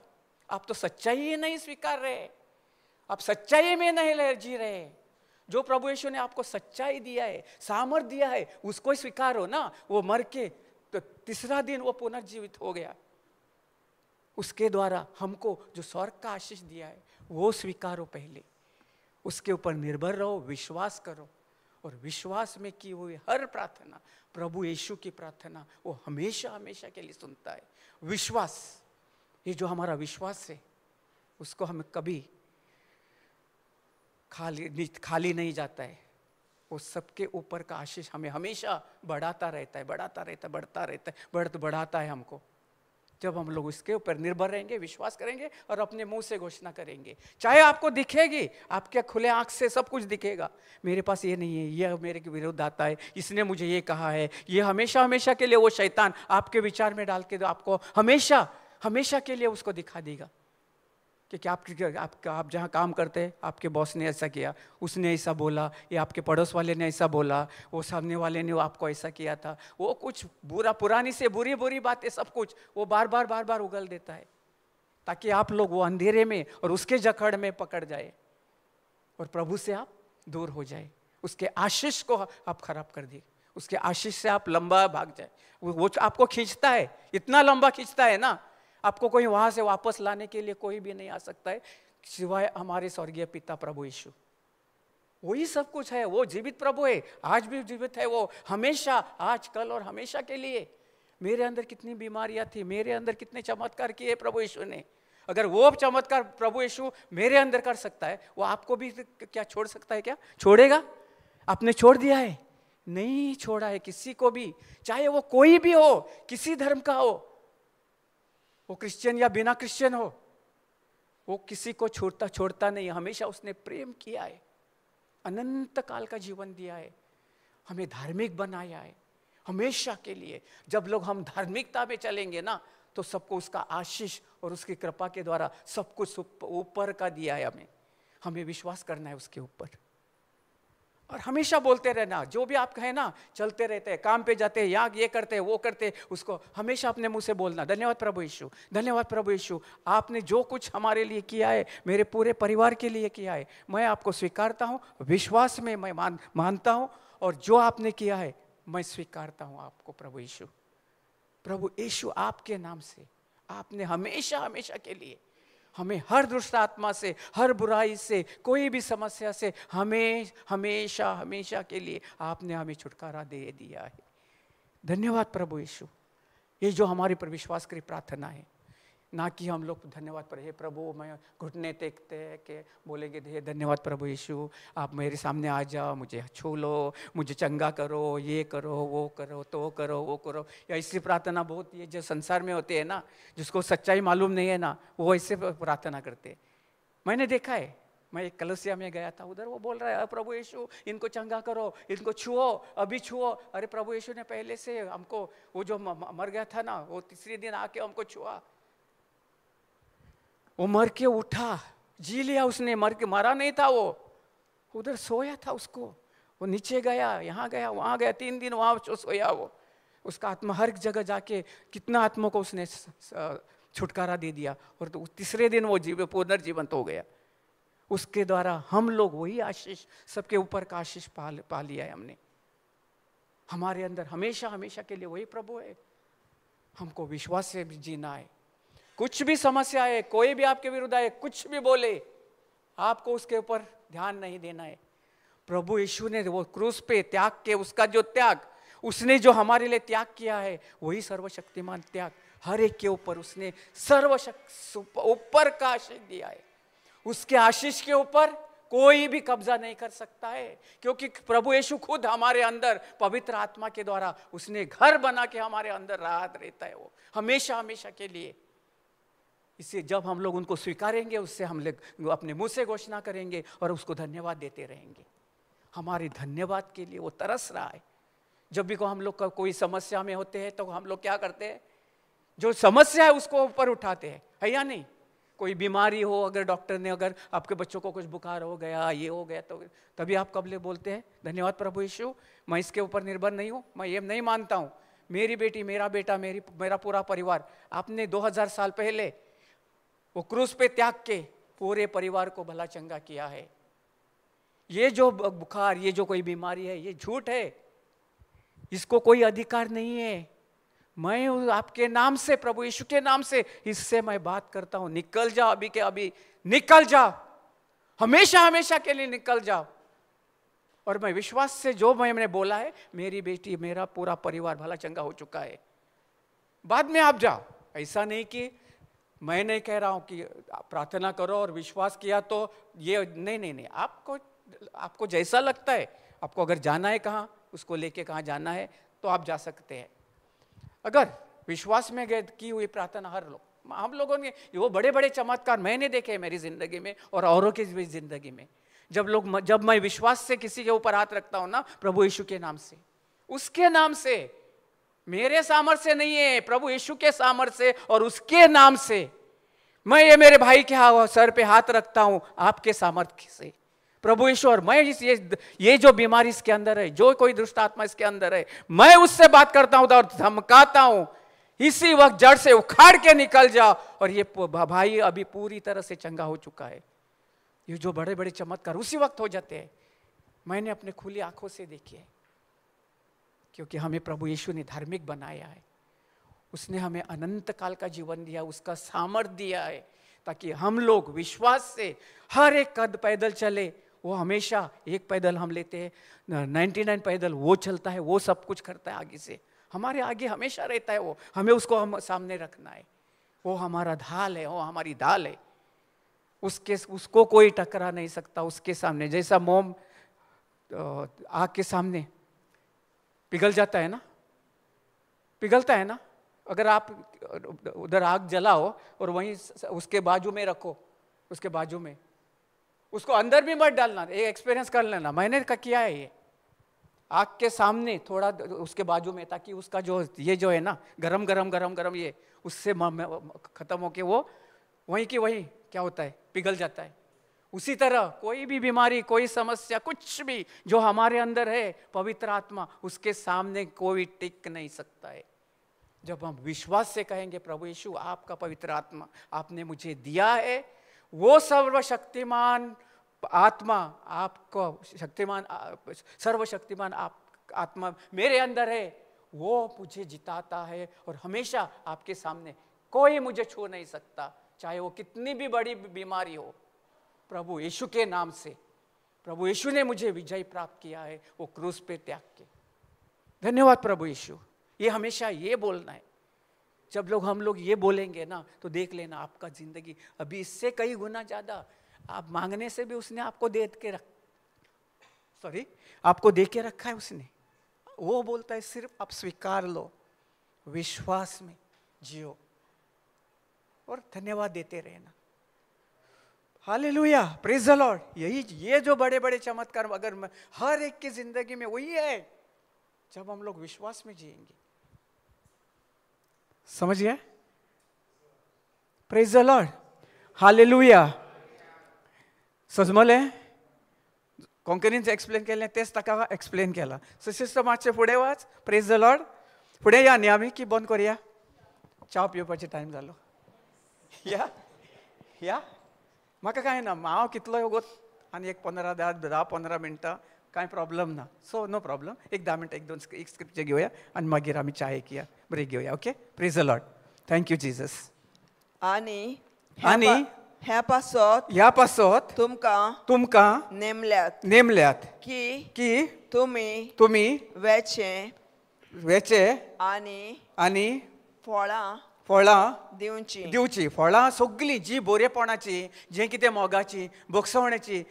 आप तो सच्चाई ही नहीं स्वीकार रहे, आप सच्चाई में नहीं जी रहे। जो प्रभु यीशु ने आपको सच्चाई दिया है, सामर्थ दिया है, उसको स्वीकारो ना। वो मर के तो तीसरा दिन वो पुनर्जीवित हो गया, उसके द्वारा हमको जो स्वर्ग का आशीष दिया है वो स्वीकारो पहले, उसके ऊपर निर्भर रहो, विश्वास करो। और विश्वास में की हुई हर प्रार्थना, प्रभु यीशु की प्रार्थना वो हमेशा हमेशा के लिए सुनता है। विश्वास, ये जो हमारा विश्वास है उसको हम कभी खाली नहीं जाता है। वो सबके ऊपर का आशीष हमें हमेशा बढ़ाता रहता है, बढ़ाता रहता है, बढ़ता रहता है, बढ़ाता है हमको। जब हम लोग उसके ऊपर निर्भर रहेंगे, विश्वास करेंगे और अपने मुंह से घोषणा करेंगे, चाहे आपको दिखेगी, आपके खुले आंख से सब कुछ दिखेगा, मेरे पास ये नहीं है, ये मेरे के विरुद्ध आता है, इसने मुझे ये कहा है, ये हमेशा हमेशा के लिए वो शैतान आपके विचार में डाल के आपको हमेशा हमेशा के लिए उसको दिखा देगा कि क्या आप जहाँ काम करते हैं, आपके बॉस ने ऐसा किया, उसने ऐसा बोला, या आपके पड़ोस वाले ने ऐसा बोला, वो सामने वाले ने आपको ऐसा किया था, वो कुछ बुरा, पुरानी से बुरी बुरी बातें सब कुछ वो बार बार बार बार उगल देता है, ताकि आप लोग वो अंधेरे में और उसके जकड़ में पकड़ जाए और प्रभु से आप दूर हो जाए, उसके आशीष को आप खराब कर दिए, उसके आशीष से आप लंबा भाग जाए। वो आपको खींचता है, इतना लंबा खींचता है ना, आपको कोई वहां से वापस लाने के लिए कोई भी नहीं आ सकता है सिवाय हमारे स्वर्गीय पिता प्रभु यीशु। वही सब कुछ है, वो जीवित प्रभु है, आज भी जीवित है वो, हमेशा, आज, कल और हमेशा के लिए। मेरे अंदर कितनी बीमारियां थी, मेरे अंदर कितने चमत्कार किए प्रभु यीशु ने। अगर वो चमत्कार प्रभु यीशु मेरे अंदर कर सकता है, वो आपको भी क्या छोड़ सकता है? क्या छोड़ेगा? आपने छोड़ दिया है? नहीं छोड़ा है किसी को भी, चाहे वो कोई भी हो, किसी धर्म का हो, वो क्रिश्चियन या बिना क्रिश्चियन हो, वो किसी को छोड़ता नहीं। हमेशा उसने प्रेम किया है, अनंत काल का जीवन दिया है, हमें धार्मिक बनाया है हमेशा के लिए। जब लोग हम धार्मिकता में चलेंगे ना, तो सबको उसका आशीष और उसकी कृपा के द्वारा सब कुछ ऊपर का दिया है हमें। हमें विश्वास करना है उसके ऊपर और हमेशा बोलते रहना, जो भी आप कहें ना, चलते रहते हैं, काम पे जाते हैं, यहाँ ये करते हैं, वो करते हैं, उसको हमेशा अपने मुंह से बोलना, धन्यवाद प्रभु यीशु, धन्यवाद प्रभु यीशु, आपने जो कुछ हमारे लिए किया है, मेरे पूरे परिवार के लिए किया है, मैं आपको स्वीकारता हूँ, विश्वास में मैं मानता हूँ, और जो आपने किया है मैं स्वीकारता हूँ आपको प्रभु यीशु। प्रभु यीशु आपके नाम से आपने हमेशा हमेशा के लिए हमें हर दुष्ट आत्मा से, हर बुराई से, कोई भी समस्या से हमें हमेशा हमेशा के लिए आपने हमें छुटकारा दे दिया है। धन्यवाद प्रभु यीशु। ये जो हमारे पर विश्वास की प्रार्थना है, ना कि हम लोग धन्यवाद पर हे प्रभु, मैं घुटने टेकते हैं कि बोलेंगे हे धन्यवाद प्रभु यीशु, आप मेरे सामने आ जाओ, मुझे छू लो, मुझे चंगा करो, ये करो, वो करो, तो करो, वो करो। या ऐसी प्रार्थना बहुत ये जो संसार में होते हैं ना, जिसको सच्चाई मालूम नहीं है ना, वो ऐसे प्रार्थना करते हैं। मैंने देखा है, मैं एक कलसिया में गया था, उधर वो बोल रहा है प्रभु यीशु इनको चंगा करो, इनको छुओ, अभी छुओ। अरे प्रभु यीशु ने पहले से हमको, वो जो मर गया था ना, वो तीसरे दिन आके हमको छुआ, वो मर के उठा, जी लिया उसने, मर के मरा नहीं था वो, उधर सोया था उसको, वो नीचे गया, यहाँ गया, वहाँ गया, 3 दिन वहाँ सोया वो। उसका आत्मा हर जगह जाके कितना आत्मा को उसने छुटकारा दे दिया, और तो तीसरे दिन वो जीव पुनर्जीवंत हो गया। उसके द्वारा हम लोग वही आशीष, सबके ऊपर का आशीष पा लिया है हमने। हमारे अंदर हमेशा हमेशा के लिए वही प्रभु है। हमको विश्वास से भी जीना है। कुछ भी समस्या आए, कोई भी आपके विरुद्ध आए, कुछ भी बोले, आपको उसके ऊपर ध्यान नहीं देना है। प्रभु यीशु ने वो क्रूस पे त्याग के, उसका जो त्याग, उसने जो हमारे लिए त्याग किया है, वही सर्वशक्तिमान त्याग हर एक के ऊपर उसने सर्वशक्ति ऊपर का आशीष दिया है। उसके आशीष के ऊपर कोई भी कब्जा नहीं कर सकता है, क्योंकि प्रभु यीशु खुद हमारे अंदर पवित्र आत्मा के द्वारा उसने घर बना के हमारे अंदर राहत रहता है वो हमेशा हमेशा के लिए। इससे जब हम लोग उनको स्वीकारेंगे, उससे हम लोग अपने मुंह से घोषणा करेंगे और उसको धन्यवाद देते रहेंगे। हमारे धन्यवाद के लिए वो तरस रहा है। जब भी को हम लोग का कोई समस्या में होते हैं तो हम लोग क्या करते हैं, जो समस्या है उसको ऊपर उठाते हैं, है या नहीं? कोई बीमारी हो, अगर डॉक्टर ने, अगर आपके बच्चों को कुछ बुखार हो गया, ये हो गया, तो तभी आप कब ले बोलते हैं धन्यवाद प्रभु यीशु, मैं इसके ऊपर निर्भर नहीं हूँ, मैं ये नहीं मानता हूँ, मेरी बेटी, मेरा बेटा, मेरा पूरा परिवार, आपने 2000 साल पहले वो क्रूस पे त्याग के पूरे परिवार को भला चंगा किया है। ये जो बुखार, ये जो कोई बीमारी है, ये झूठ है, इसको कोई अधिकार नहीं है। मैं आपके नाम से, प्रभु यीशु के नाम से इससे मैं बात करता हूं, निकल जाओ अभी के अभी, निकल जाओ, हमेशा हमेशा के लिए निकल जाओ। और मैं विश्वास से जो मैंने बोला है, मेरी बेटी, मेरा पूरा परिवार भला चंगा हो चुका है। बाद में आप जाओ, ऐसा नहीं कि मैं नहीं कह रहा हूं कि प्रार्थना करो और विश्वास किया तो ये नहीं, नहीं नहीं, आपको आपको जैसा लगता है, आपको अगर जाना है कहाँ, उसको लेके कहाँ जाना है तो आप जा सकते हैं। अगर विश्वास में गए की हुई प्रार्थना, हर लोग, हम लोगों ने वो बड़े बड़े चमत्कार मैंने देखे मेरी ज़िंदगी में और औरों की भी ज़िंदगी में। जब मैं विश्वास से किसी के ऊपर हाथ रखता हूँ ना, प्रभु यीशु के नाम से, उसके नाम से, मेरे सामर्थ्य से नहीं है, प्रभु यीशु के सामर्थ्य से और उसके नाम से मैं ये मेरे भाई के सर पे हाथ रखता हूँ, आपके सामर्थ्य से प्रभु यीशु। और मैं इस ये जो बीमारी इसके अंदर है, जो कोई दुष्ट आत्मा इसके अंदर है, मैं उससे बात करता हूँ और धमकाता हूँ, इसी वक्त जड़ से उखाड़ के निकल जाओ। और ये भाई अभी पूरी तरह से चंगा हो चुका है। ये जो बड़े बड़े चमत्कार उसी वक्त हो जाते हैं, मैंने अपने खुली आंखों से देखे है, क्योंकि हमें प्रभु यीशु ने धार्मिक बनाया है, उसने हमें अनंत काल का जीवन दिया, उसका सामर्थ्य दिया है, ताकि हम लोग विश्वास से हर एक कद पैदल चले। वो हमेशा एक पैदल हम लेते हैं, 99 पैदल वो चलता है, वो सब कुछ करता है आगे से, हमारे आगे हमेशा रहता है वो, हमें उसको हम सामने रखना है। वो हमारा ढाल है, वो हमारी ढाल है, उसके उसको कोई टकरा नहीं सकता उसके सामने। जैसा मोम आग के सामने पिघल जाता है ना, पिघलता है ना, अगर आप उधर आग जलाओ और वहीं उसके बाजू में रखो, उसके बाजू में उसको अंदर भी मत डालना, ये एक्सपीरियंस कर लेना, मैंने किया है ये। आग के सामने थोड़ा उसके बाजू में, ताकि उसका जो ये जो है ना गरम गरम गरम गरम, ये उससे खत्म होके वो वहीं की वहीं क्या होता है, पिघल जाता है। उसी तरह कोई भी बीमारी, कोई समस्या, कुछ भी जो हमारे अंदर है, पवित्र आत्मा उसके सामने कोई टिक नहीं सकता है। जब हम विश्वास से कहेंगे प्रभु यीशु आपका पवित्र आत्मा आपने मुझे दिया है, वो सर्वशक्तिमान आत्मा आपको शक्तिमान, सर्वशक्तिमान आप आत्मा मेरे अंदर है, वो मुझे जिताता है और हमेशा आपके सामने कोई मुझे छू नहीं सकता, चाहे वो कितनी भी बड़ी बीमारी हो। प्रभु यीशु के नाम से प्रभु यीशु ने मुझे विजय प्राप्त किया है, वो क्रूस पे त्याग के। धन्यवाद प्रभु यीशु। ये हमेशा ये बोलना है। जब लोग हम लोग ये बोलेंगे ना तो देख लेना आपका जिंदगी अभी इससे कई गुना ज़्यादा, आप मांगने से भी उसने आपको दे के रख, सॉरी, आपको दे के रखा है उसने। वो बोलता है सिर्फ आप स्वीकार लो, विश्वास में जियो और धन्यवाद देते रहना। हालेलुया, प्रेज the Lord. यही ये जो बड़े बड़े चमत्कार अगर हर एक की जिंदगी में वही है जब हम लोग विश्वास में जिएंगे। समझिए? Praise the Lord, hallelujah. सजमलें? कोंकणीन एक्सप्लेन केलें तेच ताका एक्सप्लेन केलां। सो सिस्टर मातशें फुडें वच। प्रेज the Lord. फुडें या न्ही आमी की बंद करुया? च्या पिवपाचो टायम जालो। या या म्हाका कांय ना, हांव कितलोय वगत आनी एक 15 10 15 मिनटां कांय प्रॉब्लम ना, सो नो प्रॉब्लम। एक 10 मिनटां एक दोन एक स्क्रिप्चर घेवया आनी मागीर आमी च्यायेक या ब्रेक घेवया। Okay, praise the Lord, thank you Jesus. आनी आनी ह्या पासत, ह्या पासत तुमकां तुमकां नेमल्यात, नेमल्यात की की तुमी तुमी वेचे वेचे आनी आनी फळां फळां दिवची, दिवची। फळां सगळीं जी बोरेपणाची, जें कितें मोगाची, भोगसवण्याची,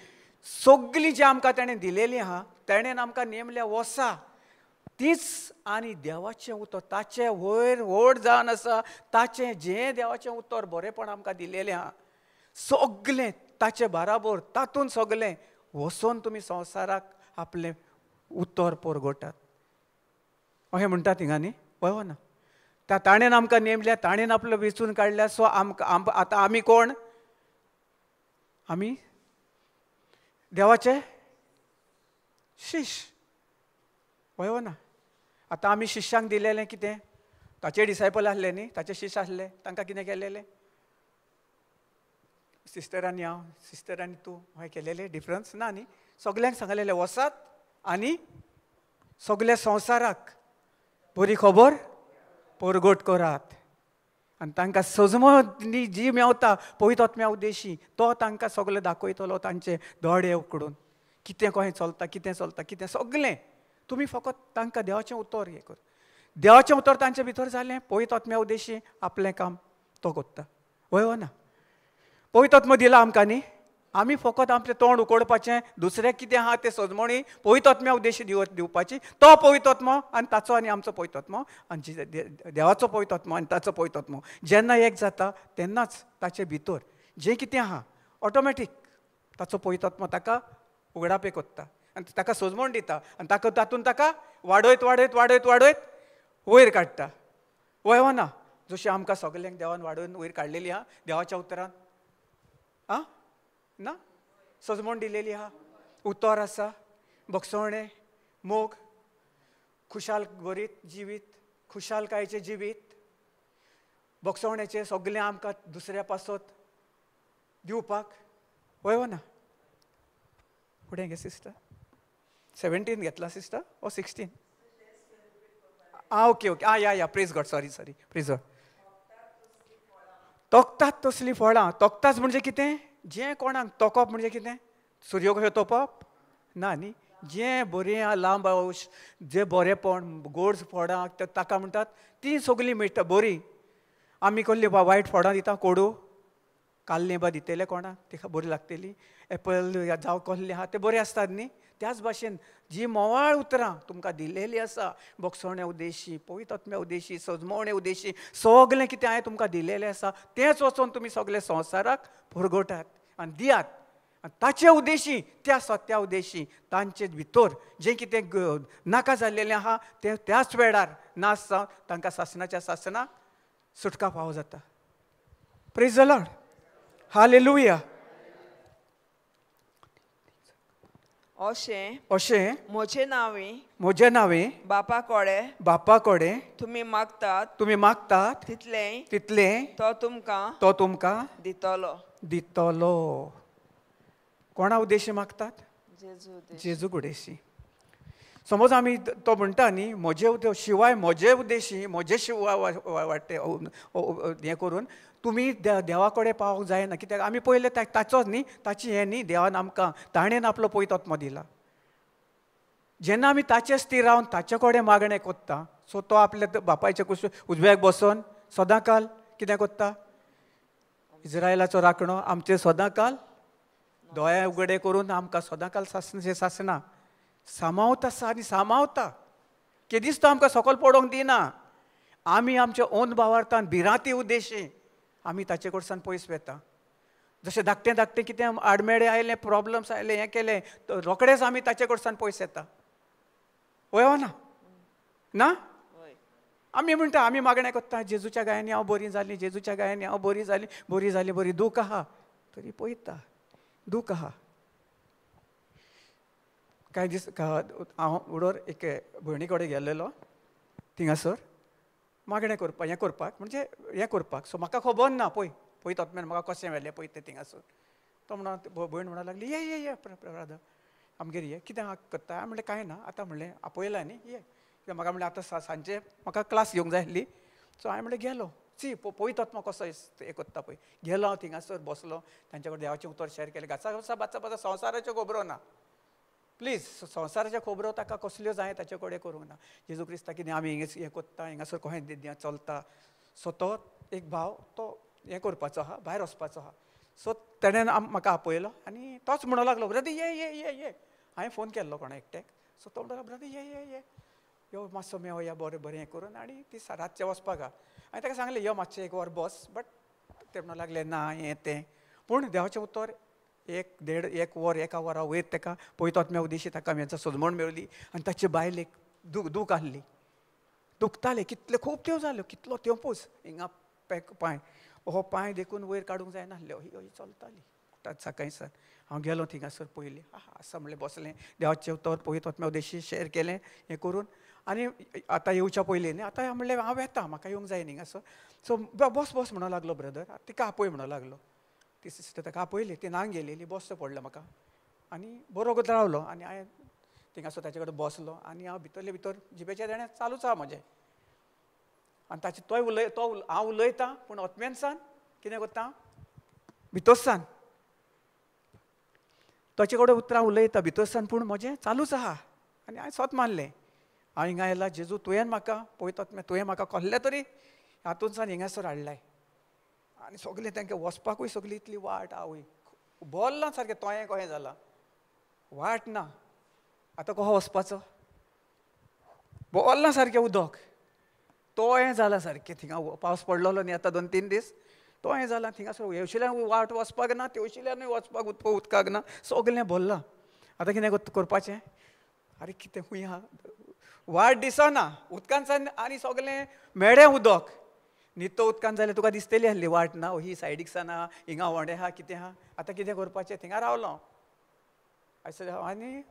सगळीं जी आमकां तेणें दिलेली आहा, तेणें आमकां नेमल्या वसा तीच। आनी देवाचें उतर ताचें वयर व्हड जावन आसा, ताचें जें देवाचें उतर बरेपण आमकां दिलेलें आहा सगळें ताचे बाराबोर, तातूंत सगळें वचोन तुमी संवसाराक आपलें उतर परगटात अशें म्हणटा थिंगा न्ही? हय ना? त्या ताणें आमकां नेमल्या, ताणें आपलो वेंचून काडल्या। सो आमकां आतां आमी कोण? आमी देवाचे शिश। हय ना? आतां आमी शिष्यांक दिलेलें कितें? ताचे डिसायपल आसले न्ही, ताचे शिष्य आसले, तांकां कितें केलेलें? सिस्टर आनी हांव, सिस्टर आनी तूं, हय केलेलें डिफरन्स ना न्ही? सगल्यांक सांगलेलें वसात आनी सगल्या संवसाराक बरी खबर परगट करात आनी तांकां सजमणी जी मेवता पवित्र आत्म्या उद्देशी तो तांकां सगळें दाखयतलो, तांचे दोळे उकडून कितें कशें चलता, कितें चलता, कितें सगळें। तुमी फकत तांकां देवाचें उतर हें कर, देवाचें उतर तांचे भितर जालें, पवित्र आत्म्या उद्देशी आपलें काम तो करता। हय ना? पवित्र आत्मो दिला आमकां न्ही, आमी फकत आमचें तोंड उकडपाचें, दुसरें कितें आहा तें सजमणी पवित्र आत्म्या उद्देशी दिवपाची। तो पवित्र आत्मो आनी ताचो आनी आमचो पवित्र आत्मो आनी देवाचो पवित्र आत्मो आनी ताचो पवित्र आत्मो जेन्ना एक जाता तेन्नाच ताचे भितर जें कितें आहा ऑटोमॅटीक ताचो पवित्र आत्मो ताका उगडापे कोत्ता आनी ताका सजमण दिता आनी ताका तातूंत ताका वाडयत वाडयत वाडयत वाडयत वयर काडटा। वय ना? जशें आमकां सगल्यांक देवान वाडोवन वयर काडलेली आहा देवाच्या उतरान, आं ना? सजमण दिलेली आहा, उतर आसा, भोगसवणें, मोग, खुशाल भरीत जिवीत, खुशालकायेचें जिवीत, भोगसवण्याचें सगळें आमकां दुसऱ्या पासत दिवपाक। हय ना? फुडें गे सिस्टर, 17 घेतला सिस्टर ओ 16? आं ओके ओके, आं या या, praise God, sorry sorry, praise God. तोखतात तसलीं फळां। तोखताच म्हणजे कितें? जें कोणाक तोखप म्हणजे कितें? सुर्यो कशें तोपप ना न्ही? जें बरें आहा लांब आयुश, जें बरेंपण, गोड फळां ताका म्हणटात तीं सगळीं मेळटा बरीं। आमी कसलीं वायट फळां दिता, कोडू काल्लें बा दितले कोणाक, तिका बरी लागतली, एपल जावं कसलें आहा तें बरें आसतात न्ही? त्याच भाशेन जी मोवाळ उतरां तुमकां दिलेली आसा, भोगसवण्या उद्देशी, पवित्र आत्म्या उद्देशी, सजमवणे उद्देशी, सगळें कितें हांवें तुमकां दिलेलें आसा तेंच वचोन तुमी सगळे संवसाराक परगटात आनी दियात। आनी ताचे उद्देशी, त्या सत्या उद्देशी तांचे भितर जें कितें नाका जाल्लेलें आहा तें त्याच वेळार नाश जावन तांकां सासणाच्या सासणाक सुटका फावो जाता। Praise the Lord, hallelujah. अशें अशें म्हजे नांवे, म्हजे नांवे बापा कोडे, बापा कोडे तुमी मागतात, तुमी मागतात तितलें तितलें तो तुमकां, तो तुमकां दितलो, दितलो। कोणा उद्देशी मागतात? जेजू उद्देशी। समज आमी तो म्हणटा न्ही म्हजे शिवाय, म्हजे उद्देशी, म्हजे शिवाय वाडटे हें करून तुमी देवा कडेन पावोंक जायना, कित्याक आमी पयलें ताचोच न्ही, ताची हें न्ही, देवान आमकां ताणें आपलो पवित्र आत्मो दिला। जेन्ना आमी ताचे स्थिर रावन ताचे कडेन मागणें कोत्ता, सो तो आपल्या बापायच्या कुश उजव्याक बसोन सदांकाल कितें कोत्ता? इज्रायलाचो राखणो आमचेर सदांकाल दोळे उगडे करून आमकां सदांकाल सासना सामावता आसा आनी सामावता. केदीच तो आमकां सकयल पडोवंक दिना. आमी आमच्या ओन भावार्थान भिरांती उद्देशी आमी ताचे कडल्यान पयस वेता. जशें धाकटें धाकटें कितें आडमेळे आयलें, प्रॉब्लम्स आयले, हें केलें, रोखडेच आमी ताचे कडल्यान पयस येता. वय ना ना आमी म्हणटा, आमी मागणें करता, जेजूच्या गायांनी हांव बरी जाली, जेजूच्या गायांनी हांव बरी जाली, बरी जाली, बरी दूख आहा तरी पळयता, दूख आहा. कांय दीस हांव उडोर एके भयणी कडेन गेल्लेलो थिंगासर मागणें करपाक, हें करपाक, म्हणजे हें करपाक. सो म्हाका खबर ना, पळय पळय तोतमेन म्हाका कशें व्हेलें पळय तें थिंगासर. तो म्हणून भयण म्हणूंक लागली, ये ये ये ब्रदर आमगेर ये, कितें करता? हांवें म्हणलें कांय ना, आतां म्हणलें आपयला न्ही, ये. कित्याक म्हाका म्हणलें आतां सांजे म्हाका क्लास घेवंक जाय आसली. सो हांवें म्हणलें गेलो, सी पळय तोतमा कसो हें करता पळय. गेलो हांव थिंगासर बसलो, तांच्या कडेन देवाचें उतर शेअर केलें. घासा घासा बाचा बाचा संवसाराच्यो खबरो ना, प्लीज, संवसाराच्यो खबरो ताका कसल्यो जाय ताचे कडेन करूंक ना. जेजू क्रिस्ता कितें आमी हिंगा हें करता, हिंगासर कशें चलता. सो तो एक भाव तो हें करपाचो आहा, भायर वचपाचो आहा. सो तेणें म्हाका आपयलो आनी तोच म्हणूंक लागलो, ब्रदर ये ये ये ये. हांवें फोन केल्लो कोणा एकट्याक. सो तो म्हणटा, ब्रदर ये ये ये, यो मातसो मेवया बरें बरें हें करून. आनी ती रातचें वचपाक आहा. हांवें ताका सांगलें यो मातशें एक वर बस, बट ते म्हणूंक लागले ना हें तें. पूण देवाचें उतर एक देड एक वर एका वरा वयर ताका पळयता आत्म्या उदेशी ताका हेंचो सजमण मेळ्ळी. आनी ताचे बायलेक दूख आहली, दुखतालें कितले खूब त्यो जाल्यो, कितलो तेंपूच हिंगा पॅक पांय, हो पांय देखून वयर काडूंक जायनासल्यो, ही ही चलताली सकाळी सर. हांव गेलो थिंगासर पयलीं आसा म्हणलें बसलें, देवाचें उतर पळयता आत्म्या उदेशी शेअर केलें हें करून. आनी आतां येवच्या पयलीं न्ही, आतां म्हणलें हांव वेता, म्हाका येवंक जाय हिंगासर. सो बस बस म्हणूंक लागलो ब्रदर, तिका आपय म्हणूंक लागलो. ती सिस्टर ताका आपयली, ती नांग गेलेली, बसचें पडलें म्हाका. आनी बरो रावलो आनी हांवें थिंगासर ताचे कडेन बसलो आनी हांव भितरले भितर जिबेच्या देणें चालूच आहा म्हजें. आनी ताचे तोय उलय, तो हांव उलयतां पूण ओतमेनसान कितें करता, भितरसान ताचे कडेन उतरां उलयता भितरसान, पूण म्हजें चालूच आहा. आनी हांवें सोत मारलें, हांव हिंगा आयला जेजू तुवें म्हाका पळयता तुवें म्हाका कसलें तरी हातूंतल्यान हिंगासर हाडलाय. आनी सगलें तांकां वचपाकूय सगली इतली वाट आवय बोल्लां सारकें तोयें कहें जालां, वाट ना, आतां कसो वचपाचो, बोल्लां सारकें उदक तोयें जालां सारकें. थिंगा पावस पडलेलो न्ही आतां 2-3 दीस, तोयें जालां थिंगासर हेवशिल्यान वाट वचपाक ना, तेवशिल्यानूय वचपाक उदकाक ना, सगलें भरलां. आतां कितें करपाचें? आरे कितें खूंय आहा, वाट दिसना उदकान आनी सगलें मेळें उदक. नितो उदकान जाल्यार तुका दिसतली आहली वाट ना, ही सायडीक सान आहा, हिंगा व्हडें आहा, कितें आहा, आतां कितें करपाचें? थिंगा रावलो आनी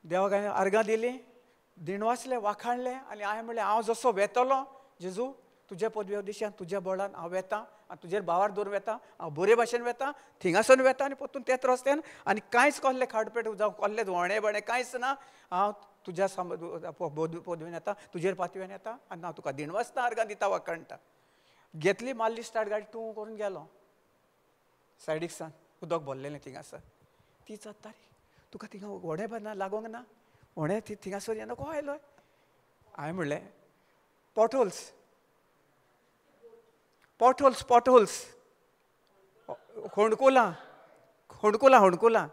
देवाक हांवें आर्गां दिलीं, दिणवासलें, वाखाणलें. आनी हांवें म्हणलें हांव जसो वेतलो जेजू तुज्या पदव्या दिशान तुज्या बळान हांव वेता आनी तुजेर भावार दवरून वेता, हांव बरे भाशेन वेता, थिंगासून वेता आनी परतून तेच रस्त्यान, आनी कांयच कसलें खाडपेट जावं कसलें व्हणें बणें कांयच ना, हांव तुज्या पदवेन येता, तुजेर पातवेन येता आनी हांव तुका दिणवासता, आर्गां दिता, वाखाणटा. घेतली मारली स्टार्ट गाडी, तूं करून गेलो सायडीक सान, उदक भरलेलें थिंगासर. ती जाता रे तुका थिंगा व्हडें ना लागोंक ना, व्हडें थिंगासर येना कसो आयलो? हांवें म्हणलें पोटहोल्स पोटहोल्स पोटहोल्स, होंडकुलां होंडकुलां होंडकुलां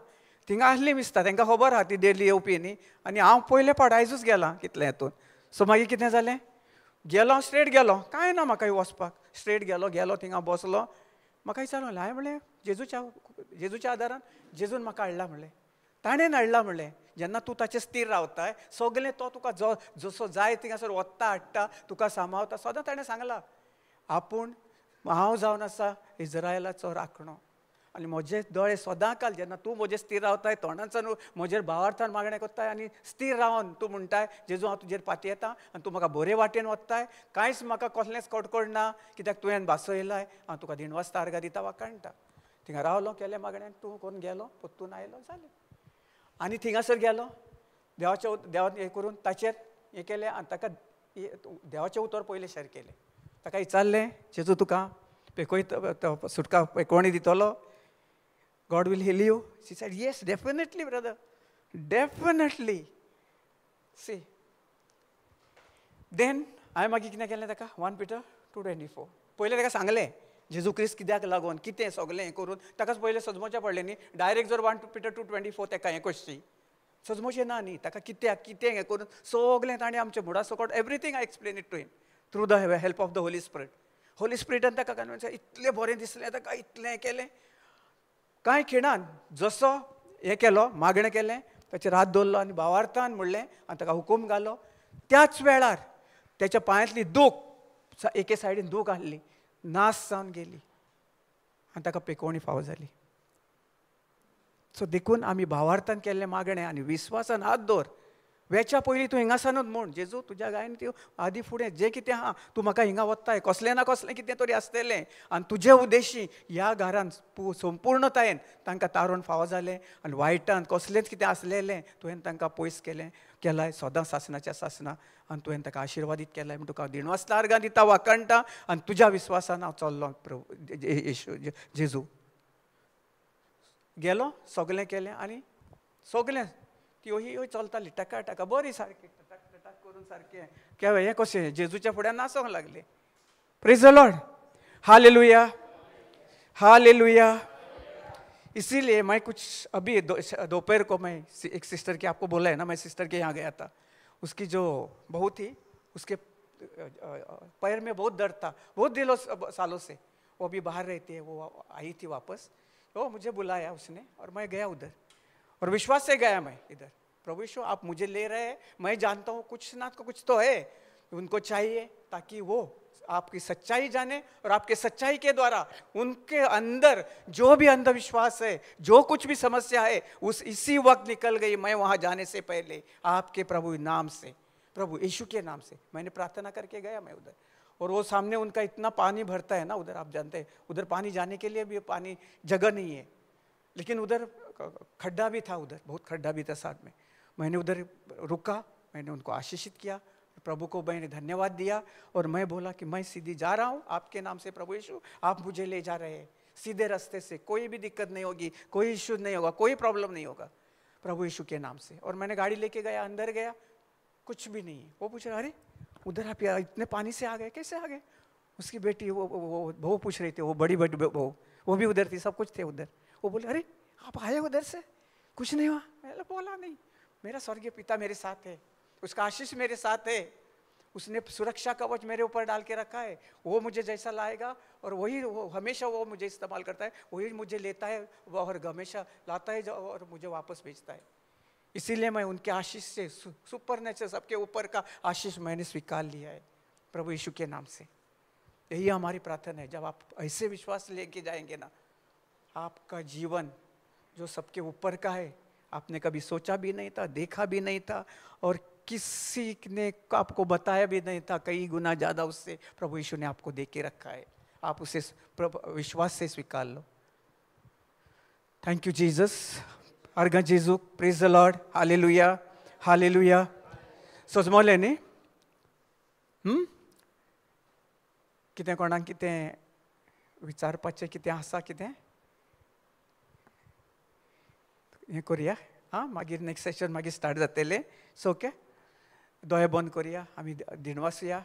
थिंगा आसलीं दिसता, तांकां खबर आहा ती डेली येवपी न्ही. आनी हांव पयले फावट आयजूच गेलां कितलें हेतून. सो मागीर कितें जालें, गेलो स्ट्रेट गेलो, कांय ना म्हाका वचपाक, स्ट्रेट गेलो, गेलो थिंगा बसलो. म्हाका विचारूंक लागलें, हांवें म्हणलें जेजूच्या जेजूच्या आदारान जेजून म्हाका हाडला म्हणलें, ताणें हाडला म्हणलें. जेन्ना तूं ताचेर स्थीर रावताय सगलें तो तुका जो जसो जाय थिंगासर वत्ता हाडटा, तुका सांबाळता. सदां ताणें सांगलां आपूण हांव जावन आसा इज्रायलाचो राखणो आनी म्हजे दोळे सदां काल जेन्ना तूं म्हजेर स्थीर रावताय, तोंडांतल्यान म्हजेर भावार्थान मागणें करताय आनी स्थीर रावन तूं म्हणटाय जेजू हांव तुजेर पातयेता आनी तूं म्हाका बरे वाटेन वताय, कांयच म्हाका कसलेंच कटकट ना, कित्याक तुवें भासयलाय, हांव तुका दिणवासता, आर्गां दिता, वाखाणटा. थिंगा रावलो, केलें मागणें, तूं करून गेलो, परतून आयलो, जालें. आनी थिंगासर गेलो, देवाचें देवान हें करून ताचेर हें केलें आनी ताका देवाचें उतर पयलें शेअर केलें. ताका विचारलें जेजू तुका पेकोय सुटका पेकोवणी दितलो, God will heal you? She said, yes, definitely, brother, definitely. See, then हांवें मागीर कितें केलें ताका 1 Peter 2:24 पयलें ताका सांगलें जेजू क्रिस्त कित्याक लागून कितें सगळें हें करून ताकाच पयलें सजमोचें पडलें न्ही. डायरेक्ट जर 1 Peter 2:24 ताका हें कशी सजमोचें ना न्ही, ताका कित्याक कितें हें करून सगळें ताणें आमचें मुडा सकट everything I explain it to him through the help of the Holy Spirit. Holy स्पिरिटान ताका कन्विन्स, इतलें बरें दिसलें ताका, इतलें केलें. कांय खिणान जसो हें केलो, मागणें केलें, ताचेर हात दवरलो आनी भावार्थान म्हणलें आनी ताका हुकूम घालो. त्याच वेळार त्याच्या पांयांतली दूख, एके सायडीन दूख आहली, नाश जावन गेली आनी ताका पेकोवणी फावो जाली. सो देखून आमी भावार्थान केल्लें मागणें आनी विस्वासान हात दवर. वेच्या पयलीं तूं हिंगासानूच म्हूण जेजू तुज्या गायन त्यो आदी फुडें जें कितें आहा तूं म्हाका हिंगा वत्ताय, कसलें ना कसलें कितें तरी आसतलें आनी तुजे उद्देशी ह्या घरान संपूर्णतायेन तांकां तारोन फावो जालें आनी वायटान कसलेंच कितें आसलेलें तुवें तांकां पयस केलें केलाय सदां सासणाच्या सासणां आनी तुवें ताका आशिर्वादीत केलाय म्हूण तुका दिणवासता अर्गां दिता वाखाणटा आनी तुज्या विस्वासान हांव चल्लो प्रभू येशू जेजू. गेलो सगळें केलें आनी सगळें ती ही चलताली टका टका बरी सारकी टक टक करून सारकें केव्हा हें कशें जेजूच्या फुड्यान नाचोंक लागलें. Praise the Lord, hallelujah, hallelujah. इसीलिए मैं कुछ अभी दोपहर को मैं एक सिस्टर के, आपको बोला है ना, मैं सिस्टर के यहाँ गया था. उसकी जो बहू थी उसके पैर में बहुत दर्द था, बहुत दिनों सालों से. वो अभी बाहर रहती है, वो आई थी वापस, तो मुझे बुलाया उसने और मैं गया उधर और विश्वास से गया मैं इधर. प्रभु यीशु आप मुझे ले रहे हैं, मैं जानता हूँ कुछ ना कुछ तो है उनको चाहिए, ताकि वो आपकी सच्चाई जाने और आपके सच्चाई के द्वारा उनके अंदर जो भी अंधविश्वास है, जो कुछ भी समस्या है, उस इसी वक्त निकल गई मैं वहाँ जाने से पहले आपके प्रभु नाम से, प्रभु यीशु के नाम से मैंने प्रार्थना करके गया मैं उधर. और वो सामने उनका इतना पानी भरता है ना उधर, आप जानते हैं उधर पानी जाने के लिए भी पानी जगह नहीं है, लेकिन उधर खड्डा भी था, उधर बहुत खड्डा भी था साथ में. मैंने उधर रुका, मैंने उनको आशीषित किया, प्रभु को मैंने धन्यवाद दिया और मैं बोला कि मैं सीधी जा रहा हूँ आपके नाम से प्रभु यीशु, आप मुझे ले जा रहे हैं सीधे रास्ते से, कोई भी दिक्कत नहीं होगी, कोई इश्यू नहीं होगा, कोई प्रॉब्लम नहीं होगा प्रभु यीशु के नाम से. और मैंने गाड़ी लेके गया, अंदर गया, कुछ भी नहीं. वो पूछ रहा अरे उधर आप इतने पानी से आ गए, कैसे आ गए? उसकी बेटी वो बहू पूछ रही थी, वो बड़ी बड़ी बहू, वो भी उधर थी, सब कुछ थे उधर. वो बोले अरे आप आए उधर से, कुछ नहीं हुआ? मैंने बोला नहीं, मेरा स्वर्गीय पिता मेरे साथ है, उसका आशीष मेरे साथ है, उसने सुरक्षा कवच मेरे ऊपर डाल के रखा है, वो मुझे जैसा लाएगा और वही वो हमेशा वो मुझे इस्तेमाल करता है, वही मुझे लेता है और हमेशा लाता है और मुझे वापस भेजता है. इसीलिए मैं उनके आशीष से सुपर नेचर सबके ऊपर का आशीष मैंने स्वीकार लिया है प्रभु यीशु के नाम से. यही हमारी प्रार्थना है. जब आप ऐसे विश्वास लेके जाएंगे ना, आपका जीवन जो सबके ऊपर का है, आपने कभी सोचा भी नहीं था, देखा भी नहीं था और किसी ने आपको बताया भी नहीं था, कई गुना ज़्यादा उससे प्रभु यीशु ने आपको दे के रखा है. आप उसे विश्वास से स्वीकार लो. Thank you Jesus. अर्घ जेजू. Praise the Lord. Hallelujah, hallelujah. सजमोलें न्ही? कितें कोणाक कितें विचारपाचें कितें आसा, कितें हें करुया आं, मागीर नेक्स्ट सेशन मागीर स्टार्ट जातलें. सो ओके, दोळे बंद करुया, आमी दिणवासुया.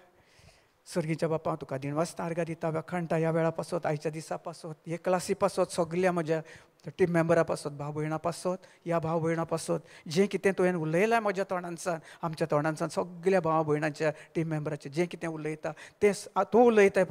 सर्गीच्या बापा, तुका दिणवासता अर्घां दिता, वाखाणटा ह्या वेळा पासत, आयच्या दिसा पासत, हे क्लासी पासत, सगल्या म्हज्या टीम मेंबरा पासत, भाव भयणां पासत, ह्या भाव भयणां पासत जें कितें तुवें उलयलां म्हज्या तोंडांसान, आमच्या तोंडांसान, सगल्या भाव भयणांच्या टीम मेंबराचें जें कितें उलयता तें तूं उलयताय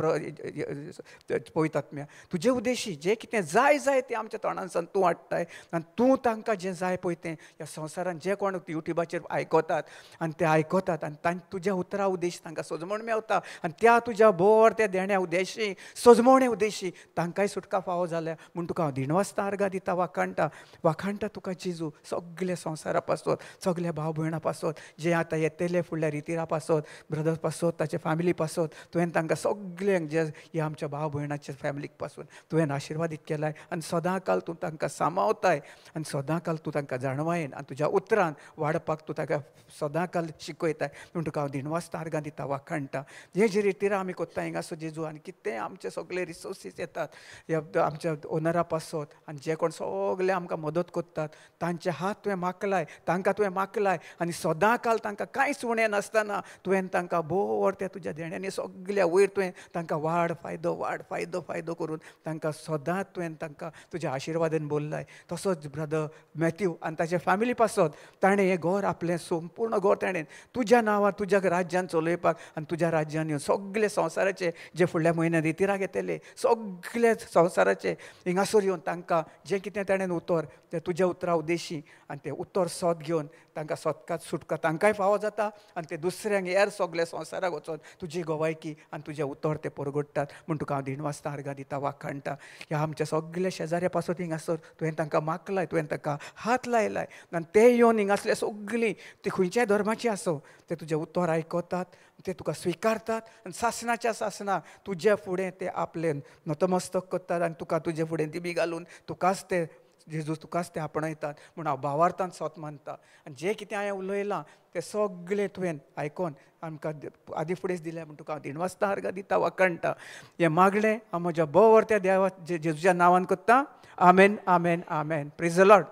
पवित्र आत्म्या, तुजे उद्देशी जें कितें जाय जाय तें आमच्या तोंडांसान तूं हाडटाय आनी तूं तांकां जें जाय पळय तें ह्या संवसारान जे कोण युट्यूबाचेर आयकतात आनी ते आयकतात आनी तांकां तुज्या उतरा उद्देश तांकां सजमण मेवता आनी त्या तुज्या बोर त्या देण्या उद्देशी सजमवणे उद्देशी तांकांय सुटका फावो जाल्या म्हूण तुका हांव दिणवासता अर्घां दिता, वाखाणटा, वाखाणटा तुका जेजू सगल्या संवसारा पासत, सगल्या भाव भयणां पासत, जे आतां येतले फुडल्या रितिरा पासत, ब्रदर्स पासत, ताचे फॅमिली पासत, तुवें तांकां सगल्यांक जे ह्या आमच्या भाव भयणाच्या फॅमिलीक पासून तुवें आशिर्वादीत केलाय आनी सदां काल तूं तांकां सांबाळताय आनी सदां काल तूं तांकां जाणवायेन आनी तुज्या उतरान वाडपाक तूं ताका सदां काल शिकयताय म्हूण तुका हांव दिणवासता अर्घां दिता, वाखाणटा. हे जे रितिरा आमी कोत्ता हिंगासो जेजू आनी कितें आमचे सगळे रिसोर्सीस येतात ह्या आमच्या ओनरा पासत आनी जे कोण सगळे आमकां मदत करतात तांचे हात तुवें माकलाय, तांकां तुवें माकलाय आनी सदां काल तांकां कांयच उणें नासतना तुवें तांकां भोव त्या तुज्या देण्यांनी सगल्या वयर तुवें तांकां वाड फायदो वाड फायदो फायदो करून तांकां सदांच तुवें तांकां तुज्या आशिर्वादान बोल्लाय. तसोच ब्रदर मॅथ्यू आनी ताच्या फॅमिली पासत ताणें हें घर आपलें संपूर्ण घर ताणें तुज्या नांवार तुज्या राज्यान चलोवपाक आनी तुज्या राज्यान येवन सगळे संवसाराचे जे फुडल्या म्हयन्यांत रितिराक येतले सगळे संवसाराचे हिंगासर येवन तांकां जें कितें ताणें उतर तें तुज्या उतरा उद्देशी आनी तें उतर सोद घेवन तांकां सोदकात सुटका तांकांय फावो जाता आनी ते दुसऱ्यांक हेर सगळे संवसाराक वचोन तुजी गोवायकी आनी तुजें उतर ते परगडटात म्हूण तुका हांव दिणवासता आर्गां दिता वाखाणटा. ह्या आमच्या सगल्या शेजाऱ्या पासत हिंगासर तुवें तांकां माकलाय, तुवें तांकां हात लायलाय आनी ते येवन हिंगासले सगळीं ती खंयच्याय धर्माची आसूं ते तुजें उतर आयकतात, ते तुका स्विकारतात आनी सासणाच्या सासणां तुज्या फुडें ते आपलें नतमस्तक करतात आनी तुका तुजे फुडें दिबी घालून तुकाच ते जेजू तुकाच ते आपणायतात म्हूण हांव भावार्थान सोत मानता. आनी जें कितें हांवें उलयलां तें सगळें तुवें आयकोन आमकां आदी फुडेंच दिलें म्हूण तुका हांव दिणवासता आर्गां दिता वाखाणटा. हें मागणें हांव म्हज्या भोव त्या देवा जेजूच्या नांवान करता. आमेन आमेन आमेन. Praise the Lord.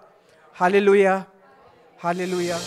Hallelujah hallelujah.